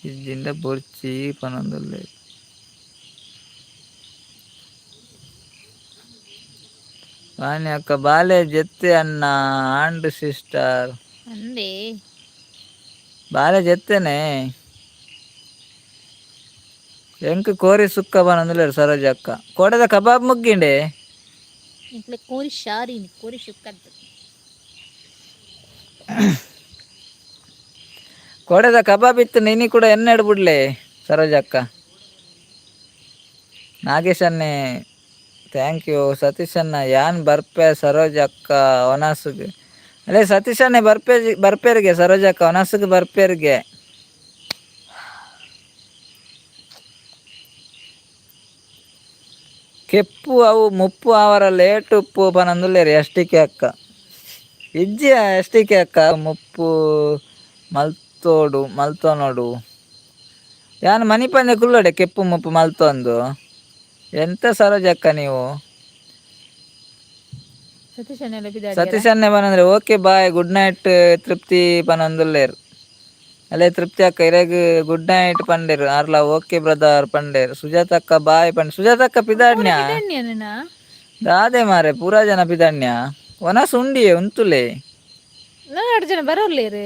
ಇಜ್ಜಿಂಡ ಬೊರ್ಚಿ ಪನೊಂದುಲ್ಲೆ. ವಾಣಿ ಅಕ್ಕ ಬಾಲೆ ಜೆತ್ತೆ ಅಣ್ಣ ಆಂಡ್ ಸಿಸ್ಟರ್. ಅಂದೇ. ಬಾಲೆ ಜೆತ್ತೇನೆ. ಎಂಕ್ ಕೋರಿ ಸುಕ್ಕ ಬನೊಂದುಲ್ಲೆರ್ ಸರೋಜ ಅಕ್ಕ. ಕೋಡೆದ ಕಬಾಬ್ ಮುಗ್ಗಿಂಡೆ. ಇಂಕ್ಲೆ ಕೋರಿ ಶಾರಿ ಕೋರಿ ಸುಕ್ಕದ್ದು. ಕೋಡೆದ ಕಬಾಬ್ ಇತ್ತು ನೀನಿ ಕೂಡ ಎಣ್ಣೆ ಬಿಡ್ಲೆ ಸರೋಜಕ್ಕ. Nagesh ಅನ್ನೆ thank you. Satish ಅಣ್ಣ ಯಾನ್ ಬರ್ಪೆ ಸರೋಜ ಅಕ್ಕ ಒನಸ್ಗ್. ಅಲ್ಲೇ ಸತೀಶ್ ಅಣ್ಣೆ ಬರ್ಪೆ ಬರ್ಪೇರಿಗೆ ಸರೋಜಕ್ಕ ಒನಸ್ಗ್ ಬರ್ಪೇರಿಗೆ. ಕೆಪ್ಪು ಅವು ಮುಪ್ಪು ಅವರ ಲೇಟ್ ಉಪ್ಪು ಪನಂದುಲ್ಲೆರ್ ಎಷ್ಟಿಕೆ ಅಕ್ಕ. ಇಜ್ಜಿ ಎಷ್ಟಿಕೆ ಅಕ್ಕ ಮುಪ್ಪು ಮಲ್ತೋಡು ಮಲ್ತೋನೋಡು ಯಾನ್ ಮನಿಪಂದೆ ಕುಲ್ಲಡೆ ಕೆಪ್ಪು ಮುಪ್ಪು ಮಲ್ತೊಂದು. ಎಂತ ಸರೋಜಕ್ಕ ನೀವು? Satish ಅಣ್ಣೆಲ್ಲ ಬಿದಾಡಿ. Satish ಅಣ್ಣೆ ಪನಂದ್ರೆ okay bye good night ತೃಪ್ತಿ ಪನೊಂದುಲ್ಲೆರ್. ಅಲ್ಲೇ ತೃಪ್ತಿ ಅಕ್ಕ ಇರೆಗ್ ಗುಡ್ ನೈಟ್ ಪಂಡೆರ್ ಆರ್ಲ. ಓಕೆ ಬ್ರದರ್ ಪಂಡೆರ್. ಸುಜಾತ ಅಕ್ಕ ಬಾಯ್ ಪಂಡೆ. ಸುಜಾತ ಅಕ್ಕ ಪಿದಾಡ್ನ್ಯಾ? ಬಿದಾಡ್ನ್ಯಾ? ದಾದೆ ಮಾರೆ ಪೂರಾ ಜನ ಪಿದಾಡ್ನ್ಯಾ? ವನಸ್ ಉಂಡಿಯೆ ಉಂತುಲೆ. ನಾಡು ಜನ ಬರೋಲ್ಲೇರು.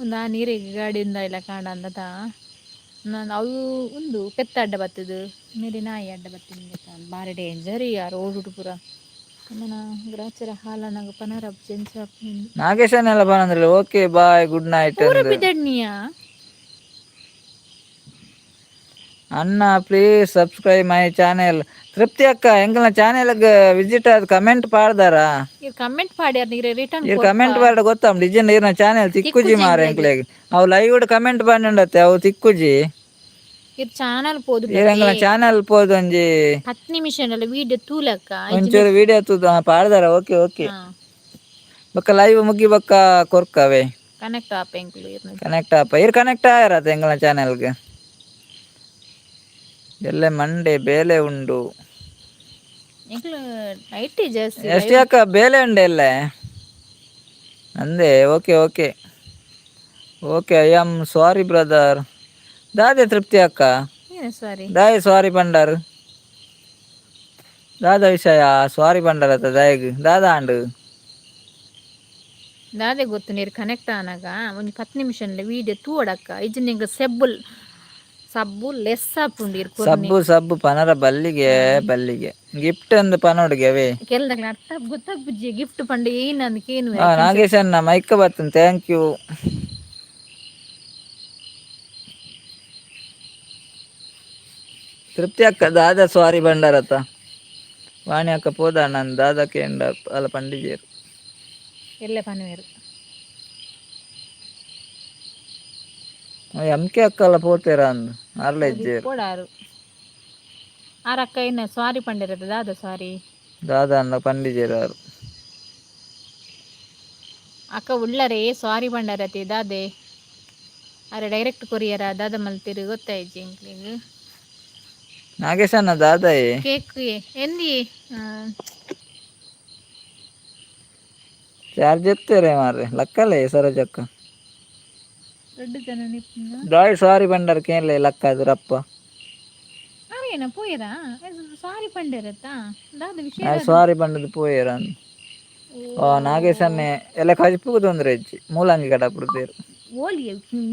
ಒಂದು ಆ ನೀರಿಗೆ ಗಾಡಿಯಿಂದ ಇಲ್ಲ ಕಾಣ ಅಂದದ ನಾನು ಅವು ಒಂದು ಪೆತ್ತ ಅಡ್ಡ ಬತ್ತದು ಮೇರೆ ನಾಯಿ ಅಡ್ಡ ಬತ್ತಿನ. ಬಾರಿ ಡೇಂಜರ್ ಈ ರೋಡ್ ಪೂರ ನನ್ನ ಗ್ರಾಚರ ಹಾಲನಾಗ ಪನರ ಜೆಂಚ. ನಾಗೇಶನೆಲ್ಲ ಪನಂದ್ರೆ okay bye good night. ಪೂರ ಬಿದಡ್ನಿಯಾ? ಅಣ್ಣ please subscribe my channel. ತೃಪ್ತಿ ಅಕ್ಕ ಎಂಕಲ್ನ ಚಾನೆಲ್ಗೆ ವಿಸಿಟ್ ಆದ್ ಕಮೆಂಟ್ ಪಾಡ್ದಾರ? ಇರ್ ಕಮೆಂಟ್ ಪಾಡ್ಯಾರ ನೀರೆ ರಿಟರ್ನ್. ಇರ್ ಕಮೆಂಟ್ ಪಾಡ ಗೊತ್ತಾಂಡ್ ಇಜ್ಜಿಂಡ ಇರ್ನ ಚಾನೆಲ್ ತಿಕ್ಕುಜಿ ಮಾರೆ ಎಂಕ್ಲೆಗ್. ಅವು ಲೈವ್ ಕಮೆಂಟ್ ಪಾಡ್ಂಡತ್ತೆ ಅವು ತಿಕ್ಕುಜಿ. ಇರ್ ಚಾನಲ್ ಪೋದು. ಇರ್ ಎಂಕಲ್ನ ಚಾನೆಲ್ ಪೋದೊಂಜಿ 10 ನಿಮಿಷ ವಿಡಿಯೋ ತೂಲಕ್ಕ. ಒಂಚೂರು ವಿಡಿಯೋ ತೂದು ಪಾಡ್ದಾರ. Okay okay. ಬೊಕ್ಕ ಲೈವ್ ಮುಗ್ಗಿ ಬೊಕ್ಕ ಕೊರ್ಕವೆ. ಕನೆಕ್ಟ್ ಆಪ ಎಂಕ್ಲು ಇರ್ನ. ಕನೆಕ್ಟ್ ಆಪ ಇರ್ ಕನೆಕ್ಟ್ ಆಯರತ ಎಂಕಲ್ನ ಚಾನೆಲ್ಗೆ. ಎಲ್ಲೆ ಮಂಡೆ ಬೇಲೆ ಉಂಡು. ಎಂಕ್ಲು ನೈಟ್ ಜಾಸ್ತಿ. ಎಷ್ಟು ಯಾಕ ಬೇಲೆ ಉಂಡೆ ಎಲ್ಲೆ ಅಂದೆ. Okay okay okay. I am sorry brother. ದಾದೆ ತೃಪ್ತಿ ಅಕ್ಕ? ಏನು ಸಾರಿ? ದಾಯೆ ಸಾರಿ ಪಂಡಾರು? ದಾದ ವಿಷಯ ಸಾರಿ ಪಂಡಾರತ್ತ? ದಾಯಗ್ ದಾದ ಆಂಡು? ದಾದೆ ಗೊತ್ತು ನೀರು ಕನೆಕ್ಟ್ ಆನಾಗ ಒಂಜಿ 10 ನಿಮಿಷ ವಿಡಿಯೋ ತೂವಡಕ್ಕ ಇಜ್ಜಿ ನಿಂಗೆ ಸೆಬ್ಬುಲ್ ಸಬ್ಬು ಲೆಸ್ ಆಪುಂಡು ಇರ್. ಸಬ್ಬು ಸಬ್ಬು ಪನರ ಬಲ್ಲಿಗೆ ಬಲ್ಲಿಗೆ ಗಿಫ್ಟ್ ಅಂದ್ ಪನೋಡ್ಗೆ ಅವೇ. ಕೆಲದಾಗ ಅರ್ಥ ಗೊತ್ತಾಗ್ಬುಜ್ಜಿ ಗಿಫ್ಟ್ ಪಂಡ ಏನು ಅಂದಕೇನು. ನಾಗೇಶ್ ಅಣ್ಣ ಮೈಕ್ ಬರ್ತೇನೆ thank you. ತೃಪ್ತಿ ಅಕ್ಕ ದಾದಾ ಸಾರಿ ಬಂಡಾರತ್ತ? ವಾಣಿ ಅಕ್ಕ ಪೋದ ನಾನು ದಾದಾ ಕೇಂಡ ಅಲ್ಲ ಪಂಡಿಜೇರು. ಎಲ್ಲೆ ಪನ್ವೇರು. ಎಂ ಕೆ ಅಕ್ಕ ಅಲ್ಲ ಪೋತೇರ ಅಂದ್ ಅರ್ಲ ಇಜ್ಜೇರು. ಪೋಡಾರು ಆರ್ ಅಕ್ಕ ಏನ ಸಾರಿ ಪಂಡಿರತ್ತ ದಾದ ಸಾರಿ? ದಾದಾ ಅಂದ ಪಂಡಿಜೇರು ಅವರು. ಅಕ್ಕ ಉಳ್ಳರೆ ಸಾರಿ ಪಂಡರತಿ ದಾದೆ? ಅರೆ ಡೈರೆಕ್ಟ್ ಕೊರಿಯರ ದಾದ ಮಲ್ತಿರು ಗೊತ್ತಾಯ್ಜಿ ಎಂಕ್ಲೆಗ್. ನಾಗೇಶ್ ಅಣ್ಣ ದಾದಾಯೇ? ಕೇಕ್ ಎಂದಿ? ಚಾರ್ಜ್ ಎತ್ತೇರೆ ಮಾರ್ರೆ ಲಕ್ಕಲೇ ಸರೋಜಕ್ಕ. ದೊಡ್ಡ ಜನ ನಿಪ್ಪುನ. ದಾಯ್ ಸಾರಿ ಬಂಡಾರ ಕೇನ್ಲೆ ಲಕ್ಕ ರಪ್ಪ. ಅರೇನ ಪೋಯರಾ ಸಾರಿ ಪಂಡಿರತ್ತಾ ದಾದ ವಿಷಯ? ಸಾರಿ ಬಂಡದ ಪೋಯೇರ ಅಂದ್. ಓ ನಾಗೇಶನ್ನೇ ಎಲ್ಲ ಕಜಿಪುಗು ತೊಂದರೆ ಇಜ್ಜಿ ಮೂಲಂಗಿ ಕಡಪುಡ್ತೇರು. ಓಲಿ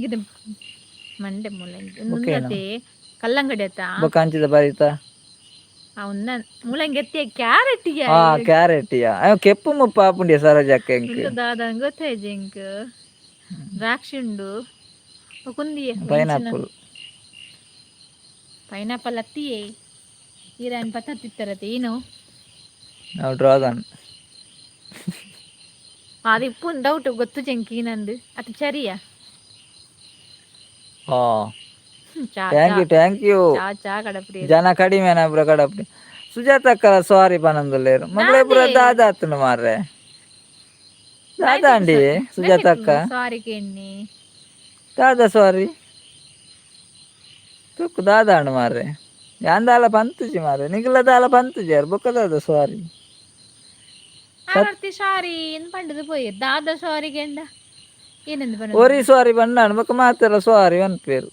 ಇದು ಮಂಡೆ ಮೂಲಂಗಿ. ಓಕೆನಾ? ಉಂದತೆ ಕಲ್ಲಂಗಡಿ ಆತ. ಬೊಕ್ಕ ಅಂಚಿದ ಬರಿತ. ಉಂದ ಮೂಲಂಗಿ ಎತ್ತಿ ಕ್ಯಾರೆಟ್. ಹಾ, ಕ್ಯಾರೆಟ್ ಯಾ ಅಯ್ಯೋ ಕೆಪ್ಪು ಮುಪ್ಪು ಆಪುಂಡಿಯ ಸರೋಜಕ್ಕ ಎಂಕ್. ದಾದ ಗೊತ್ತಾಯ್ತು ಎಂಕ್. ದ್ರಾಕ್ಷಿ ಉಂಡು ಕುಂದಿಯೆ. ಪೈನಾಪಲ್. ಪೈನಾಪಲ್ ಅತ್ತಿಯೇ ಈರಾನ್ ಪತ್ತತ್ತಿತ್ತರತೆ ಏನು. ನಾವು ಡ್ರಾಗನ್. ಅದು ಇಪ್ಪು ಡೌಟ್ ಗೊತ್ತು ಜಂಕಿ ನಂದು ಅದು ಸರಿಯಾ. ಹಾ. ಚಾ. Thank you, thank you. ಚಾ ಚಾ ಕಡಪ್ರಿ. ಜನ ಕಡಿಮೆ ಪೂರ ಕಡಪಡಿ. ಸುಜಾತಕ್ಕ ಸಾರಿ ಪನಂದುಲ್ಲೇರು ಮಗಳೇ ಪೂರ ದಾದ ಆತುಂಡು ಮಾರ್ರೆ. ದಾದ ಅಂಡಿ ಸುಜಾತಕ್ಕ? ಸಾರಿ ಕೇಣ್ಣಿ. ದಾದ ಸಾರಿ ತುಕ್ಕು ದಾದ ಅಂಡು ಮಾರ್ರೆ. ಯಾನ್ ದಾಲ ಪಂತುಜಿ ಮಾರ್ರೆ, ನಿಗಲ ದಾಲ ಪಂತುಜಿ ಬೊಕ್ಕ ದಾದ ಸಾರಿ? ಆವರ್ತಿ ಸಾರಿ ಎಂದು ಪಂಡದು ಪೋಯಿ ದಾದ ಸಾರಿ ಕೆಂಡ ಏನಂದು ಪನ. ಒರಿ ಸಾರಿ ಪಂಡಾಂಡ್ ಬೊಕ್ಕ ಮಾತೆಲ್ಲ ಸಾರಿ ಪನ್ಪೇರು.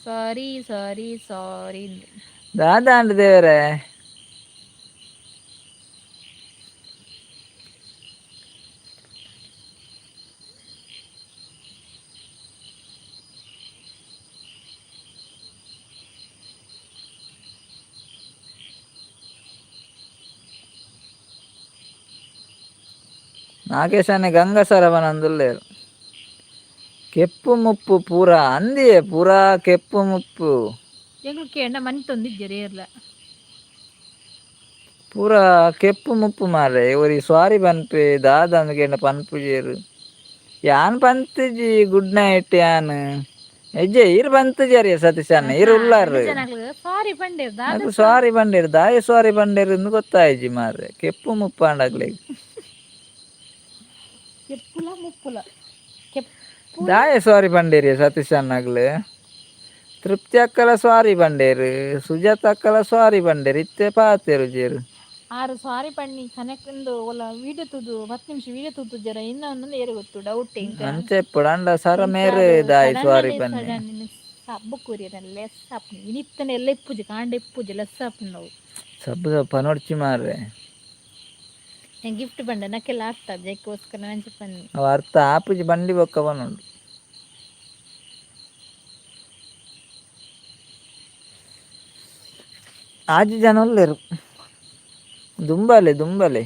ಸಾರಿ ಸಾರಿ ಸಾರಿ. ದಾದ ಅಂಡ್ ದೇವರೇ. ನಾಗೇಶನೇ ಗಂಗಸರವನಂದುಲ್ಲೇರು. ಕೆಪ್ಪು ಮುಪ್ಪು ಪೂರ ಅಂದಿಯೇ ಪೂರಾ ಕೆಪ್ಪು ಮುಪ್ಪು. ಎಂಗ್ಳು ಕೇಂಡ ಮನಿ ತಂದಿದ್ದೀರಿ ಏರ್ಲ. ಪೂರ ಕೆಪ್ಪು ಮುಪ್ಪು ಮಾರ್ರೆ. ಒರಿ ಸ್ವಾರಿ ಪನ್ಪೆ ದಾದ ಅಂದ್ ಪನ್ಪುಜೆರ್. ಯಾನ್ ಪಂತುಜಿ ಗುಡ್ ನೈಟ್ ಯಾನ್ ಎಜ್ಜೆ ಈರ್ ಪಂತುಜಾರಿ ಸತೀಶ್ ಅಣ್ಣ ಈರ್ ಉಲ್ಲಾರ್. ಸಾರಿ ಪಂಡೇರ್ ದಾದ. ಅಕ್ಲು ಸಾರಿ ಪಂಡೇರು ದಾಯೆ ಸಾರಿ ಪಂಡೇರು ಇಂದು ಗೊತ್ತಾಯ್ಜಿ ಮಾರ್ರೆ. ಕೆಪ್ಪು ಮುಪ್ಪಾಂಡಗ್ಲೆಗ್. ಕೆಪ್ಪುಲ ಮುಪ್ಪುಲ ಕೆಪ್ಪು. ದಾಯೆ ಸಾರಿ ಪಂಡೇರಿ ಸತೀಶ್ ಅಣ್ಣಗ್ಲು? ತೃಪ್ತಿ ಅಕ್ಕಲ ಸಾರಿ ಪಂಡೇರು, ಸುಜಾತ ಅಕ್ಕಲ ಸಾರಿ ಪಂಡೇರು, ಇತ್ತೆ ಪಾತೆರು ಜೇರು. ಆರು ಸಾರಿ ಪಣ್ಣಿ ಕನೆಕ್ಟ್ ಇಂದು ಒಲ್ಲ ವೀಡಿಯೋ ತೂದು 10 ನಿಮಿಷ ವೀಡಿಯೋ ತೂತು ಜರ ಇನ್ನ ಒಂದೊಂದು ಏರು ಗೊತ್ತು ಡೌಟ್ ಎಂಕ. ಅಂಚೆ ಇಪ್ಪಡು ಅಂಡ ಸರ ಮೇರೆ ದಾಯಿ ಸಾರಿ ಪನ್ನಿ. ಸಬ್ಬು ಕೂರಿಯಲ್ಲ ಲೆಸ್ ಆಪುಂಡು ಇನಿತ್ತನೆ ಎಲ್ಲ ಇಪ್ಪುಜಿ ಕಾಂಡ ಇಪ್ಪುಜಿ ಲೆಸ್ ಆಪುಂಡು ಅವು. ಸಬ್ಬು ಸಬ್ಬ ಪನೊಡ್ಚಿ ಮಾರ್ರೆ. ಗಿಫ್ಟ್ ಬಂಡ ನಕ್ಕೆಲ್ಲ ಅರ್ಥ ಜೈಕೋಸ್ಕರ ನಂಚ ಪನ್ನಿ. ಅವು ಅರ್ಥ ಆಪುಜಿ ಬಂಡಿ ಬೊಕ್ಕ ಪನೊಂಡು. ಆಜಿ ಜನ ಉಲ್ಲೆರು. ದುಂಬಲೆ ದುಂಬಲೆ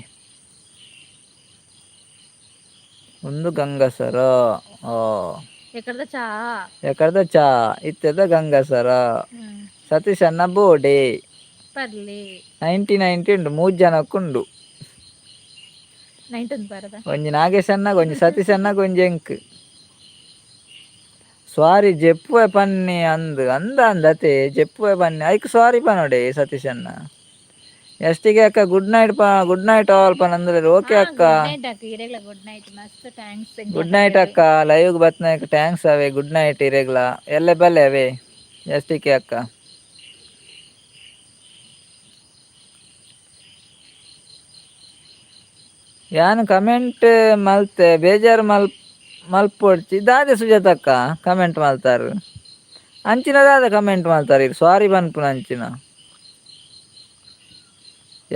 ಒಂದು ಗಂಗಸರ ಓ. ಎಕಡ್ದ ಚಾ. ಎಕಡ್ದ ಚಾ ಇತ್ತೆದ ಗಂಗಸರ. ಸತೀಶ್ ಅಣ್ಣ ಬೋಡೆ. ಪರ್ಲಿ. 90 90 ಉಂಡು ಮೂರು ಜನಕ್ಕುಂಡು. ನೈಂಟೊಂದು ಬರದ. ಒಂಜಿ ನಾಗೇಶ್ ಅಣ್ಣಗ್, ಒಂಜಿ ಸತೀಶ್ ಅಣ್ಣಗ್, ಒಂಜಿ ಎಂಕ್. ಸ್ವಾರಿ ಜೆಪ್ಪುವೆ ಪನ್ನಿ ಅಂದ್ ಅಂದ ಅಂದ್ ಅತೆ ಜೆಪ್ಪುವೆ ಪನ್ನಿ ಐಕ್ ಸ್ವಾರಿ ಪನೋಡೆ ಸತೀಶ್ ಅಣ್ಣ. ಎಷ್ಟಿಗೆ ಅಕ್ಕ ಗುಡ್ ನೈಟ್ ಪಾ ಗುಡ್ ನೈಟ್ ಆಲ್ ಪನಂದ್ರೆ ಓಕೆ ಅಕ್ಕ. ಗುಡ್ ನೈಟ್ ಅಕ್ಕ ಇರೆಗ್ಲ ಗುಡ್ ನೈಟ್ ಮಸ್ತ್ thanks. Good night ಅಕ್ಕ, ಲೈವ್ ಬತ್ನಾಕ್ thanks ಅವೇ. ಗುಡ್ ನೈಟ್ ಇರೆಗ್ಲ ಎಲ್ಲೆ ಬಲ್ಲೆ ಅವೇ ಎಷ್ಟಿಗೆ ಅಕ್ಕ. ಯಾನ್ ಕಮೆಂಟ್ ಮಲ್ತೆ ಬೇಜಾರು ಮಲ್ ಮಲ್ಪೊಡ್ಚಿ ದಾದೆ ಸುಜಾತಕ್ಕ ಕಮೆಂಟ್ ಮಲ್ತಾರು? ಅಂಚಿನ ದಾದ ಕಮೆಂಟ್ ಮಲ್ತಾರು ಇರ್ ಸಾರಿ ಪನ್ಪುನ ಅಂಚಿನ?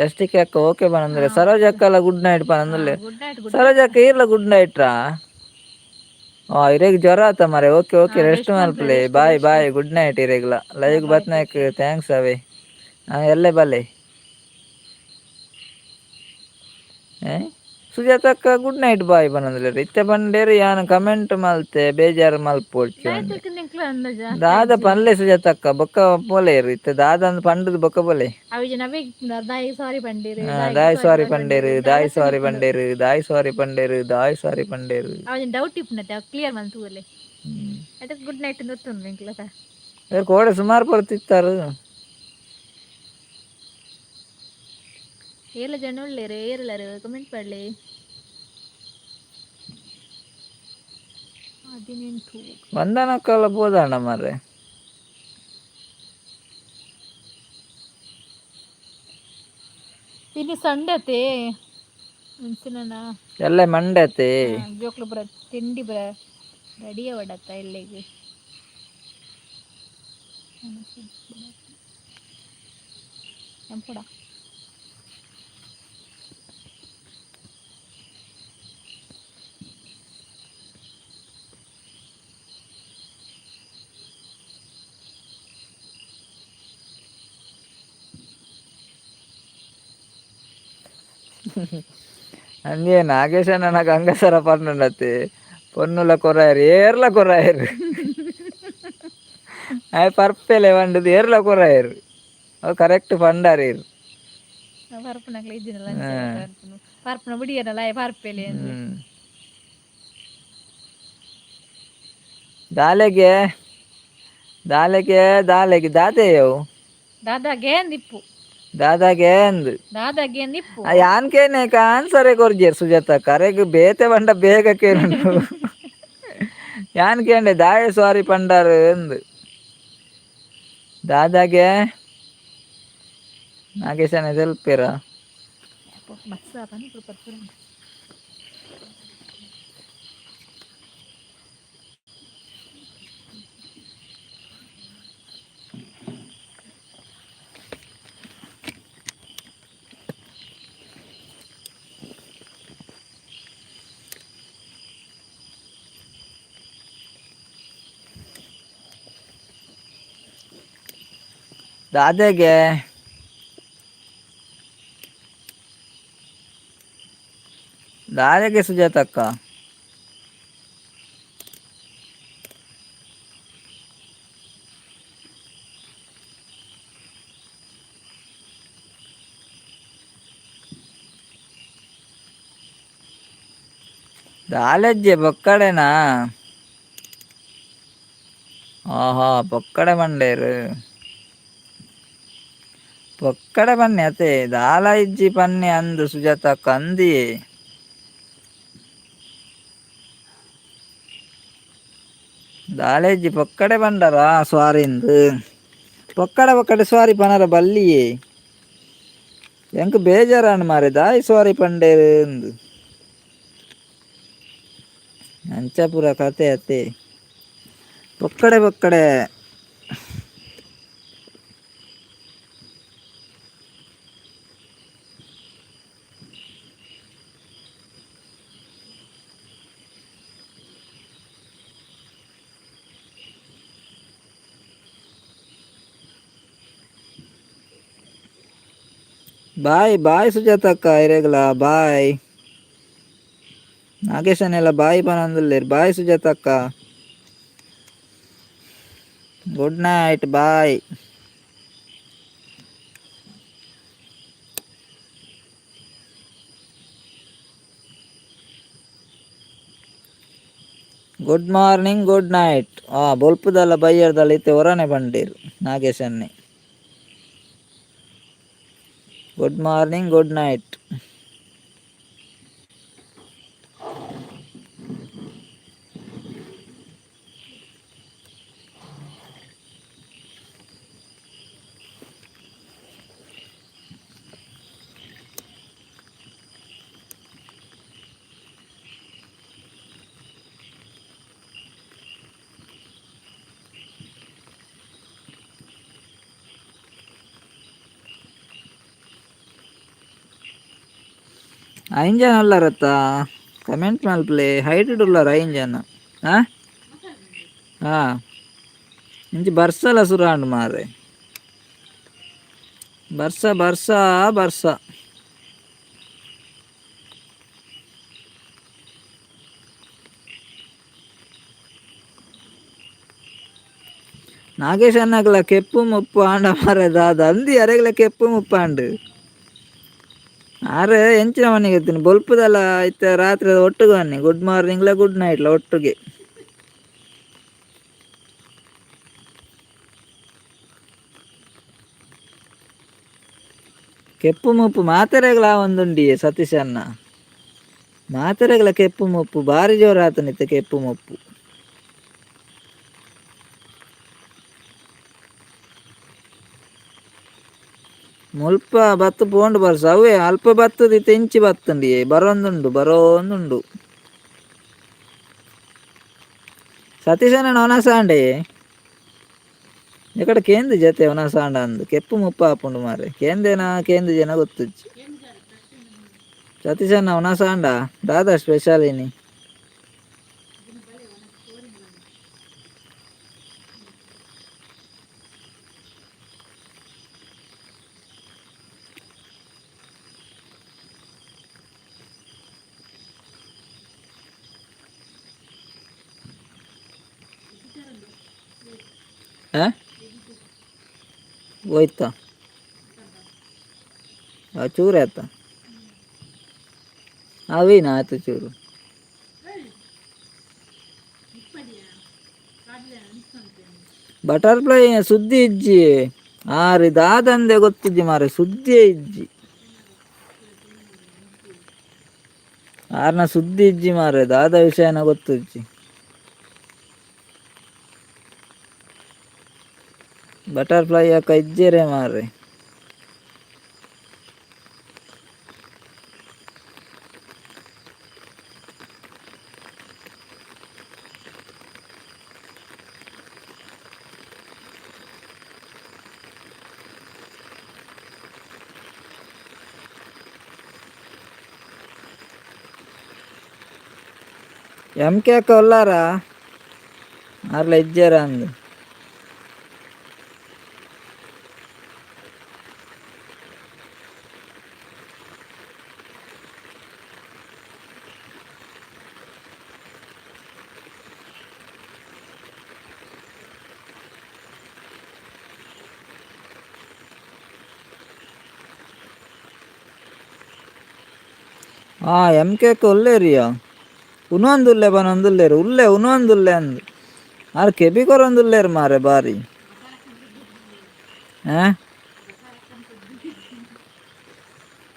ಎಷ್ಟಿಗೆ ಅಕ್ಕ ಓಕೆ ಪನಂದ್ರೆ ಸರೋಜ ಅಕ್ಕಲ ಗುಡ್ ನೈಟ್ ಪನಂದ್ರೆ. Good night good. ಸರೋಜಕ್ಕ ಈರ್ಲ ಗುಡ್ ನೈಟ್ ರಾ. ಆ ಇರೆಗ್ ಜ್ವರ ಆತ ಮಾರೆ. ಓಕೆ ಓಕೆ, ರೆಸ್ಟ್ ಮಲ್ಪಲೆ. ಬಾಯ್ ಬಾಯ್, ಗುಡ್ ನೈಟ್ ಇರೆಗ್ಲ. ಲೈವ್ ಬತ್ನಾಕ್ thanks ಅವೇ. ಎಲ್ಲೆ ಬಲ್ಲೆ. ಏ ಸುಜಾತಕ್ಕ ಗುಡ್ ನೈಟ್ ಬಾಯ್ ಪನಂದ್ರೆ ಇತ್ತೆ ಪಂಡೇರು ಯಾನ್ ಕಮೆಂಟ್ ಮಲ್ತೆ ಬೇಜಾರು ಮಲ್ಪೊಡ್ಚಿ ಅಂದ್. ದಾದ ಪನ್ಲೆ ಸುಜಾತಕ್ಕ ಬೊಕ್ಕ ಪೋಲೇರು ಇತ್ತೆ ದಾದ ಅಂದ್ ಪಂಡುದು ಬೊಕ್ಕ ಪೋಲೆ. ಅವಿ ನವೇ ದಾಯಿ ಸಾರಿ ಪಂಡೇರು. ದಾಯ್ ಸಾರಿ ಪಂಡೇರು ದಾಯ್ ಸಾರಿ ಪಂಡೇರು ದಾಯ್ ಸಾರಿ ಪಂಡೇರು ದಾಯ್ ಸಾರಿ ಪಂಡೇರು. ಅವ ಡೌಟ್ ಇಪ್ಪುನತೆ ಅವ್ ಕ್ಲಿಯರ್ ಮಲ್ತುವಲೆ. ಅದಕ್ಕೆ ಗುಡ್ ನೈಟ್ ಗೊತ್ತುಂಡು ಎಂಕ್ಲತ. ಬೇರೆ ಕೋಡೆ ಸುಮಾರು ಪೊರ್ತಿತ್ತಾರು. ಏಲ ಜನ ಉಳ್ಳೇರು ಏರ್ಲರು ಕಮೆಂಟ್ ಪಡ್ಲೆ. 18. ವಂದನಕ್ಕೆಲ್ಲ ಬೋದಣ್ಣ ಮಾರ್ರೆ. ಇನ್ನು ಸಂಡತೆ ಮೆಣಸಿನ. ಎಲ್ಲ ಮಂಡತೆ. ಜೋಕ್ಲು ಬರ ತಿಂಡಿ ಬರ ರೆಡಿ ಅವಡತ್ತ ಎಲ್ಲಿಗೆ ಕೂಡ. ಅಂಜೆ ನಾಗೇಶನ ಗಂಗಸರ ಪನ್ನುಂಡತ್ತೆ ಪೊನ್ನುಲ ಕೊರಾಯರು ಏರ್ಲ ಕೊರಾಯರು ಆಯ್ ಪರ್ಪೆಲೆ ಪಂಡದು ಏರ್ಲ ಕೊರಾಯರು ಅವು ಕರೆಕ್ಟ್ ಪಂಡಾರ ಇರು. ಪರ್ಪುನಕ್ಲೆ ಇಜ್ಜಿನಲ್ಲ ಪರ್ಪುನ ಬಿಡಿಯರಲ್ಲ ಪರ್ಪೆಲೆ. ದಾಲೆಗೆ ದಾಲೆಗೆ ದಾಲೆಗೆ ದಾದೆಯವು. ದಾದಾಗೆ ಅಂದಿಪ್ಪು. ದಾದಾಗೆ ಅಂದು. ದಾದಾಗೆ ಅಂದಿಪ್ಪು. ಯಾನ್ ಕೇನೇಕ ಆನ್ಸರೇ ಕೊರ್ಜೆರ್ ಸುಜಾತ ಕರೆಗ್ ಬೇತೆ ಪಂಡ ಬೇಗ ಕೇನುಂಡು. ಯಾನ್ ಕೇಂಡೆ ದಾಯೆ ಸಾರಿ ಪಂಡಾರು ಅಂದು. ದಾದಾಗೆ ನಾಗೇಶನ ತೆಲ್ಪೇರ. ಬಸ್ಸ ಪನ್ಪು ಪರ್ಪುನ. ದಾದೆಗೆ ದಾದೆಗೆ ಸುಜಾತಕ್ಕ. ದಾಲೆಜ್ಜೆ ಬೊಕ್ಕಡೆನಾ? ಆಹಾ ಬೊಕ್ಕಡೆ ಬಂಡೇರು ಪೊಕ್ಕಡೆ ಬನ್ನಿ ಅತೆ ದಾಲ ಇಜ್ಜಿ ಪನ್ನಿ ಅಂದು ಸುಜಾತಕ್ಕ ಅಂದಿಯೇ. ದಾಲೇಜಿ ಪೊಕ್ಕಡೆ ಬಂಡರಾ ಸ್ವಾರಿಂದು ಪೊಕ್ಕಡೆ ಪೊಕ್ಕಡೆ ಸ್ವಾರಿ ಪನರ ಬಲ್ಲಿಯೇ ಎಂಕ್ ಬೇಜಾರಾಂಡ್ ಮಾರೆ ದಾಯಿ ಸ್ವಾರಿ ಪಂಡೇರು ಅಂದು. ಅಂಚ ಪೂರ ಕತೆ ಅತೆ ಪೊಕ್ಕಡೆ ಪೊಕ್ಕಡೆ. ಬಾಯ್ ಬಾಯ್ ಸುಜಾತಕ್ಕ ಇರೆಗ್ಲ ಬಾಯ್. ನಾಗೇಶನೆಲ್ಲ ಬಾಯ್ ಪನೊಂದುಲ್ಲೆರ್. ಬಾಯ್ ಸುಜಾತಕ್ಕ, good night, bye. Good morning, good night. ಬೊಲ್ಪುದಲ್ಲ ಬಯ್ಯರ್ದಲ್ಲ ಇತ್ತೆ ಒರನೆ ಬಂಡೇರು ನಾಗೇಶನ್ನೇ. Good morning, good night. ಐನ್ ಜನ ಉಲ್ಲರತ್ತ ಕಮೆಂಟ್ ಮಲ್ಪಲೆ. ಹೈಟೆಡ್ ಉಲ್ಲರ ಐನ್ ಜನ. ಹಾಂ ಹಾಂ ಇಂಚಿ ಬರ್ಸಲ ಸುರು ಆಂಡ್ ಮಾರ್ರೆ. ಬರ್ಸ ಬರ್ಸ ಬರ್ಸ. ನಾಗೇಶ್ ಅಣ್ಣಗ್ಲ ಕೆಪ್ಪು ಮುಪ್ಪು ಆಂಡ ಮಾರ್ರೆ ದಾದ ಅಂದಿ ಅರೆಗ್ಲ ಕೆಪ್ಪು ಮುಪ್ಪು ಆಂಡ್. ಆರ್ ಎಂಚಿನ ಮನೆಗೆ ಇತ್ತೀನಿ ಬೊಲ್ಪುದಲ್ಲ ಇತ್ತೆ ರಾತ್ರಿ ಒಟ್ಟುಗು ಬನ್ನಿ. Good ಮಾರ್ನಿಂಗ್ಲ good ನೈಟ್ಲ ಒಟ್ಟುಗೆ. ಕೆಪ್ಪು ಮುಪ್ಪು ಮಾತೆರೆಗ್ಲ ಒಂದುಂಡಿಯೇ ಸತೀಶ್ ಅಣ್ಣ. ಮಾತೆರೆಗ್ಲ ಕೆಪ್ಪು ಮುಪ್ಪು ಬಾರಿ ಜೋರು ಆತನಿತ್ತೆ ಕೆಪ್ಪು ಮುಪ್ಪು. ಮುಲ್ಪ ಬತ್ತು ಪೋಂಡು ಬರ್ಸ ಅವೇ ಅಲ್ಪ ಬತ್ತದ ಇತ್ತೆ ಇಂಚಿ ಬತ್ತುಂಡಿಯೇ ಬರೋಂದುಂಡು ಬರೋಂದುಂಡು. ಸತೀಶಣ್ಣ ಒನಸಾಂಡೆ ಎಕಡೆ ಕೇಂದ್ರ ಜತೆ ಒನಸಾಂಡ ಅಂದು ಕೆಪ್ಪು ಮುಪ್ಪು ಆಪುಂಡು ಮಾರ್ರೆ. ಕೇಂದೇನಾ ಕೇಂದ್ರ ಜನ ಗೊತ್ತುಜ್ಜಿ. ಸತೀಶಣ್ಣ ಒನಸಾಂಡ ದಾದಾ ಸ್ಪೆಷಲ್ ಇನಿ? ಹಾಂ ಹೋಯ್ತಾ ಚೂರು ಆತ ಅವೇನ ಆತು ಚೂರು. ಬಟರ್ಫ್ಲೈ ಸುದ್ದಿ ಇಜ್ಜಿ ಆರಿ ದಾದಂದೆ ಗೊತ್ತಿಜ್ಜಿ ಮಾರೆ, ಸುದ್ದಿಯೇ ಇಜ್ಜಿ ಆರ್ನ ಸುದ್ದಿ ಇಜ್ಜಿ ಮಾರೆ, ದಾದ ವಿಷಯನ ಗೊತ್ತಿಜ್ಜಿ. ಬಟರ್ಫ್ಲೈ ಅಕ್ಕ ಇಜ್ಜೆರೆ ಮಾರೆ. ಎಮ್ ಕೆ ಅಕ್ಕ ಉಲ್ಲಾರ ಆರ್ಲ ಇಜ್ಜೆರ ಅಂದು. ಆ ಎಮ್ ಕೆ ಅಕ್ಕ ಉಲ್ಲೇರಿಯಾ ಉನೊಂದುಲ್ಲೆ ಬನೊಂದುಲ್ಲೇರು ಉಲ್ಲೆ ಉನೊಂದುಲ್ಲೆ ಅಂದು ಆರ್ ಕೆಬಿ ಕೊರೊಂದುಲ್ಲೇರು ಮಾರೆ ಬಾರಿ. ಆ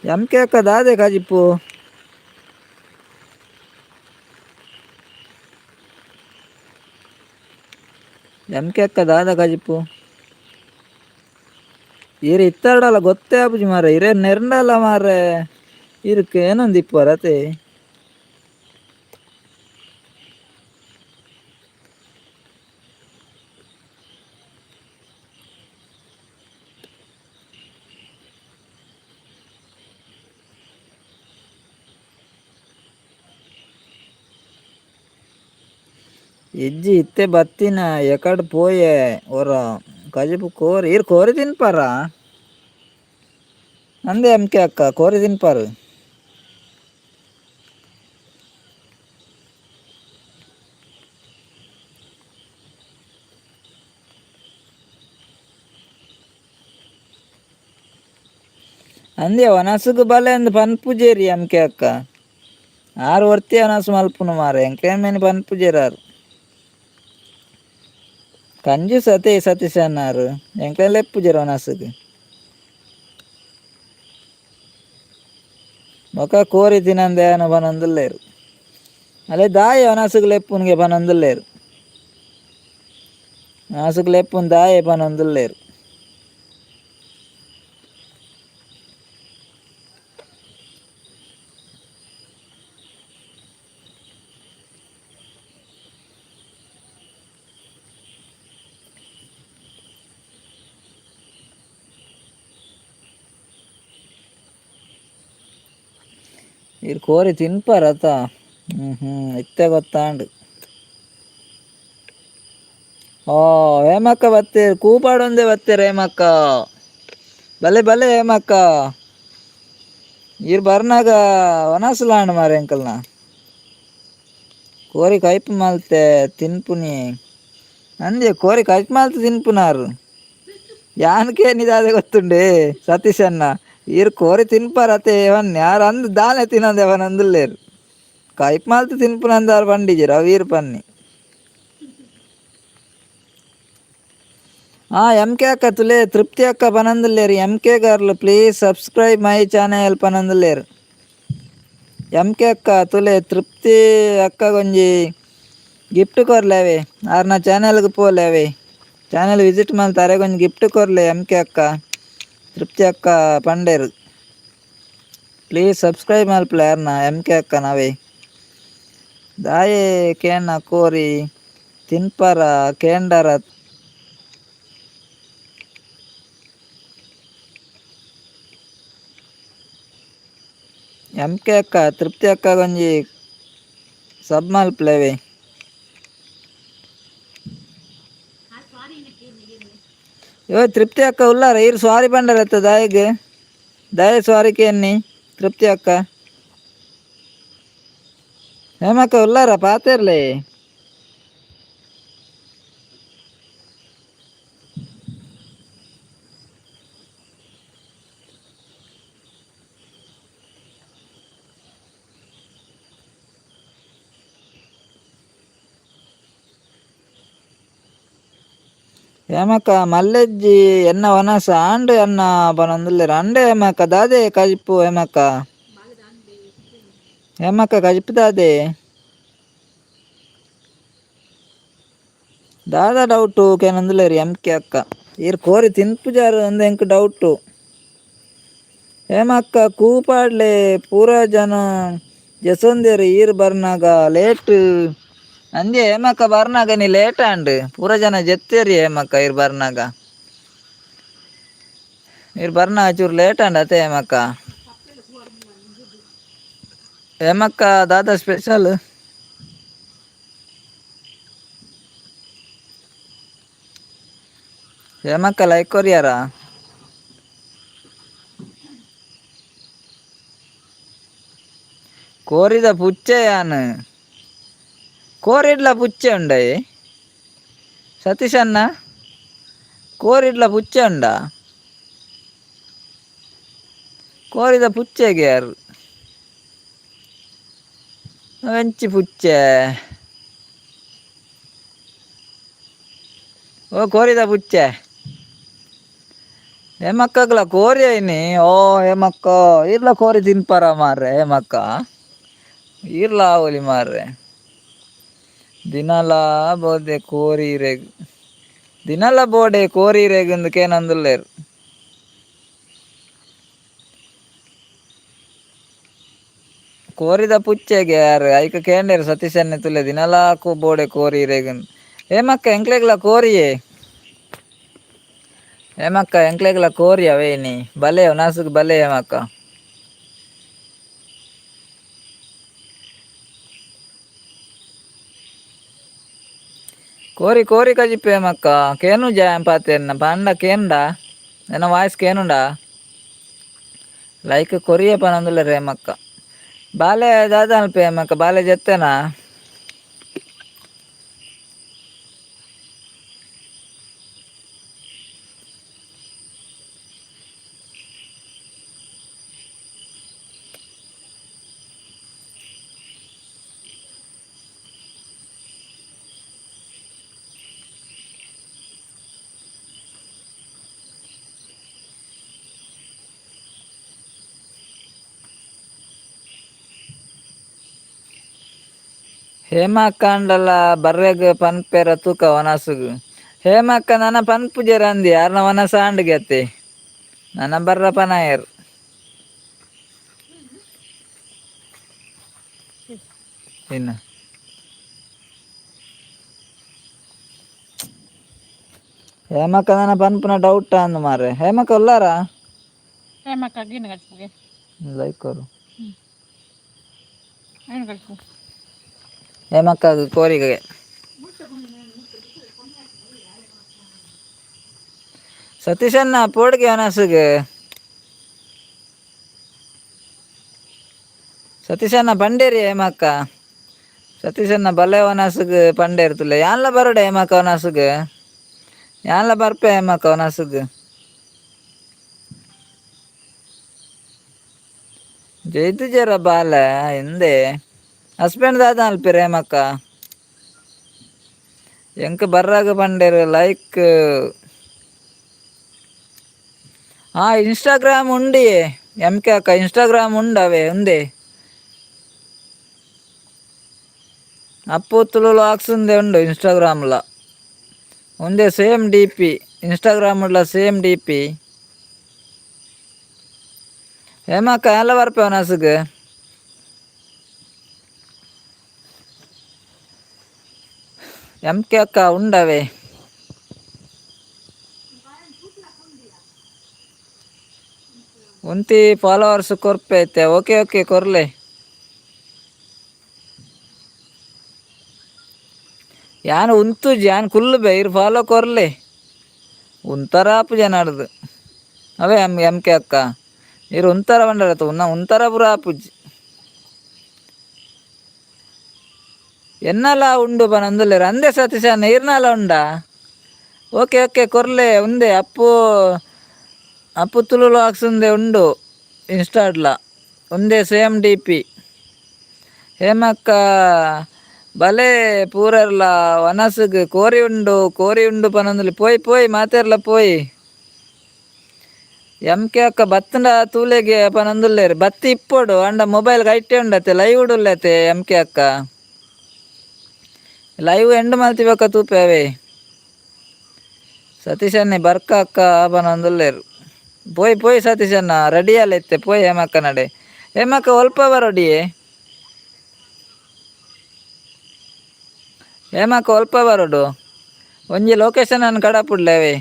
ಎಮ್ ಕೆ ಅಕ್ಕ ದಾದೆ ಕಾಜಿಪ್ಪು. ಎಮ್ ಕೆ ಅಕ್ಕ ದಾದ ಕಾಜಿಪ್ಪು. ಈರ್ ಇತ್ತಾಡಲ್ಲ ಗೊತ್ತೇ ಆಪುಜಿ ಮಾರೆ, ಇರೇ ನೆರ್ಂಡಲ್ಲ ಮಾರೆ, ಇರ್ಕ್ ಏನೊಂದು ಇಪ್ಪರತೆ. ಇಜ್ಜಿ ಇತ್ತೆ ಬತ್ತಿನ ಎಕಡ್ ಪೋಯೆ ಒರ ಕಜಿಪು ಕೋರಿ ಈರ್ ಕೋರಿ ತಿನ್ಪಾರ ಅಂದೆ ಎಮ್ ಕೆ ಅಕ್ಕ ಕೋರಿ ತಿನ್ಪಾರು. ಅಂದೆ ವನಸುಗು ಬಲೆ ಅಂದ್ ಪನ್ಪುಜೇರಿ ಎಮ್ ಕೆ ಅಕ್ಕ. ಆರು ಒರ್ತಿ ವನಸು ಮಲ್ಪುನು ಮಾರೆ, ಎಂಕ್ಲೇಮೇನಿ ಪನ್ಪುಜೇರು ಆರು. ಕಂಜು ಸತಿ ಸತೀಶ್ ಅನ್ನಾರು ಎಂಕ್ಲೆ ಲೆಪ್ಪುಜೇರು ವನಸುಗು. ಬೊಕ ಕೋರಿ ತಿನಂದೆ ಆನ ಪನೊಂದುಲ್ಲೆರ್. ಅಲೆ ದಾಯೆ ವನಸುಗು ಲೆಪ್ಪುನ್ಗೆ ಪನೊಂದುಲ್ಲೆರ್. ವನಸುಗು ಲೆಪ್ಪುನ್ ದಾಯೆ ಪನೊಂದುಲ್ಲೆರ್. ಈರ್ ಕೋರಿ ತಿನ್ಪಾರತ. ಹ್ಞೂ ಹ್ಞೂ ಇತ್ತೆ ಗೊತ್ತಾಂಡ್. ಓ ಹೇಮಕ್ಕ ಬತ್ತೀರ್ ಕೂಪಾಡೊಂದೇ ಬತ್ತೀರ್ ಹೇಮಕ್ಕ. ಬಲೆ ಬಲೆ ಹೇಮಕ್ಕ. ಈರ್ ಬರ್ನಾಗ ವನಸುಲಾಂಡ್ ಮಾರೆ ಎಂಕಲ್ನ. ಕೋರಿ ಕೈಪು ಮಲ್ತೆ ತಿನ್ಪುನಿ ಅಂದೆ, ಕೋರಿ ಕೈಪು ಮಲ್ತೆ ತಿನ್ಪುನಾರು ಯಾನ್ಕೆ ನಿದಾದೆ ಗೊತ್ತುಂಡೆ ಸತೀಶಣ್ಣ. ಈರ್ ಕೋರಿ ತಿನ್ಪಾರತೆ ಏವನ್ ಯಾರು ಅಂದ್ ದಾನೆ ತಿನ್ನಂದೆ ಅವನ್ ಅಂದುಲ್ಲೇರು. ಕೈಪ್ ಮಲ್ತ್ ತಿನ್ಪುನಂದಾರ್ ಪಂಡಿಜೆರ್ ಅವು ಈರ್ ಪನ್ನಿ. ಆ ಎಮ್ ಕೆ ಅಕ್ಕ ತುಲೆ ತೃಪ್ತಿ ಅಕ್ಕ ಪನಂದುಲ್ಲೇರು. M K girl please subscribe my channel ಪನಂದುಲ್ಲೇರು. M K ಅಕ್ಕ ತುಲೆ ತೃಪ್ತಿ ಅಕ್ಕ ಒಂಜಿ ಗಿಫ್ಟ್ ಕೊರ್ಲೆ ಆರ್ನ ಚಾನೆಲ್ಗೆ ಪೋಲೆ ಅವೆ ಚಾನೆಲ್ ವಿಸಿಟ್ ಮಲ್ತ್ ಅರೆಗೊಂಜಿ ಗಿಫ್ಟ್ ಕೊರ್ಲೆ ಎಮ್ ಕೆ ಅಕ್ಕ ತೃಪ್ತಿ ಅಕ್ಕ ಪಂಡೇರು. ಪ್ಲೀಸ್ ಸಬ್ಸ್ಕ್ರೈಬ್ ಮಲ್ಪಲೆ ಆರ್ನ ಎಮ್ ಕೆ ಅಕ್ಕ ನಾವೇ. ದಾಯೆ ಕೇನ ಕೋರಿ ತಿನ್ಪರ ಕೇಂಡರ. ಎಮ್ ಕೆ ಅಕ್ಕ ತೃಪ್ತಿ ಅಕ್ಕ ಒಂಜಿ ಸಬ್ ಮಲ್ಪಲೆವೆ. ಇವ ತೃಪ್ತಿ ಅಕ್ಕ ಉಲ್ಲಾರ ಈರ್ ಸ್ವಾರಿ ಪಂಡರತ್ತ ದಾಯಗ್ ದಾಯ ಸ್ವಾರಿ ಕೇನ್ನಿ ತೃಪ್ತಿ ಅಕ್ಕ. ಹೇಮಕ್ಕ ಉಲ್ಲಾರ ಪಾತೆರ್ಲೆ. ಹೇಮಕ್ಕ ಮಲ್ಲೆಜ್ಜಿ ಎನ್ನ ವನಸ ಆಂಡ್ ಅನ್ನ ಪನೊಂದುಲ್ಲೆರ್ ಅಂಡೆ ಹೇಮಕ್ಕ ದಾದೆ ಕಜಿಪು ಹೇಮಕ್ಕ ಹೇಮಕ್ಕ ಕಜಿಪು ದಾದೆ ದಾದ ಡೌಟು ಕೇನೊಂದುಲ್ಲೆರ್ ಎಂ ಕೆ ಅಕ್ಕ ಈರ್ ಕೋರಿ ತಿನ್ಪುಜಾರ್ ಅಂದ್ ಎಂಕ್ ಡೌಟು. ಹೇಮಕ್ಕ ಕೂಪಾಡ್ಲೆ ಪೂರ ಜನ ಜೆಸೊಂದೆರ್ ಈರ್ ಬರ್ನಾಗ ಲೇಟ್ ಅಂದೆ ಹೇಮಕ್ಕ ಬರ್ನಾಗ ನೀ ಲೇಟ್ ಆಂಡ್ ಪೂರ ಜನ ಜೆತ್ತೇರಿ ಹೇಮಕ್ಕ ಈರ್ ಬರ್ನಾಗ ಈರ್ ಬರ್ನಾಗ ಚೂರು ಲೇಟ್ ಆಂಡ್ ಅತೆ ಹೇಮಕ್ಕ. ಹೇಮಕ್ಕ ದಾದಾ ಸ್ಪೆಷಲ್? ಹೇಮಕ್ಕ ಲೈಕ್ ಕೊರಿಯಾರ? ಕೋರಿದ ಪುಚ್ಚೆ ಯಾನ್ ಕೋರಿಡ್ಲ ಪುಚ್ಚೆ ಉಂಡೈ ಸತೀಶ್ ಅಣ್ಣ ಕೋರಿಡ್ಲ ಪುಚ್ಚೆ ಉಂಡಾ? ಕೋರಿದ ಪುಚ್ಚೆಗೆ ಯಾರು ಎಂಚಿ ಪುಚ್ಚೆ? ಓ ಕೋರಿದ ಪುಚ್ಚೆ ಹೇಮಕ್ಕಗ್ಲ ಕೋರಿ ಐನಿ. ಓ ಹೇಮಕ್ಕ ಈರ್ಲ ಕೋರಿ ತಿನ್ಪಾರ ಮಾರ್ರೆ ಹೇಮಕ್ಕ ಈರ್ಲ ಆವೊಲಿ ಮಾರ್ರೆ ದಿನಲ ಬೋದೆ ಕೋರಿ ಇರೆಗ್ ದಿನಲ ಬೋಡೆ ಕೋರಿ ಇರೆಗ್ ಇಂದ್ ಕೇನೊಂದುಲ್ಲೆರ್. ಕೋರಿದ ಪುಚ್ಚೆಗೆ ಯಾರು ಐಕ್ ಕೇಂಡೆರ್ ಸತೀಶನ್ನೆ ತುಲೆ ದಿನಲ ಬೋಡೆ ಕೋರಿ ಇರೆಗ್. ಹೇಮಕ್ಕ ಎಂಕ್ಲೆಗ್ಲ ಕೋರಿಯೇ ಹೇಮಕ್ಕ ಎಂಕ್ಲೆಗ್ಲ ಕೋರಿ ಅವೇ ಇನಿ ಬಲೆ ಒನಾಸುಗ್ ಬಲೆ ಹೇಮಕ್ಕ. ಕೋರಿ ಕೋರಿ ಕಜಿಪು ಹೇಮಕ್ಕ ಕೇನುಜ ಪಾತೆರ್ನ ಪಂಡ ಕೇಂಡ ಎನ್ನ ವಾಯ್ಸ್ ಕೇನುಂಡಾ? ಲೈಕ್ ಕೊರಿಯೆ ಪನೊಂದುಲ್ಲೆರ್ ಹೇಮಕ್ಕ. ಬಾಲೆ ದಾದ ಅನ್ಪೆ ಹೇಮಕ್ಕ ಬಾಲೆ ಜೆತ್ತೆನಾ? ಹೇಮಕ್ಕಂಡಲ ಬರ್ರೆಗ್ ಪನ್ಪೆರ ತೂಕ ವನಸುಗು. ಹೇಮಕ್ಕ ನನ ಪನ್ಪುಜೆರ್ ಅಂದಿ ಆರ್ನ ವನಸ ಆಂಡ್ ಗೆತ್ತೆ ನನ ಬರ್ರ ಪನಾಯೆರ್. ಇನ್ನ ಹೇಮಕ್ಕ ನನ ಪನ್ಪುನ ಡೌಟ್ ಅಂದ್ ಮಾರ್ರೆ. ಹೇಮಕ್ಕ ಉಲ್ಲಾರಾ? ಹೇಮಕ್ಕ ಗಿಣ್ಣು ಕಟ್ಪುಗೆ. ಲೈಕ್ ಕೊರು. ಏನು ಕಟ್ಪು? ಹೇಮಕ್ಕ ಕೋರಿಗೆ ಸತೀಶಣ್ಣ ಪೋಡ್ಗೆ ವನಸುಗು ಸತೀಶಣ್ಣ ಪಂಡೇರಿ ಹೇಮಕ್ಕ ಸತೀಶಣ್ಣ ಬಲೆ ವನಸುಗು ಪಂಡೇರ್ ತುಲೆ ಯಾನ್ಲ ಬರಡೆ ಹೇಮಕ್ಕ ವನಸುಗು ಯಾನ್ಲ ಬರ್ಪೆ ಹೇಮಕ್ಕ ವನಸುಗು ಜೈತುಜರ ಬಾಲೆ ಎಂದೆ ಹಸ್ಬೆಂಡ್ ದಾದ ಅಲ್ಪಿರ ಹೇಮಕ್ಕ ಎಂಕ್ ಬರ್ರಾಗ ಪಂಡೇರು ಲೈಕ್. ಆ ಇನ್ಸ್ಟಾಗ್ರಾಮ್ ಉಂಡಿ ಎಂ ಕೆ ಅಕ್ಕ ಇನ್ಸ್ಟಾಗ್ರಾಮ್ ಉಂಡವೆ ಉಂದೆ ಅಪ್ಪು ತುಳು ವ್ಲಾಗ್ಸ್ ಉಂದೆ ಉಂಡು ಇನ್ಸ್ಟಾಗ್ರಾಮ್ಲ ಒಂದೇ same D P ಇನ್ಸ್ಟಾಗ್ರಾಮ್ಲ same D P. ಹೇಮಕ್ಕ ಎಲ್ಲ ಬರ್ಪೆ ವನಸುಗು? ಎಂ ಕೆ ಅಕ್ಕ ಉಂಡವೆ ಉಂತಿ ಫಾಲೋವರ್ಸ್ ಕೊರ್ಪೆ ಐತೆ. ಓಕೆ ಓಕೆ ಕೊರ್ಲೆ. ಯಾನ್ ಉಂತುಜಿ ಯಾನ್ ಕುಲ್ಲುಬೆ ಇರ್ ಫಾಲೋ ಕೊರ್ಲೆ ಉಂತರಾಪು ಜನಾಡ್ದು ಅವೇ M M K ಅಕ್ಕ ಇರ್ ಉಂತರ ಬಂಡರತ್ತ ಉನ್ನ ಉಂತರ ಪುರ ಆಪುಜಿ ಎನ್ನಲ ಉಂಡು ಪನೊಂದುಲ್ಲೆರ್ ಅಂದೆ ಸತೀಶಣ್ಣ ಇರ್ನಲ ಉಂಡಾ? ಓಕೆ ಓಕೆ ಕೊರ್ಲೆ ಉಂದೆ ಅಪ್ಪು ಅಪ್ಪು ತುಳು ವ್ಲಾಗ್ಸ್ ಉಂದೆ ಉಂಡು ಇನ್ಸ್ಟಾಡ್ಲ ಒಂದೇ same D P. ಹೇಮಕ್ಕ ಬಲೆ ಪೂರರ್ಲ ವನಸುಗು ಕೋರಿ ಉಂಡು ಕೋರಿ ಉಂಡು ಪನೊಂದುಲ್ಲೆ. ಪೋಯ್ ಪೋಯ್ ಮಾತೆರ್ಲ ಪೋಯ್. ಎಂ ಕೆ ಅಕ್ಕ ಬತ್ತಂಡ ತೂಲೆಗೆ ಪನೊಂದುಲ್ಲೆರ್. ಬತ್ತಿ ಇಪ್ಪೊಡು ಅಂಡ ಮೊಬೈಲ್ ಐಟೆ ಉಂಡತೆ, ಲೈವ್ ಉಲ್ಲೆತೆ. ಎಂ ಕೆ ಅಕ್ಕ ಲೈವ್ ಎಂಡ್ ಮಲ್ತಿ ಬೊಕ್ಕ ತೂಪೆ ಅವೇ. ಸತೀಶನ್ನೆ ಬರ್ಕ ಅಕ್ಕ ಪನೊಂದುಲ್ಲೆರ್. ಪೋಯ್ ಪೋಯ್ ಸತೀಶಣ್ಣ, ರೆಡಿ ಅಲ್ಲ ಇತ್ತೆ, ಪೋಯ್. ಹೇಮಕ್ಕ ನಡೆ. ಹೇಮಕ್ಕ ಒಲ್ಪ ಬರೊಡಿಯೇ? ಹೇಮಕ್ಕ ಒಲ್ಪ ಬರೊಡು? ಒಂಜಿ ಲೊಕೇಶನ್ ಅನ್ನು ಕಡಪುಡ್ಲೆ ಅವೇ.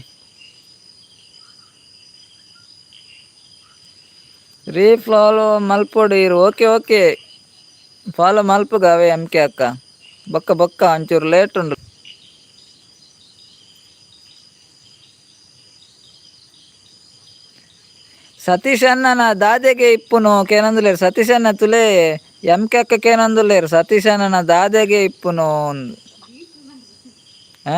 ರೀಫಾಲೋ ಮಲ್ಪೊಡು ಇರು. ಓಕೆ ಓಕೆ, ಫಾಲೋ ಮಲ್ಪುಗ ಅವೇ. ಎಂ ಕೆ ಅಕ್ಕ ಬೊಕ್ಕ ಬೊಕ್ಕ, ಒಂಚೂರು ಲೇಟ್ ಉಂಡು. ಸತೀಶ್ ಅಣ್ಣನ ದಾದೆಗೆ ಇಪ್ಪುನು ಕೇನೊಂದುಲ್ಲೆರ್. ಸತೀಶ್ ಅಣ್ಣ ತುಲೆ, ಎಂ ಕೆ ಅಕ್ಕ ಕೇನೊಂದುಲ್ಲೆರ್, ಸತೀಶ್ ಅಣ್ಣನ ದಾದೆಗೆ ಇಪ್ಪುನು? ಆ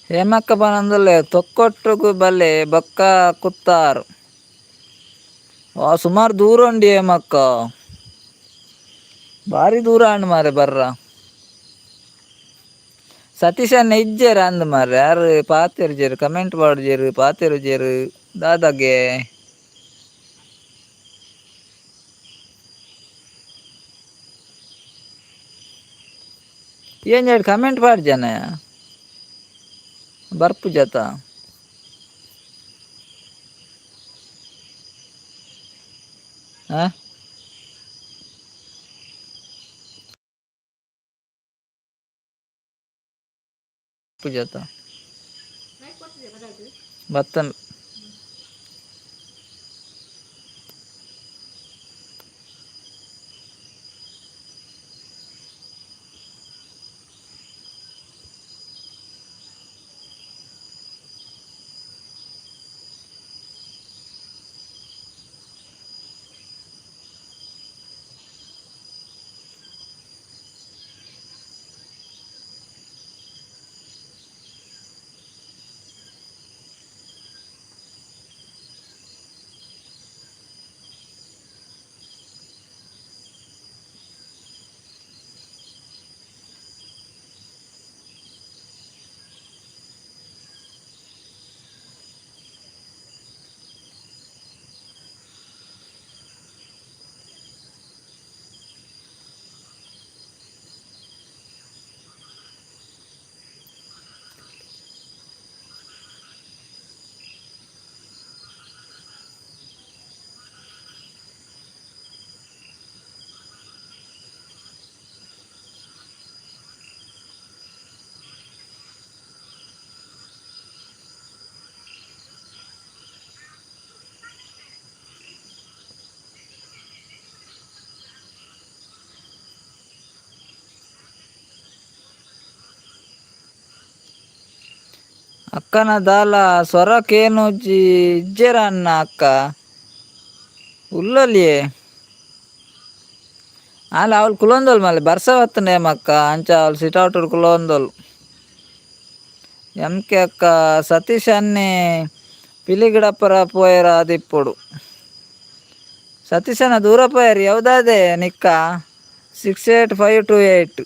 ಹೇಮಕ್ಕ ಪನೊಂದುಲ್ಲೆ ತೊಕ್ಕೊಟ್ಟುಗು ಬಲೆ ಬೊಕ್ಕ ಕುತ್ತಾರು. ಸುಮಾರು ದೂರ ಉಂಡು ಹೇಮಕ್ಕ, ಬಾರಿ ದೂರ ಆಂಡ್ ಮಾರೆ ಬರ್ರ. ಸತೀಶ್ ಅಣ್ಣ ಇಜ್ಜೆರ್ ಅಂದ್ ಮಾರ್ರೆ, ಯಾರು ಪಾತೆರ್ಜೆರ್, ಕಮೆಂಟ್ ಪಾಡ್ಜೆರ್, ಪಾತೆರುಜೆರ್ ದಾದಾಗೆ? ಏನ್ ಕಮೆಂಟ್ ಪಾಡ್ಜನ ಬರ್ಪುಜತ? ಆ ಪೂಜಾತ ಬತ್ತನ್. ಅಕ್ಕನ ದಾಲ ಸ್ವರ ಕೇನುಜಿ. ಇಜ್ಜೆರ ಅಣ್ಣ? ಅಕ್ಕ ಉಲ್ಲಲಿಯೇ ಆಲ್. ಅವಳು ಕುಲೊಂದೋಲ್ ಮಲ್ಲೆ ಬರ್ಸ ಬತ್ತಂಡ ಅಕ್ಕ, ಅಂಚ ಅವಳು ಸಿಟ್ ಔಟ್ ಕುಲೊಂದೋಲ್. ಎಂ ಕೆ ಅಕ್ಕ ಸತೀಶ್ ಅನ್ನೆ ಪಿಲಿಗಿಡಪ್ಪರ ಪೋಯರ ಆದಿಪ್ಪೊಡು. ಸತೀಶನ ದೂರ ಪೋಯರ್ ಯಾವುದಾದೆ ನಿಕ್ಕ? 68528,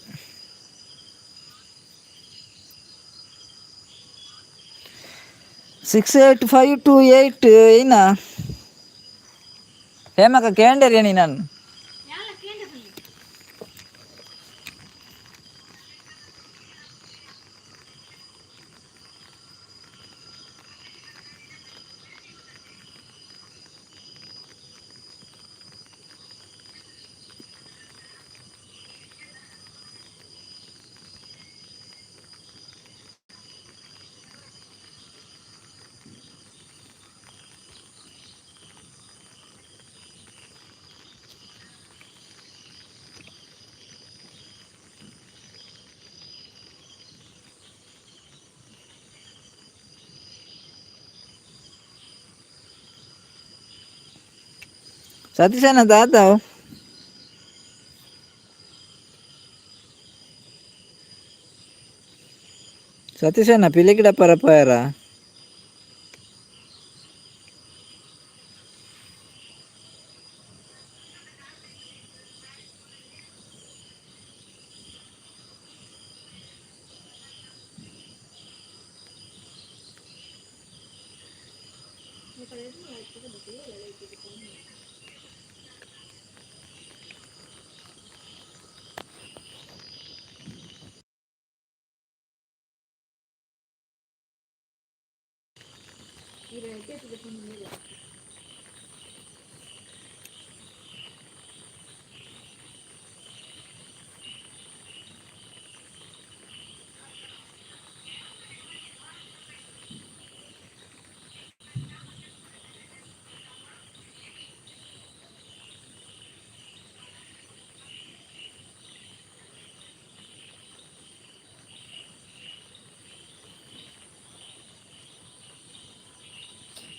68528 ಏನ ಹೇಮಕ್ಕ? ಕೇಂಡೇರಿ ನಾನು. ಸತೀಶನ ದಾದಾವ್? ಸತೀಶಣ್ಣ ಪಿಲಿಗಿಡ ಪರಪಾಯರ?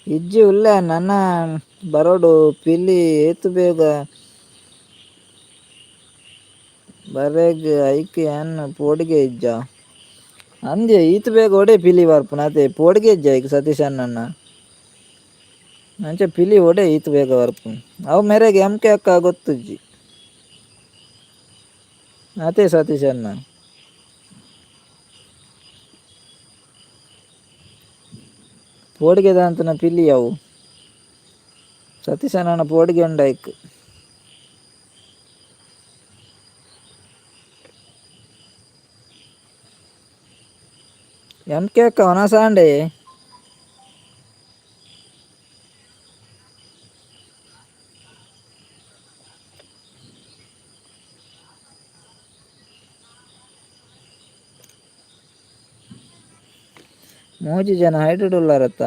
ಇಜ್ಜಿ ಉಲ್ಲೆ ನನ ಬರೋಡು ಪಿಲಿ ಏತ್ ಬೇಗ ಬರೆಗ್ ಐಕ್ ಯಾನ್ ಪೋಡಿಗೆ ಇಜ್ಜ ಅಂದ್ಯ ಈತ್ ಬೇಗ ಒಡೆ ಪಿಲಿ ಬರ್ಪುನ ಅತೆ ಪೋಡಿಗೆ ಇಜ್ಜ ಐಕ್ ಸತೀಶ್ ಅಣ್ಣನ ಅಂಚ ಪಿಲಿ ಒಡೆ ಈತ್ ಬೇಗ ಬರ್ಪುನು ಅವು ಮೇರೆಗೆ ಎಂ ಕೆ ಅಕ್ಕ ಗೊತ್ತುಜ್ಜಿ ಅತೆ ಸತೀಶ್ ಅಣ್ಣ. ಪೋಡಿಗೆ ದಾಂತನ ಪಿಲಿ ಅವು ಸತೀಶ್ ಅಣ್ಣನ ಪೋಡಿಗೆ ಉಂಡು ಐಕ್. ಎಂ ಕೆ ಅಕ್ಕ ವನಸಾಂಡೆ. ಮೂಜಿ ಜನ ಹೈಡ್ರೆಡ್ ಉಲ್ಲಾರತ್ತ.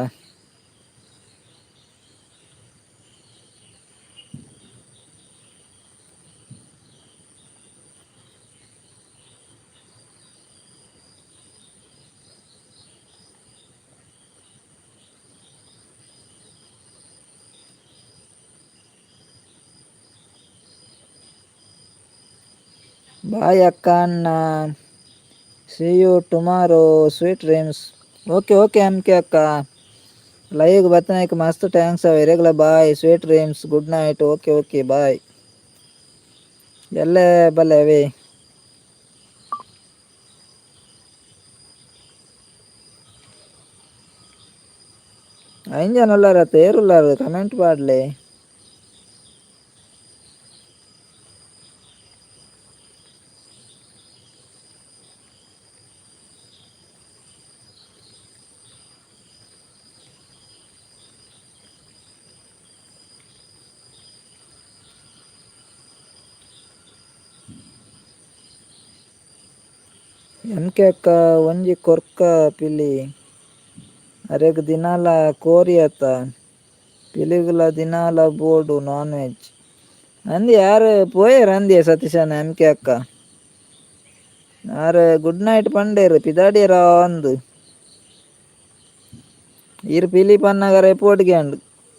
ಬಾಯ್ ಅಕ್ಕ ಅಣ್ಣ, see you tomorrow, sweet dreams. Okay okay M K ಅಕ್ಕ, ಲೈವ್ ಬತ್ತನಾಯ್ಕ ಮಸ್ತ್ thanks ಎರೆಗ್ಲ bye, sweet dreams, good night. Okay okay bye. ಎಲ್ಲೇ ಬಲ್ಲೆ ಅವೇ. ಐನ್ ಜನ ಉಲ್ಲಾರತ್ತ, ಏರುಲ್ಲಾರು ಕಮೆಂಟ್ ಪಾಡ್ಲೆ. ಎಂ ಕೆ ಅಕ್ಕ ಒಂಜಿ ಕೊರ್ಕ ಪಿಲಿ ಅರೆಗ್ ದಿನಾಲ ಕೋರಿ ಅತ್ತ, ಪಿಲಿಗುಲ ದಿನಾಲ ಬೋಡು ನಾನ್ ವೆಜ್ ಅಂದ್ ಯಾರು ಪೋಯೆರ್ ಅಂದ್ಯೆ ಸತೀಶಣ್ಣ. ಎಂ ಕೆ ಅಕ್ಕ ಆರ್ ಗುಡ್ ನೈಟ್ ಪಂಡೇರು ಪಿದಾಡಿಯರ ಅಂದ್. ಈರ್ ಪಿಲಿ ಪನ್ನಗರೆ ಪೋಡಿಗೆ ಅಂಡ್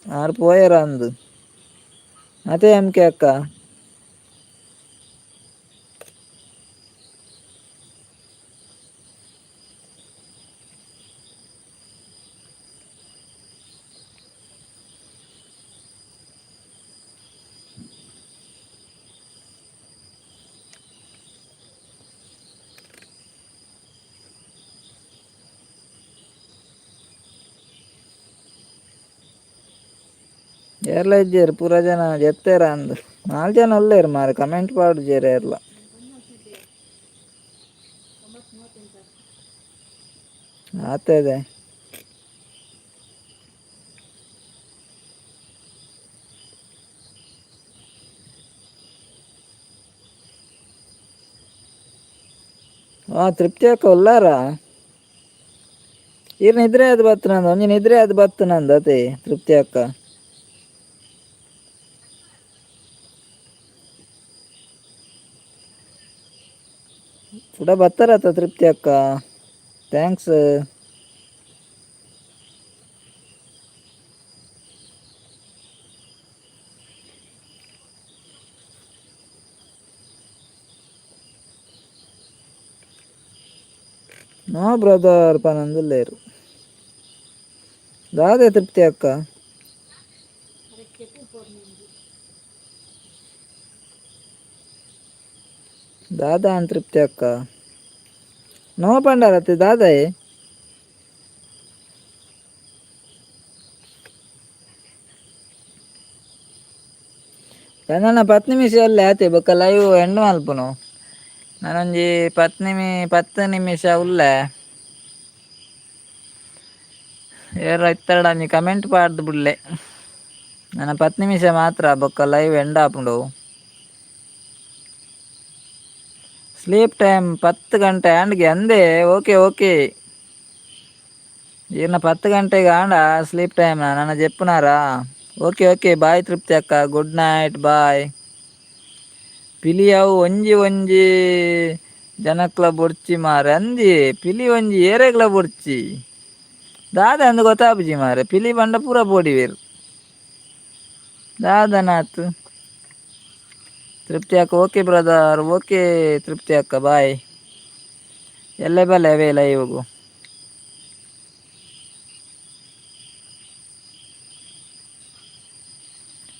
ಆರ್ ಪೋಯೆರ ಅಂದ್ ಅದೇ ಎಂ ಕೆ ಅಕ್ಕ. ಏರ್ಲ ಇಜ್ಜೆರ್ ಪೂರ ಜನ ಜೆತ್ತೆರ ಅಂದ್, ನಾಲ್ ಜನ ಉಲ್ಲೆರ್ ಮಾರ್ರೆ ಕಮೆಂಟ್ ಪಾಡುಜೆರ್ ಏರ್ಲ. ಆತದೆ ಆ ತೃಪ್ತಿ ಅಕ್ಕ ಉಲ್ಲಾರ? ಈರ್ ನಿದ್ರೆ ಅದು ಬತ್ತು ನಂದು, ಒಂಜಿ ನಿದ್ರೆ ಅದು ಬತ್ತು ನಂದು ಅದೇ ತೃಪ್ತಿ ಅಕ್ಕ. ಕೂಡ ಬತ್ತಾರತ್ತ ತೃಪ್ತಿ ಅಕ್ಕ, thanks. No brother ಪನೊಂದುಲ್ಲೆರ್ ದಾದೆ ತೃಪ್ತಿ ಅಕ್ಕ? ದಾದಾ ಅನ್ ತೃಪ್ತಿ ಅಕ್ಕ ನೋ ಪಂಡಾರತ್ತೆ ದಾದಾಯೆ. ನನ್ನ ಪತ್ತು ನಿಮಿಷ ಅಲ್ಲೇ ಆತೆ ಬೊಕ್ಕ ಲೈವ್ ಎಂಡ್ ಮಲ್ಪುನು. ನಾನೊಂಜಿ 10 ನಿಮಿಷ ಉಲ್ಲೆ. ಏರ ಇತ್ತಡ ಒಂಜಿ ಕಮೆಂಟ್ ಪಾಡ್ದು ಬುಡ್ಲೆ. ನನ್ನ 10 ನಿಮಿಷ ಮಾತ್ರ, ಬೊಕ್ಕ ಲೈವ್ ಎಂಡ್ ಆಪುಂಡು. ಸ್ಲೀಪ್ ಟೈಮ್ 10 ಗಂಟೆ ಆಂಡ್ಗೆ ಅಂದೆ. ಓಕೆ ಓಕೆ, ಈರ್ನ 10 ಗಂಟೆಗೆ ಆಂಡ ಸ್ಲೀಪ್ ಟೈಮ್ ನನ್ನ ಜೆಪ್ಪುನಾರಾ? Okay okay, ಬಾಯ್ ತೃಪ್ತಿ ಅಕ್ಕ, ಗುಡ್ ನೈಟ್, ಬಾಯ್. ಪಿಲಿ ಅವು ಒಂಜಿ ಒಂಜಿ ಜನಕ್ಲ ಬೊಡ್ಚಿ ಮಾರೆ. ಅಂದಿ ಪಿಲಿ ಒಂಜಿ ಏರೆಗ್ಲ ಬೊಡ್ಚಿ ದಾದ ಅಂದ್ ಗೊತ್ತಾಪುಜಿ ಮಾರೆ. ಪಿಲಿ ಪಂಡ ಪೂರ ಪೋಡಿವೇರು ದಾದನಾತ್. ತೃಪ್ತಿ ಅಕ್ಕ, okay brother, okay. ತೃಪ್ತಿ ಅಕ್ಕ, ಬಾಯ್. ಎಲ್ಲೆ ಬಲ್ಲೆ ಅವೇ ಲೈವ್ಗು.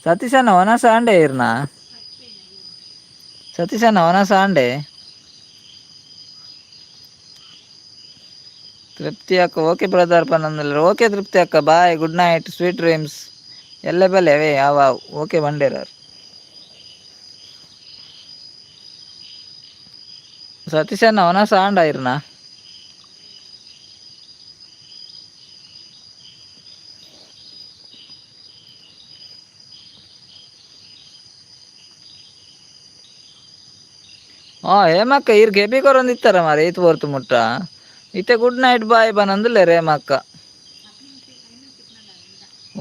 ಸತೀಶಣ್ಣ ವನಸ ಆಂಡೆ ಇರ್ನಾ? ಸತೀಶಣ್ಣ ವನಸ ಆಂಡೆ. ತೃಪ್ತಿ ಅಕ್ಕ, ಓಕೆ ಬ್ರದರ್ ಪನ್ನೊಂದಿಲ್ಲ. ಓಕೆ ತೃಪ್ತಿ ಅಕ್ಕ, bye, good night, sweet dreams. ಎಲ್ಲೆ ಬಲ್ಲೆ ಅವೇ ಯಾವ. ಓಕೆ ಬಂಡೇರಾರ್. ಸತೀಶಣ್ಣ ವನಸ ಆಂಡ ಇರ್ನಾ? ಆ ಹೇಮಕ್ಕ, ಈರ್ ಕೆಬಿ ಕೊರೊಂದಿತ್ತಾರ ಮಾರೆ ಈತ್ ಪೊರ್ತು ಮುಟ್ಟ. ಇತ್ತೆ ಗುಡ್ ನೈಟ್ ಬಾಯ್ ಪನೊಂದುಲ್ಲೆರ್ ಹೇಮಕ್ಕ.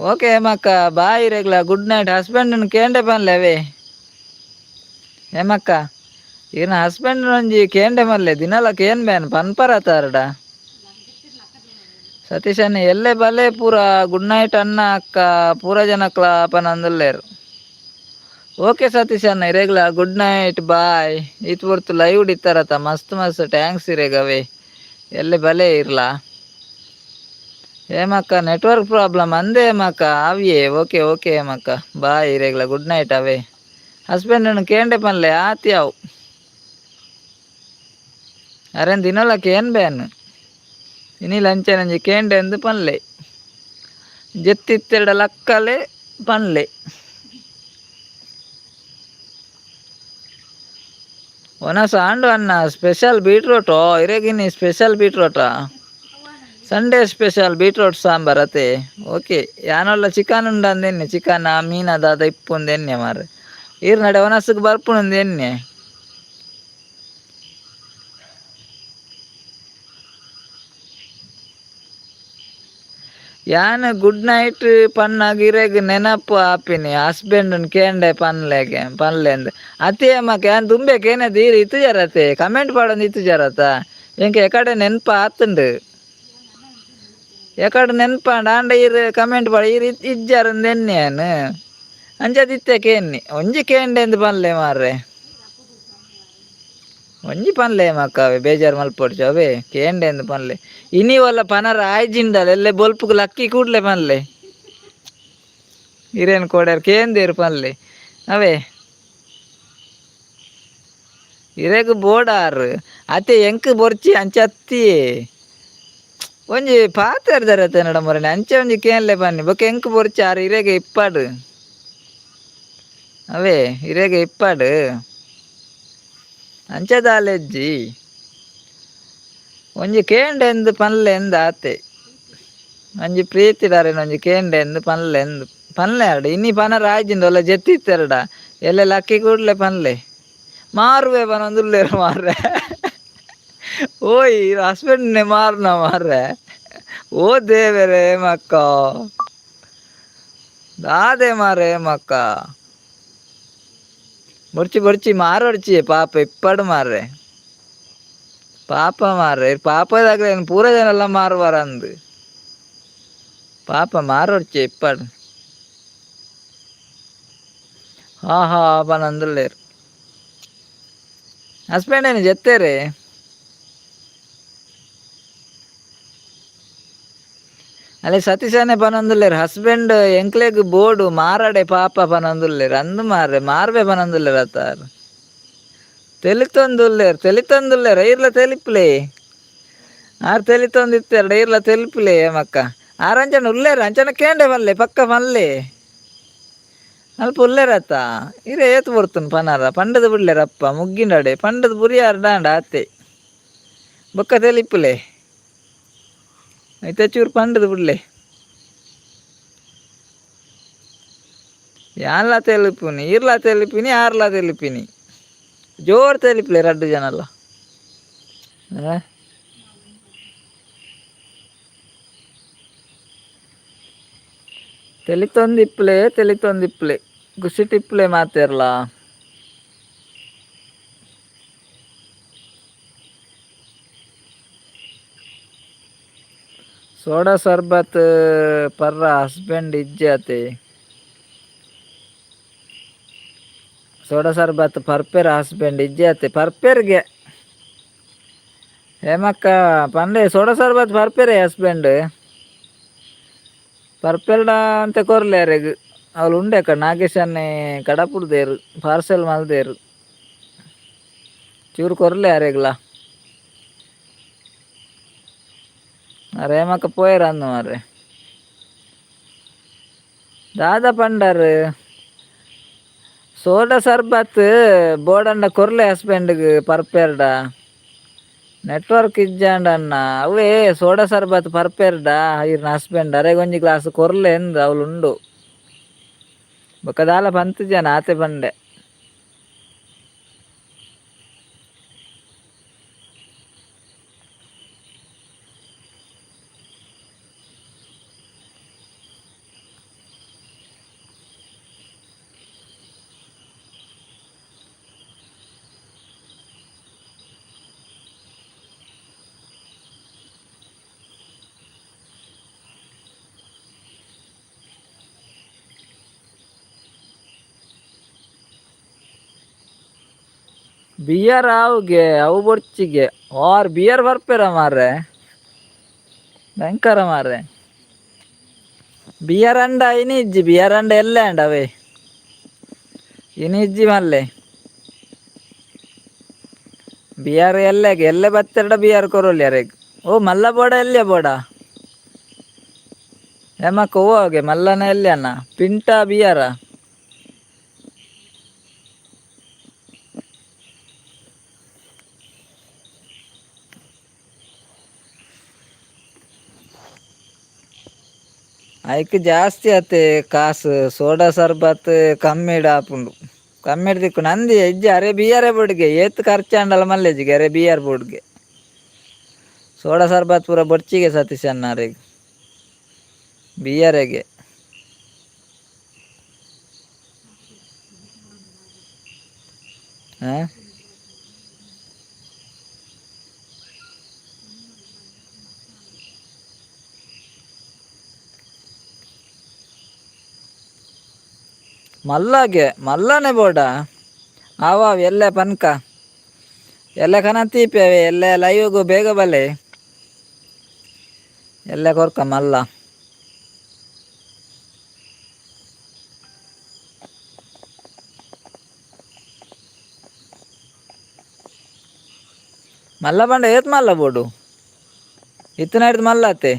ಓಕೆ ಹೇಮಕ್ಕ, ಬಾಯ್ ಇರೆಗ್ಲ, good night. Husband ಕೇಂಡೆ ಪನ್ಲೆ ಅವೇ. ಹೇಮಕ್ಕ, ಈರ್ನ ಹಸ್ಬೆಂಡ್ ಒಂಜಿ ಕೇಂಡೆ ಮಲ್ಲೆ, ದಿನಲ ಕೇನ್ ಬೇನ್ ಪನ್ಪರತಾರಡ. ಸತೀಶ್ ಅಣ್ಣ ಎಲ್ಲೆ ಬಲೆ ಪೂರ. ಗುಡ್ ನೈಟ್ ಅಣ್ಣ, ಅಕ್ಕ, ಪೂರ ಜನಕ್ಲ ಪನೊಂದುಲ್ಲೆರ್. ಓಕೆ ಸತೀಶ್ ಅಣ್ಣ, ಇರೆಗ್ಲ ಗುಡ್ ನೈಟ್, ಬಾಯ್. ಈತ್ ಪೊರ್ತು ಲೈವ್ ಇತ್ತಾರತ, ಮಸ್ತ್ ಮಸ್ತ್ thanks ಇರೆಗ್ ಅವೇ. ಎಲ್ಲೆ ಬಲೆ ಇರ್ಲಾ. ಹೇಮಕ್ಕ, ನೆಟ್ವರ್ಕ್ ಪ್ರಾಬ್ಲಮ್ ಅಂದೆ ಹೇಮಕ್ಕ. ಆವಿಯೇ, ಓಕೆ ಓಕೆ ಹೇಮಕ್ಕ, ಬಾಯ್ ಇರೆಗ್ಲ, ಗುಡ್ ನೈಟ್ ಅವೇ. ಹಸ್ಬೆಂಡ್ ಕೇಂಡೆ ಪನ್ಲೆ ಆತಿ ಅವು. ಅರೆನ್ ದಿನಲ ಕೇನ್ ಬೇನ್ ಇನಿ ಲಂಚನಂಜಿ ಕೇಂಡೆ ಅಂದು ಪನ್ಲೆ. ಜೆತ್ತಿತ್ತೆರಡ ಲಕ್ಕಲೆ ಪನ್ಲೆ. ಒನಸ ಆಂಡು ಅನ್ನ ಸ್ಪೆಷಲ್ ಬೀಟ್ರೋಟು ಇರೆಗಿನಿ. ಸ್ಪೆಷಲ್ ಬೀಟ್ರೋಟಾ? Sunday special beetroot sambar ಅತೆ. ಓಕೆ, ಯಾನೊಲ್ಲ ಚಿಕನ್ ಉಂಡಂದೆನ್ನೆ, ಚಿಕನ್ ಮೀನ ದಾದ ಇಪ್ಪುಂದು ಎನ್ನೆ ಮಾರ್ರೆ. ಈರ್ ನಡೆ ಒನಸ್ಗ್ ಬರ್ಪುಂಡು ಎನ್ನೆ. ಯಾನ್ ಗುಡ್ ನೈಟ್ ಪನ್ನಾಗ ಇರೆಗ್ ನೆನಪು ಆಪಿನಿ ಹಸ್ಬೆಂಡ್ ಕೇಂಡೆ ಪನ್ಲೆಗೆ ಪನ್ಲೆಂದ್ ಅತೆ ಮಕ್ಕ. ಯಾನ್ ದುಂಬೆ ಕೇನದ ಈರ್ ಇತ್ತುಜರತೆ, ಕಮೆಂಟ್ ಪಾಡೊಂದು ಇತ್ತುಜರತ. ಎಂಕ್ ಎಕಡೆ ನೆನಪು ಆತುಂಡು, ಎಕಡೆ ನೆನಪಾಂಡ. ಆಂಡ ಈರ್ ಕಮೆಂಟ್ ಪಾಡ ಈರ್ ಇಜ್ಜಾರಂದು ಎನ್ನೆ ಯಾನ್. ಅಂಚದಿತ್ತೆ ಕೇನ್ನಿ. ಒಂಜಿ ಕೇಂಡೆಂದು ಪನ್ಲೆ ಮಾರ್ರೆ, ಒಂಜಿ ಪನ್ಲೆ ಮಕ್ಕ ಅವೆ. ಬೇಜಾರು ಮಲ್ಪೊಡ್ಚಿ ಅವೇ, ಕೇಂಡೆಂದು ಪನ್ಲೆ. ಇನಿ ಒಲ್ಲ ಪನರ ಆಯ್ಜಿಂಡಲ ಎಲ್ಲೆ ಬೊಲ್ಪುಗು ಲಕ್ಕಿ ಕೂಡ್ಲೆ ಪನ್ಲೆ. ಇರೇನು ಕೋಡ್ಯಾರ ಕೇಂದೇರು ಪನ್ಲೆ ಅವೇ. ಇರೆಗ್ ಬೋಡಾರ್ ಅತೆ, ಎಂಕ್ ಬೊರ್ಚಿ ಅಂಚ ಅತ್ತಿ ಒಂಜಿ ಪಾತೆರ್ದರತೆ ನಡ ಮೊರನೆ. ಅಂಚೆ ಒಂಜಿ ಕೇನ್ಲೆ ಪನ್ನಿ. ಬೊಕ ಎಂಕ್ ಬೊರ್ಚಿ ಆರ್ ಇರೆಗೆ ಇಪ್ಪಾಡು ಅವೇ, ಇರೆಗೆ ಇಪ್ಪಾಡು. ಅಂಚ ದಾಲೆಜ್ಜಿ, ಒಂಜಿ ಕೇಂಡೆಂದು ಪನ್ಲೆಂದು ಆತೆ. ಒಂಜಿ ಪ್ರೀತಿದಾರೇನು ಒಂಜಿ ಕೇಂಡೆಂದು ಪನ್ಲೆಂದು ಪನ್ಲೆ ಆಡ. ಇನಿ ಪನರ ಆಯ್ಜಿಂಡ ಒಲ್ಲ ಜೆತ್ತಿತ್ತೆರಡ ಎಲ್ಲೆ ಲಕ್ಕಿ ಕೂಡ್ಲೆ ಪನ್ಲೆ. ಮಾರುವೆ ಪನೊಂದುಲ್ಲೆರ್ ಮಾರ್ರೆ. ಓಯ್, ಹಸ್ಬೆಂಡ್ನೆ ಮಾರ್ನ ಮಾರ್ರೆ? ಓ ದೇವೆರೆ ಮಕ್ಕ, ದಾದೆ ಮಾರೆ ಮಕ್ಕ. ಬೊರ್ಚಿ ಬೊರ್ಚಿ ಮಾರೊಡ್ಚಿ ಪಾಪ ಇಪ್ಪಡು ಮಾರ್ರೆ. ಪಾಪ ಮಾರ್ರೆ, ಪಾಪದಾಗಲೇನು ಪೂರ ಜನ ಮಾರುವಾರ ಅಂದು. ಪಾಪ ಮಾರೊಡ್ಚಿ ಇಪ್ಪಡು. ಹಾ ಹಾ ಪನೊಂದುಲ್ಲೆರ್. ಹಸ್ಬೆಂಡ್ ಏನು ಜೆತ್ತೇರೆ? ಅಲ್ಲೇ ಸತೀಶನೇ ಪನೊಂದುಲ್ಲೆರ್, ಹಸ್ಬೆಂಡ್ ಎಂಕ್ಲೆಗ್ ಬೋಡು ಮಾರಡೆ ಪಾಪ ಪನೊಂದುಲ್ಲೆರ್. ಅಂದು ಮಾರ್ರೆ, ಮಾರ್ವೆ ಪನೊಂದುಲ್ಲೆರ್ ಅತ್ತಾರ್. ತೆಲಿತೊಂದುಲ್ಲೆರ್, ತೆಲಿತೊಂದುಲ್ಲೆರ್. ಐರ್ಲ ತೆಲಿಪ್ಲೆ, ಆರ್ ತೆಲಿತೊಂದಿತ್ತೆರಡ. ಐರ್ಲ ತೆಲಿಪ್ಲೆ ಮಕ್ಕ. ಆರ್ ಅಂಚನ ಉಲ್ಲೆರ್, ಅಂಚನ ಕೇಂಡೆ ಪನ್ಲೆ, ಪಕ್ಕ ಪನ್ಲೆ. ಅಲ್ಪ ಉಲ್ಲೇರತ್ತ ಇರೆ ಏತ್ ಬರ್ತುನ್ ಪನಾರ ಪಂಡದ ಬಿಡ್ಲೇರಪ್ಪ ಮುಗ್ಗಿಂಡಡೆ ಪಂಡದ ಬುರಿಯಾರ ಡಾಂಡ ಆತೆ ಬೊಕ್ಕ ತೆಲಿಪ್ಪುಲೆ ಐತೆ ಚೂರು ಪಂಡದ ಬಿಡ್ಲೆ ಯಾನ್ಲ ತೆಲಿಪುನಿ ಈರ್ಲ ತೆಲಿಪಿನಿ ಆರ್ಲ ತೆಲಿಪಿನಿ ಜೋರು ತೆಲಿಪ್ಲೆ ರಡ್ಡು ಜನಲ್ಲ. ಆ? ತೆಲಿತೊಂದಿಪ್ಪಲೆ ತೆಲಿತೊಂದಿಪ್ಪಲೆ ಖುಷಿ ಟಿಪ್ಪಲೆ ಮಾತೇರ್ಲ. ಸೋಡಾ ಸರ್ಬತ್ ಪರ್ರ ಹಸ್ಬೆಂಡ್ ಇಜ್ಜಾತೆ. ಸೋಡಾ ಸರ್ಬತ್ ಪರ್ಪೆರ್ ಹಸ್ಬೆಂಡ್ ಇಜ್ಜಾತೆ ಪರ್ಪೆರ್ಗೆ. ಹೇಮಕ್ಕ ಪಂಡೆ ಸೋಡಾ ಸರ್ಬತ್ ಪರ್ಪೆರೆ ಹಸ್ಬೆಂಡ್ ಪರ್ಪೆರ್ಡ ಅಂತ ಕೊರ್ಲೆ ಅರೆಗ್. ಅವ್ಲು ಉಂಡೆ ಅಕ್ಕ ನಾಗೇಶನ್ನೇ ಕಡಪುಡ್ದೇರು ಪಾರ್ಸೆಲ್ ಮಲ್ದೇರು ಚೂರು ಕೊರ್ಲೆ ಅರೆಗ್ಲ. ಅರೆ ಹೇಮಕ್ಕ ಪೋಯೆರ್ ಅಂದು ಮಾರ್ರೆ. ದಾದ ಪಂಡರ್ ಸೋಡಾ ಸರ್ಬತ್ ಬೋಡಂಡ ಕೊರ್ಲೆ ಹಸ್ಬೆಂಡ್ಗ್ ಪರ್ಪೆರ್ಡ. ನೆಟ್ವರ್ಕ್ ಇಜ್ಜಾಂಡ ಅಣ್ಣ ಅವೇ ಸೋಡಾ ಸರ್ಬತ್ ಪರ್ಪೆರ್ಡ ಈರ್ನ ಹಸ್ಬೆಂಡ್ ಅರೆಗೊಂಜಿ ಗ್ಲಾಸ್ ಕೊರ್ಲೆ ಎಂದ್ ಅವ್ಲು ಉಂಡು. ಬೊಕ್ಕ ದಾಲ ಪಂತುಜನ ಆತೆ ಪಂಡೆ. ಬಿಯರ್ ಆವುಗೆ ಅವು ಬೊರ್ಚಿಗೆ ಆರ್ ಬಿಯರ್ ಬರ್ಪೆರ ಮಾರ್ರೆ ಭಯಂಕರ ಮಾರ್ರೆ. ಬಿಯರ್ ಅಂಡ ಇನಿ ಇಜ್ಜಿ, ಬಿಯರ್ ಅಂಡ ಎಲ್ಲೆ ಅಂಡ ಅವೇ ಇನಿ ಇಜ್ಜಿ ಮಲ್ಲೆ. ಬಿಯರ್ ಎಲ್ಲೆಗೆ ಎಲ್ಲೆ ಬತ್ತೆರಡ ಬಿಯರ್ ಕೊರೊಲಿ ಅರೆಗ್. ಓ ಮಲ್ಲ ಬೋಡ ಎಲ್ಲಿಯ ಬೋಡ ಹೇಮಕ್ಕ ಹೋಗೆ ಮಲ್ಲನ ಎಲ್ಲಿ ಅಣ್ಣ ಪಿಂಟ ಬಿಯರ. ಐಕ್ ಜಾಸ್ತಿ ಆತೆ ಕಾಸು ಸೋಡಾ ಸರ್ಬತ್ ಕಮ್ಮಿಡ್ ಆಪುಂಡು ಕಮ್ಮಿಡ್ ತಿಕ್ಕುಂಡು ಅಂದಿ ಇಜ್ಜಿ ಅರೆ ಬಿಯರೇ ಬೋಡ್ಗೆ ಏತ್ ಖರ್ಚಾಂಡಲ ಮಲ್ಲೆಜಿಗೆ ಅರೆ ಬಿಯರ್ ಬೋಡ್ಗೆ. ಸೋಡಾ ಸರ್ಬತ್ ಪೂರ ಬೊರ್ಚಿಗೆ ಸತೀಶ್ ಅಣ್ಣ ಅರೆಗ್ ಬಿಯರೆಗೆ. ಹಾಂ ಮಲ್ಲಾಗೆ ಮಲ್ಲನೆ ಬೋಡ ಆವ ಎಲ್ಲೆ ಪನ್ಕ ಎಲ್ಲೆ ಕನ ತೀಪೆ ಎಲ್ಲೆ ಲೈವ್ಗು ಬೇಗ ಬಲೆ ಎಲ್ಲೆ ಕೊರ್ಕ ಮಲ್ಲ. ಮಲ್ಲ ಪಂಡ ಏತ್ ಮಲ್ಲ ಬೋಡು ಇತ್ತನ ಹಿಡ್ದು ಮಲ್ಲ ಆತೆ.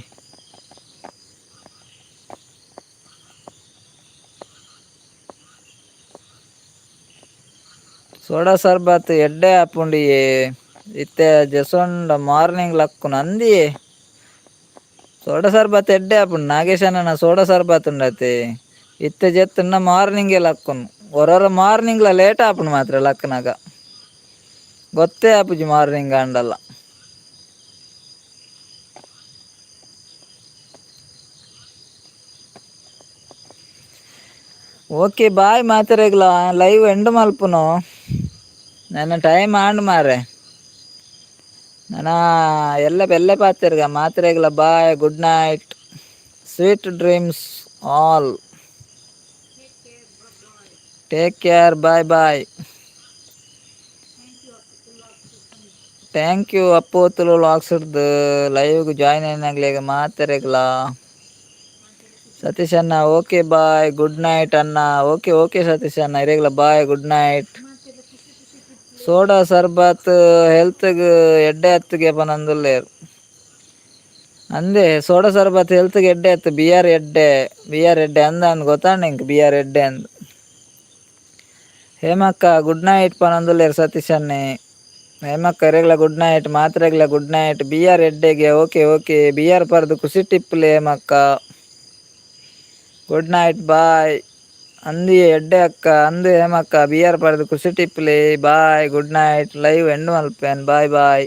ಸೋಡಾ ಸರ್ಬತ್ ಎಡ್ಡೆ ಆಪುಂಡಿಯೇ ಇತ್ತೆ ಜೆಸೊಂಡ ಮಾರ್ನಿಂಗ್ ಲಕ್ಕುನ ಅಂದಿಯೇ ಸೋಡಾ ಸರ್ಬತ್ ಎಡ್ಡೆ ಆಪುಂಡು ನಾಗೇಶಣ್ಣ ಸೋಡಾ ಸರ್ಬತ್ ಉಂಡತೆ ಇತ್ತೆ ಜೆತ್ತುಂಡ ಮಾರ್ನಿಂಗೇ ಲಕ್ಕುನು ಒರೊರ ಮಾರ್ನಿಂಗ್ಲ ಲೇಟ್ ಆಪುಂಡು ಮಾತ್ರ ಲಕ್ಕುನಗ ಗೊತ್ತೇ ಆಪುಜಿ ಮಾರ್ನಿಂಗ್ ಆಂಡಲ. ಓಕೆ ಬಾಯ್ ಮಾತೆರೆಗ್ಲ ಲೈವ್ ಎಂಡ್ ಮಲ್ಪುನು ನನ್ನ ಟೈಮ್ ಆಂಡ್ ಮಾರೆ. ನನ್ನ ಎಲ್ಲ ಬೆಲ್ಲ ಪಾತೆರ್ಗ ಮಾತ್ರೆಗ್ಲ bye good night sweet dreams all take care bye bye. Thank you Appu Tulu ವ್ಲಾಗ್ಸ್‌ರ್ದು ಲೈವ್ಗೆ join అయినాಗ್ಲೇಗ ಮಾತೆರೆಗ್ಲ. Satish ಅಣ್ಣ okay bye good night ಅಣ್ಣ. ಓಕೆ ಓಕೆ ಸತೀಶ್ ಅಣ್ಣ ಇರೆಗ್ಲ bye good night. Soda sharbat ಹೆಲ್ತ್ಗ್ ಎಡ್ಡೆ ಅತ್ತಿಗೆ ಪನೊಂದುಲ್ಲೆರ್. ಅಂದೆ ಸೋಡಾ ಸರ್ಬತ್ ಹೆಲ್ತ್ಗ್ ಎಡ್ಡೆ ಅತ್ತು ಬಿಯರ್ ಎಡ್ಡೆ ಬಿಯರ್ ಎಡ್ಡೆ ಅಂದ ಅಂದ್ ಗೊತ್ತಾಂಡ್ ಎಂಕ್ ಬಿಯರ್ ಎಡ್ಡೆ ಅಂದ್. ಹೇಮಕ್ಕ, ಗುಡ್ ನೈಟ್ ಪನೊಂದುಲ್ಲೆರ್ ಸತೀಶ್ ಅಣ್ಣೆ. ಹೇಮಕ್ಕ, ಇರೆಗ್ಲ ಗುಡ್ ನೈಟ್, ಮಾತ್ರೆಗ್ಲ ಗುಡ್ ನೈಟ್. ಬಿಯರ್ ಎಡ್ಡೆಗೆ. ಓಕೆ ಓಕೆ, ಬಿಯರ್ ಪರ್ದು ಖುಷಿ ಟಿಪ್ಪುಲೆ ಹೇಮಕ್ಕ. ಗುಡ್ ನೈಟ್, ಬಾಯ್ ಅಂದಿ ಎಡ್ಡೆ ಅಕ್ಕ ಅಂದು ಹೇಮಕ್ಕ. ಬಿಯರ್ ಪರ್ದು ಖುಷಿ ಟಿಪ್ಪುಲೆ. Bye, good night. Live end ಮಲ್ಪೇನ್. Bye boy.